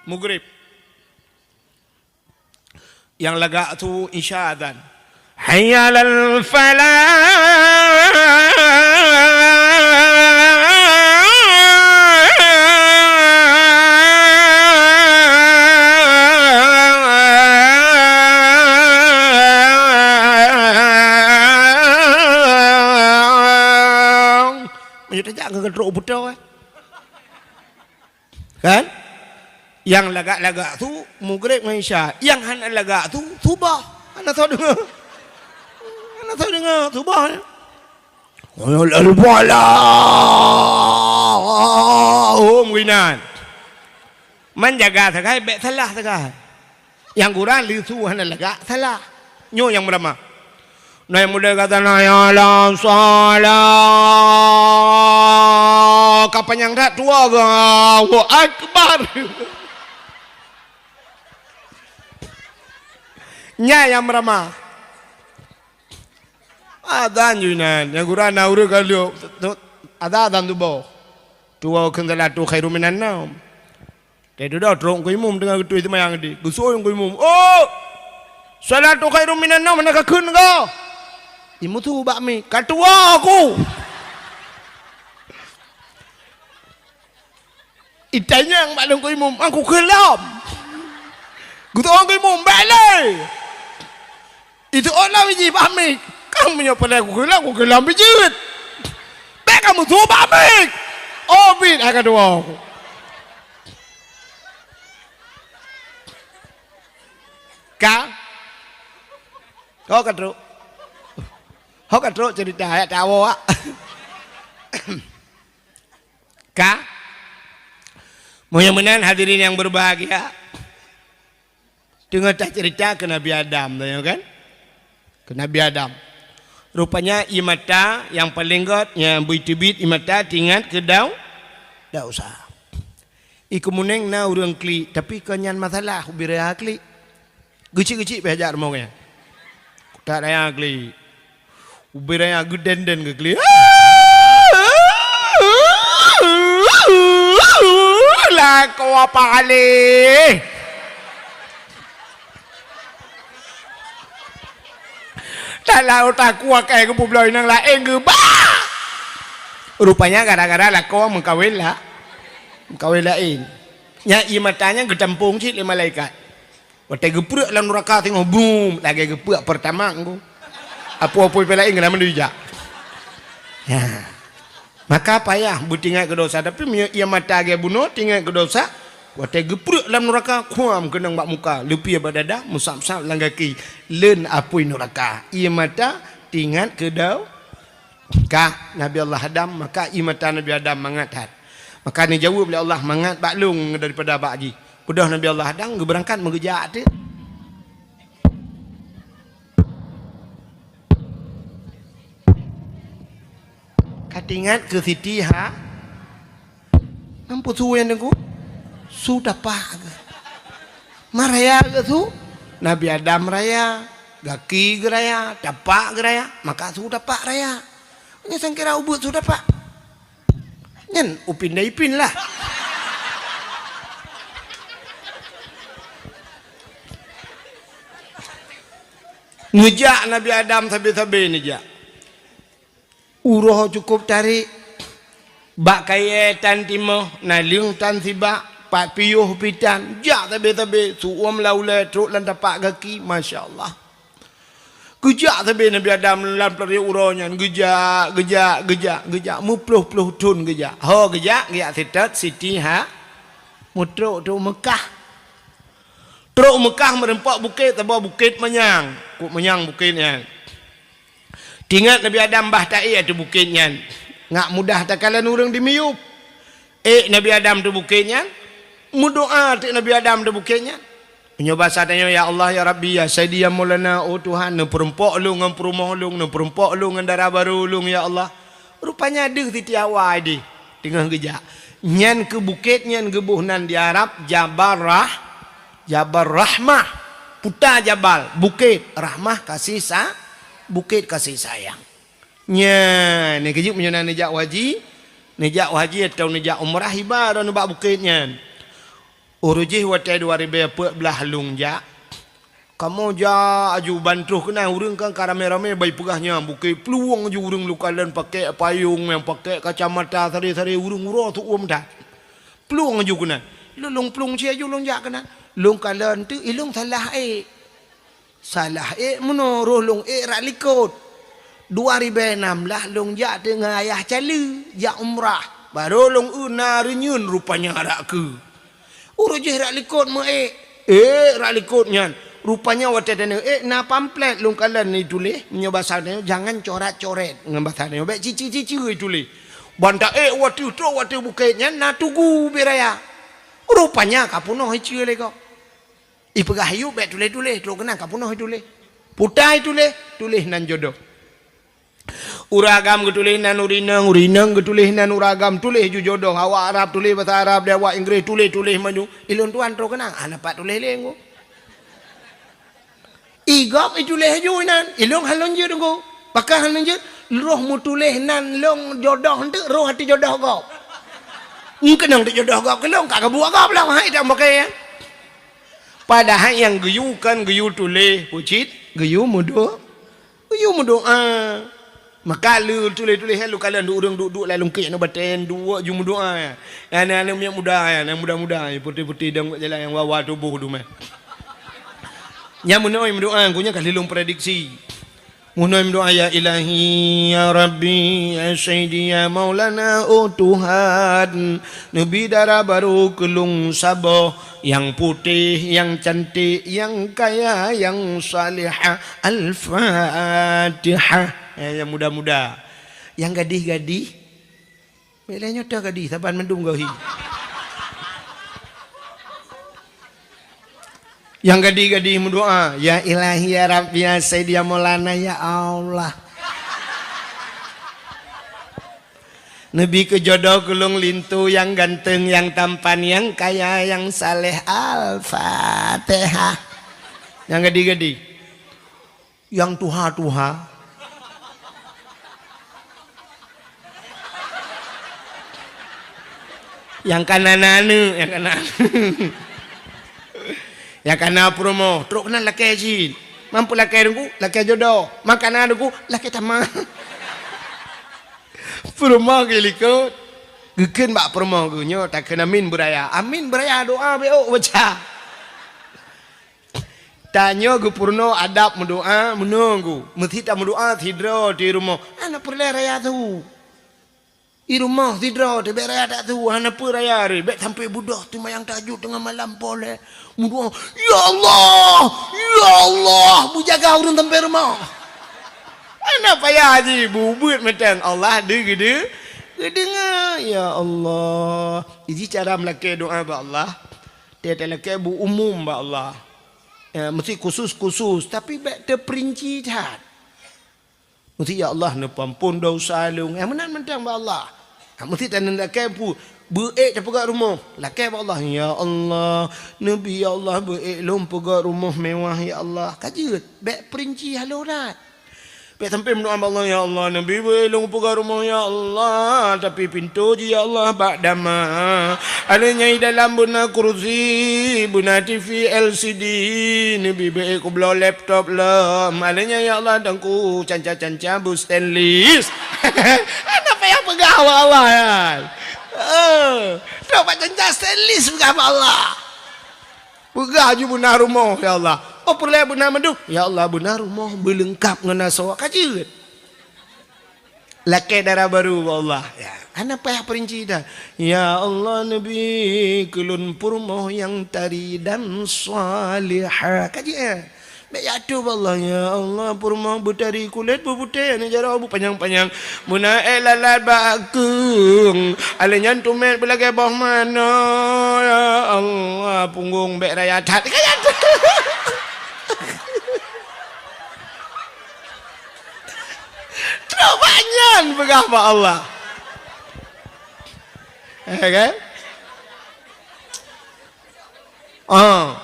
Mugrib. Nyang lagak su isya azan. Hayya 'alal falah. Meunyoe tajak ngon trok u Putroe, eh. Kan? Nyang lagak-lagak su mugrib ngon isya. Nyang hana lagak su subah. Hana soe deungoe. Hana soe deungoe subah. Al-falah. Oh, meuinan. Man jaga sagai, bèk salah sagai. Nyang gura leusu hana lagak salah. Nyoe nyang meuramah. Na nyang mulai gata na ya la salah. Ka panyang that tuwoe, Allahu Akbar. Nyan nyang meuramah. Azan ju inan, nyang gura na ureueng ka lheueh azan, azan tuboh. Tuwoe kheun salatu khairum minan naum. Teududoe trok Teungku Imum teungoh geutuih seumayang di. Geusuruh Teungku Imum, "Oh! Salatu khairum minan naum hana kakheun kah?" Imum su bak mic, "Ka tuwoe ku." Itanyong bak Teungku Imum, "Aku kheun lom." Geutuwoe Teungku Imum, "Bèk lé." Itu orang biji pamit. Kamu punya pernah aku kelam, aku kelam bijit. Bèk kamu su pamit. Oh, bit akan dua. Ka? Ho ka trok? Ho ka trok cerita ayat awak? Ka? Mudah-mudahan hadirin yang berbahagia, teungoh tacerita keu Nabi Adam, tanyong kan? Keu Nabi Adam. Rupanya ie mata nyang paleng gèt nyang beuteubiet ie mata teuingat keu Dau-, Dausa. I Keumeunéng na ureuëng klik, tapi kon nyan masalah ubé raya klik. Geuchik-geuchik pih jak rumoh nyan. Kutak raya klik. Ubé raya geudén-dén geuklik. Lakoe paléh. Talau takue keu geupubloe nyang laén geuba. Rupanya gara-gara lakoe meukawen la-, meukawen laén. Nyan ié mata nyan geutampong cit lé malaikat. Watée geuprek lam nuraka singoh brum, lagée geuprek Pertamax ngon apui-apui pih laén geuna meunduek jak. Ya. Maka payah beutingat keu dosa, tapi meunyoe ié mata lagée bunoe tingat keu dosa, watée geuprek lam nuraka, kuam keunong bak muka, leupie bak dada, meusab-sab lam gaki, leuen apui nuraka. Ié mata tingat keu do-, ka Nabi Allah Adam, maka ié mata Nabi Adam mangat that. Maka neujaweueb lé Allah, mangat bak lôn daripada bak jih. Beudôh Nabi Allah Adam geubeurangkat meugeujak teuk. Ka tingat keu Siti Ha-, nyan peue su nyang teungku? Su tapak geuh. Ma raya geuh su? Nabi Adam raya, gaki geuh raya, tapak geuh raya, maka su tapak raya. Nyan sangkira ubeuet su tapak. Nyan upin dan ipin lah. Neujak Nabi Adam sabe-sabe neujak. Uroe cukôp tarek. Bak kayée tan timoh, naleueng tan sibak, pat piôh pih tan. Jak sabe-sabe, su-uem lam ulée, trok lam tapak gaki, masya Allah. Geujak sabe Nabi Adam lam peureuet uroe nyan, geujak, geujak, geujak, geujak, meuploh-ploh thon geujak. Ho geujak, geujak seutôt Siti Ha-, meutrok trok Meukah. Trok Meukah meureumpok bukét, saboh bukét manyang. Kok manyang bukét nyan. Tingat Nabi Adam bah taék ateueh bukét nyan. Ngat mudah takalon ureuëng dimiyueb. Ék Nabi Adam ateueh bukét nyan, meudoá teuk Nabi Adam ateueh bukét nyan. Meunyoe basa tanyoe, "Ya Allah, ya Rabbi, ya Sayyidi, ya Maulana, oh Tuhan, neupeurumpok lôn ngon peurumoh lôn, neupeurumpok lôn ngon dara barô lôn, ya Allah." Rupanya deuh Siti Hawa ideh teungoh geujak. Nyan keu bukét nyan geuboh nan di Arab Jabal Rah-, Jabal Rahmah. Puta jabal, bukét, rahmah, kasih sa-, bukét kasih sayang. Nyan, nyan keujeuet meunyoe na neujak haji, neujak haji atawa neujak umrah, iba droeneuh bak bukét nyan. Uroe jih watée dua ribée peuet blaih lôn jak. Kamoe jak aju ban troh keunan ureuëng kan ka ramé-ramé bai peugah nyan bukét, plueng aju ureuëng lôn kalon pakék payong, nyang pakék kacamata, sare-sare ureuëng uroe su-uem that. Plueng aju keunan. Lôn, lôn plueng sie aju lôn jak keunan. Lôn kalon teuk, i lôn salah ék. Salah ék meunoe, roh lôn ék rak likot. Dua ribée nam blaih lôn jak teungoh ayah cali, jak umrah. Barô lôn eu na reunyeun rupanya rak keue. Uroe jih rak likot meu ék. Ék rak likot nyan. Rupanya watée tanyoe ék na pamflet lôn kalon ituléh, meunyoe basa tanyoe jangan coret-coret, ngon basa tanyoe bék cici-cici ituléh. Ban taék watée trok watée bukét nyan na tugu ubé raya. Rupanya ka peunoh iceue lé gob. Ipeugah yub bék tuléh-tuléh, trok keunan ka peunoh ituléh. Puta ituléh, tuléh nan jodoh. Ureuëng agam geutuléh nan ureuëng inong, ureuëng inong geutuléh nan ureuëng agam, tuléh ju jodoh. Awak Arab tuléh basa Arab, di awak Inggréh tuléh-tuléh maju. I lôn tuan trok keunan, hana pat tuléh lé ngku. I gob ituléh ju inan, i lôn hana lôn jeuet ngku. Pakon hana lôn jeuet? Roh meutuléh nan lôn jodoh eunteuk roh ateueh jodoh gob. Nkeunong teuk jodoh gob keu lôn, ka geubuet gob lom, hai dak meuke. Padahai nyang geuyue kon geuyue tuléh, pucit geuyue meudo-, geuyue meudoá. Maka lé tuléh-tuléh lôn kalon ureuëng duek-duek lam lungkek ngon batée duek ju meudoá. Aneuk-aneuk miet muda, aneuk muda-muda, putéh-putéh dong jalan nyang wawa tuboh dumah. Nyang meunoe meudoá, geuh nyan ka lheueh lôn prediksi. Meunoe meudoá, "Ya Ilahi, ya Rabbi, ya Sayyidi, ya Maulana, oh Tuhan, neubi dara barô keu lôn saboh, nyang putéh, nyang cantik, nyang kaya, nyang salihah." Al-Fatihah. Eh, nyang muda-muda. Nyang gadih-gadih. Bék lé nyoe teuh gadih, saban mandum gohi. Nyang gadih-gadih meudoá, "Ya Ilahi, ya Rabbi, ya Sayyidi, ya Maulana, ya Allah." Neubi keu jodoh keu lôn linto nyang ganteng, nyang tampan, nyang kaya, nyang saleh. Al-Fatihah. Nyang gadi-gadi. Nyang tuha-tuha. Nyang kana na aneuk, nyang kana. Nyang kana peurumoh, trok keunan lakée cit. Mampu lakée deungku, lakée jodoh. Makanan deungku, lakée tamah. Peurumoh geulikot. Geukheun bak peurumoh geuh nyoe, takheun amin beuraya. Amin beuraya, doa bék ôk baca. Tanyoe geupeurunoe adab meudoa, meunoe geuh. Meusti tameudoa sidroe di rumoh. Hana peureulée raya su. Di rumoh sidroe di bék raya that su, hana peue raya ré. Bék sampoe budôh teumayang tahajud teungoh malam poleh. Meudoa, "Ya Allah, ya Allah, beujaga ureuëng sampoe rumoh." Hana payah jih, bubeuet mantong Allah deuh geude-, geudeungoe. Ya Allah. Jih cara meulakée doa bak Allah. Tée talakée beu umum bak Allah. Ya, meusti khusus-khusus, tapi bék teupeurinci that. Meusti, "Ya Allah, neupeuampon desya lôn." Eh, meunan mantong bak Allah. Ha, meusti taneulakée pu-, beu-ék tapeugah rumoh. Lakée bak Allah, "Ya Allah, neubi, ya Allah, beu-ék lôn peugah rumoh mewah, ya Allah." Ka jeuet, bék peurinci halo that. Bék sampoe meudoa bak Allah, "Ya Allah, neubi beu-ék lôn peugah rumoh, ya Allah, tapi pintoe jih, ya Allah, bak dama. Alèh nyan dalam beuna kursi, beuna T V L C D, neubi beu-ék kubloe laptop lom. Alèh nyan, ya Allah, teungku canca-canca beu stainless." Hana payah peugah bak Allah, ya. Eh, trok bak canca stainless peugah bak Allah. Peugah ju beuna rumoh, "Ya Allah." Oh, peureulée beuna mandum? "Ya Allah, beuna rumoh beuleungkap ngon asoe." Ka jeuet. Lakée dara barô bak Allah. Ya, hana payah peurinci that. "Ya Allah, neubi keu lôn peurumoh nyang tari dan salihah." Ka jeuet, eh? Bék jak atoe bak Allah, "Ya Allah, peurumoh beutari kulét beuputéh, aneuk jaroe beupanyang-panyang." Meunan ék lalat bak keueng, alèh nyan tumét beulagée boh manoe, ya Allah, punggong bék raya that. Trok bak nyan peugah bak Allah. Eh, kan? Oh,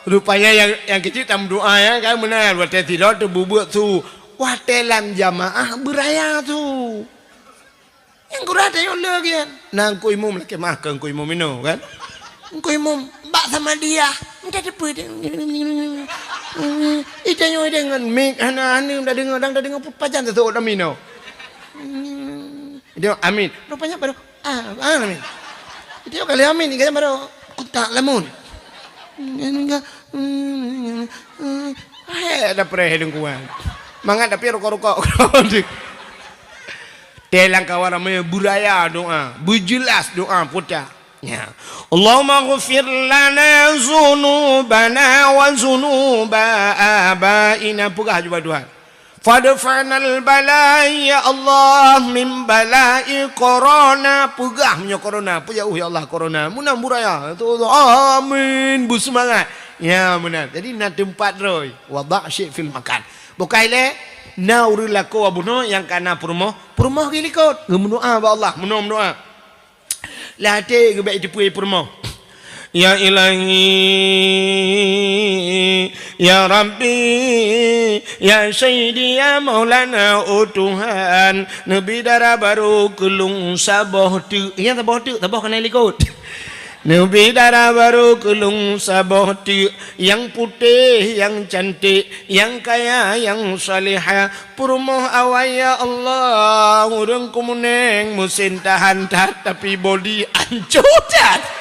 rupanya nyang, nyang keuciek tameudoa, ya kan, meunan, watée sidroe teubeubuet su, watée lam jamaah beuraya su. Nyang gura tayue le gian. Na Teungku Imum lakée meuah keu Teungku Imum inoe, kan? Teungku Imum bak Samadiyah, minta teupeu. Ita nyoe deungon mik hana, hana tadeungoe, dang tadeungoe pajan teuseuôt amin inoe. Dia amin. Rupanya baru Ah, ah, amin. Tiap kali amin, ingat baru kutak lamun. Hai, ada preh lingkungan. Mangat tapi rokok-rokok. Telang kawan ramai beraya doa, berjelas doa putar. Ya. Allahumma ghfir lana zunubana wa zunuba abaina. Peugah juga Tuhan. Fadfa'nal bala, ya Allah, min bala'i korona. Peugah meunyoe korona, peujauh ya Allah korona. Meunan buraya. Amin, beuseumangat. Ya, meunan. Jadi na teumpat roi. Wada' syai' fil makan. Bukai lé, na ureuëng lakoe bunoe nyang kana peurumoh, peurumoh geulikot. Geumeudoa bak Allah, meunoe meudoa. Lam até geubek jiteupeu peurumoh. Ya Ilahi, ya Rabbi, ya Sayyidi, ya Maulana, oh Tuhan, neubi dara barô keu lôn saboh teuk. Nyang saboh teuk, saboh keunan likot. Neubi dara barô keu lôn saboh teuk, nyang putéh, nyang cantik, nyang kaya, nyang salihah, Peurumoh awai, ya Allah, ureuëng keumeuneng musén tahan that, tapi bodi ancô that.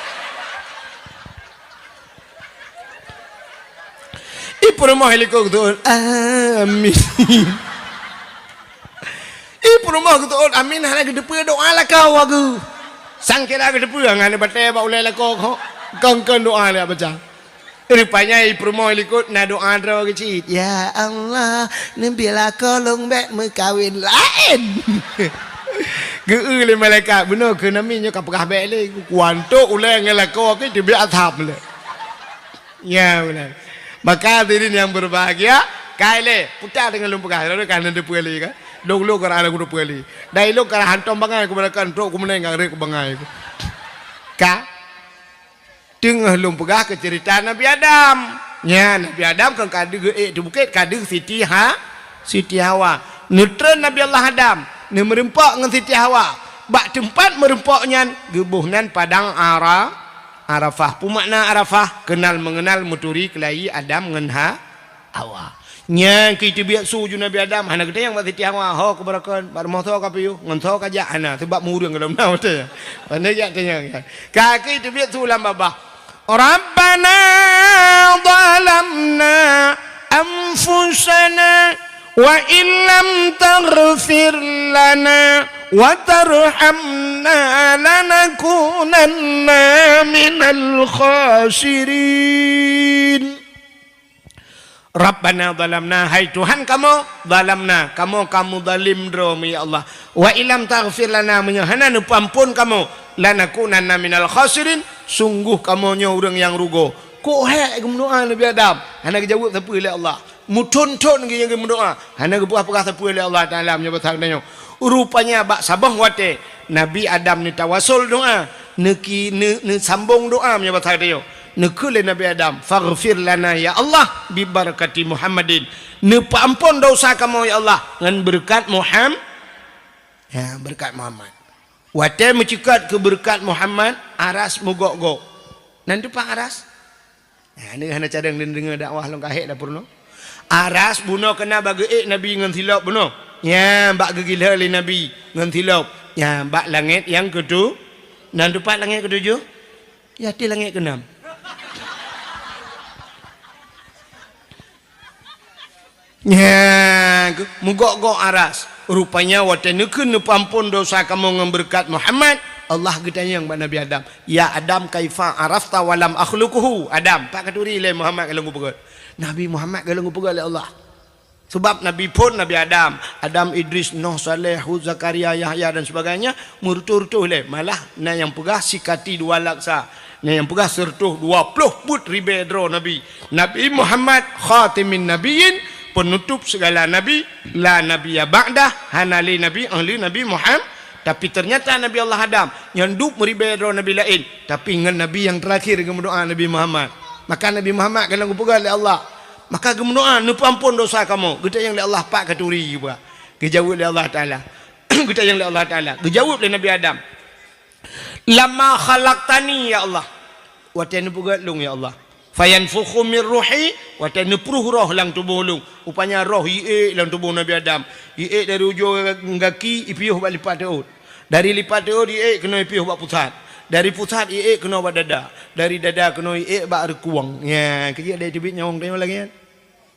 I peurumoh likot geuteuôt, amin. I peurumoh geuteuôt, amin, hana geuteupeue doa lakoe geuh. Sangkira geuteupeue, ngon batée bak ulée lakoe kok, kon-kon doa lé baca. Rupanya i peurumoh likot na doa droe geucit. Ya Allah, neubi lakoe lôn bék meukawen laén. Geu-eu lé malaikat, bunoe keu nami nyoe ka peugah bék lé. Kuantok ulée ngon lakoe keu teubiet asam lé. Ya, beuna. Maka hadirin yang berbahagia, kai lé, puta deungon lôn peugah, lalu kan neuteupeu lé kan. Dong lôn ka rhah lam keuneuk peue lé. Dai lôn ka rhah hantom bangai keubeurangkat trok keumeuneng ka rhot keu bangai. Ka? Teungoh lôn peugah keu ceurita Nabi Adam. Nyan, Nabi Adam kon ka deuh geuék teuh bukét, ka deuh Siti Ha-, Siti Hawa. Neutreun Nabi Allah Adam, neumeureumpok ngon Siti Hawa. Bak teumpat meureumpok nyan, geuboh nan padang Ara-, Arafah. Peue makna Arafah? Keunal meungeunal, meuturi keulayi Adam ngon Ha-, Hawa. Nyan keuh teubiet su ju Nabi Adam, hana geutanyong bak Siti Hawa, "Ho keubeurangkat, bak rumoh soe ka piôh, ngon soe ka jak?" Hana, sabab meu ureueng gohlom na watèe nyan. Hana jak tanyong nyan. Ka keuh teubiet su lam babah. Rabbana zalamna anfusana wa illam taghfir lana wa tarhamna lanakunanna minal khasirin. Rabbana zalamna, hai Tuhan kamoe, zalamna, kamoe ka meuzalim droe, ya Allah. Wa illam taghfir lana, meunyoe hana neupeuamphon kamoe, lanakunanna minal khasirin, sungguh kamoe nyoe ureueng nyang rugoe. Kok hék geumeudoá Nabi Adam, hana geujaweueb sapeue lé Allah. Meuthon-thon geu-, geumeudoá, hana geupeugah-peugah sapeue lé Allah Taala meunyoe basa geutanyoe. Rupanya bak saboh watèe Nabi Adam neutawassul doá, neuki-, neu-, neusambong doá meunyoe basa geutanyoe. Neukheun lé Nabi Adam, "Faghfir lana ya Allah bi barakati Muhammadin." Neupeuamphon desya kamoe ya Allah ngon beureukat Muham-, ya, beureukat Muhammad. Watèe meuceukat keu beureukat Muhammad, aras meugok-gok. Nan teupah aras? Ha, nyoe hana cadang deungoe dakwah lôn ka hék dapur nyoe. Aras bunoe keuna bak geuék Nabi ngon silop bunoe. Nyan bak geugilhée lé Nabi ngon silop. Nyan bak langét nyang keutu-, nan teupah langét keutujoh? Ya, até langét keunam. Nyan keuh, meugok-gok aras. Rupanya watèe neukheun neupeuamphon desya kamoe ngon beureukat Muhammad, Allah geutanyong bak Nabi Adam, "Ya Adam, kaifa arafta wa lam akhluquhu?" Adam, pat katuri lé Muhammad goh lom geupeugét. Nabi Muhammad goh lom geupeugét lé Allah. Sabab Nabi phon Nabi Adam, Adam, Idris, Nuh, Saleh, Hud, Zakaria, Yahya dan sebagainya, meureutôh-reutôh lé. Malah na nyang peugah sikati dua laksa. Nyan nyang peugah sireutôh dua ploh peuet ribèe droe nabi. Nabi Muhammad khatimin nabiyyin, peunutôp sigala nabi, la nabiyya ba'dah, hana lé nabi 'oh lheueh Nabi Muham-, tapi ternyata Nabi Allah Adam nyan duek meuribèe droe nabi laén, tapi ngon nabi nyang teurakhir geumeudoá Nabi Muhammad. Maka Nabi Muhammad goh lom geupeugah lé Allah. Maka geumeudoá, "Neupeuamphon desya kamoe." Geutanyong lé Allah, "Pat katuri?" Geujaweueb lé Allah Taala. Geutanyong lé Allah Taala. Geujaweueb lé Nabi Adam. "Lamma khalaqtani, ya Allah." Watèe neupeugét lôn, ya Allah. "Fayanfukhu min ruhi," watèe neupruh roh lam tuboh lôn. Rupanya roh iék lam tuboh Nabi Adam. Iék dari ujong gaki, ipiôh bak lipat teuôt. Dari lipat teuôt iék keunoe ipiôh bak pusat. Dari pusat iék keunoe bak dada. Dari dada keunoe iék bak reukueng. Nyan, keu jeuet deh teubiet nyawöng tanyoe lagèe nyan.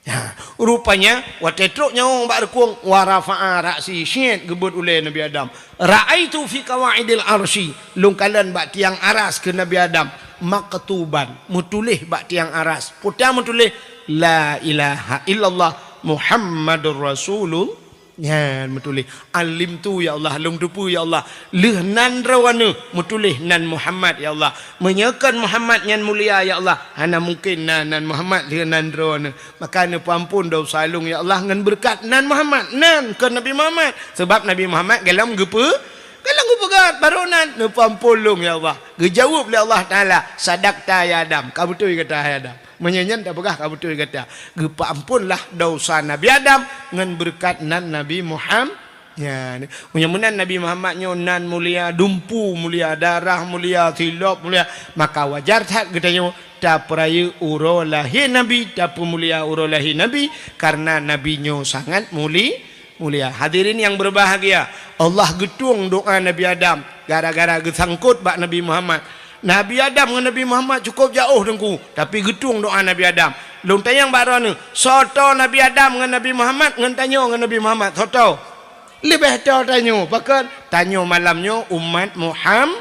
Ha, rupanya, watèe trok nyawöng bak reukueng, wa rafa'a ra'si, syiet geubeuet ulèe Nabi Adam. Ra'aitu fi qawaidil arsy, lôn kalon bak tiang aras keu Nabi Adam, maktuban, meutuléh bak tiang aras. Peue meutuléh, "La ilaha illallah Muhammadur Rasulullah." Nyan meutuléh, "Alimtu, ya Allah, lôn teupeue, ya Allah." Lheueh nan droeneuh meutuléh nan Muhammad, ya Allah. Meunyoe kon Muhammad nyan mulia, ya Allah, hana mungken na nan Muhammad lheueh nan droeneuh. Maka neupeuamphon desya lôn, ya Allah, ngon beureukat nan Muhammad. Nan kon Nabi Muhammad. Sabab Nabi Muhammad goh lom geupeu-, goh lom geupeugét, barô nan neupeuamphon lôn, ya Allah. Geujaweueb lé Allah Taala, "Sadaqta ya Adam." Ka beutôi gata, hai Adam. Meunyoe nyan tapeugah ka beutôi gata. Geupeuamphonlah desya Nabi Adam ngon beureukat nan Nabi Muham-, nyan. Meunyoe meunan Nabi Muhammad nyoe nan mulia, dumpu mulia, darah mulia, silop mulia, maka wajar that geutanyoe tapeurayeuk uroe lahé Nabi, tapeumulia uroe lahé Nabi, karena Nabi nyoe sangat muli-, mulia. Hadirin yang berbahagia, Allah geutueng doá Nabi Adam gara-gara geusangkot bak Nabi Muhammad. Nabi Adam ngon Nabi Muhammad cukôp jiôh teungku, tapi geutueng doá Nabi Adam. Lôn tanyong bak droeneuh, soe toe Nabi Adam ngon Nabi Muhammad, ngon tanyoe ngon Nabi Muhammad, soe toe? Leubeh toe tanyoe, pakon? Tanyoe malam nyoe umat Muham-,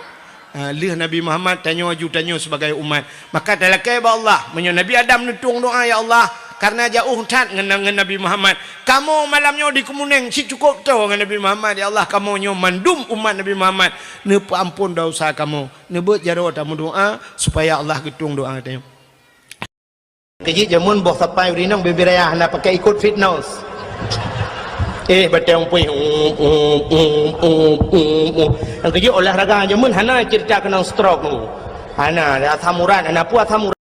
ha, lheueh Nabi Muhammad, tanyoe aju tanyoe sibagai umat. Maka talakèe bak Allah, meunyoe Nabi Adam neutueng doá, "Ya Allah, kareuna jiôh that ngon, ngon Nabi Muhammad, kamoe malam nyoe di keumuneng cit cukôp toe ngon Nabi Muhammad, ya Allah, kamoe nyoe mandum umat Nabi Muhammad, neupeuamphon desya kamoe." Neubeuet jaroe tameudoá supaya Allah geutueng doá geutanyoe. Keu jih jameun boh sapai ureueng inong bibiraya hana pakai ikot fitness. Eh, batèe puih, um, um, um, um, um, um. Nyang keujeuet olahraga jameun hana cerita keunong stroke tu. Hana, asam urat, hana peue asam urat.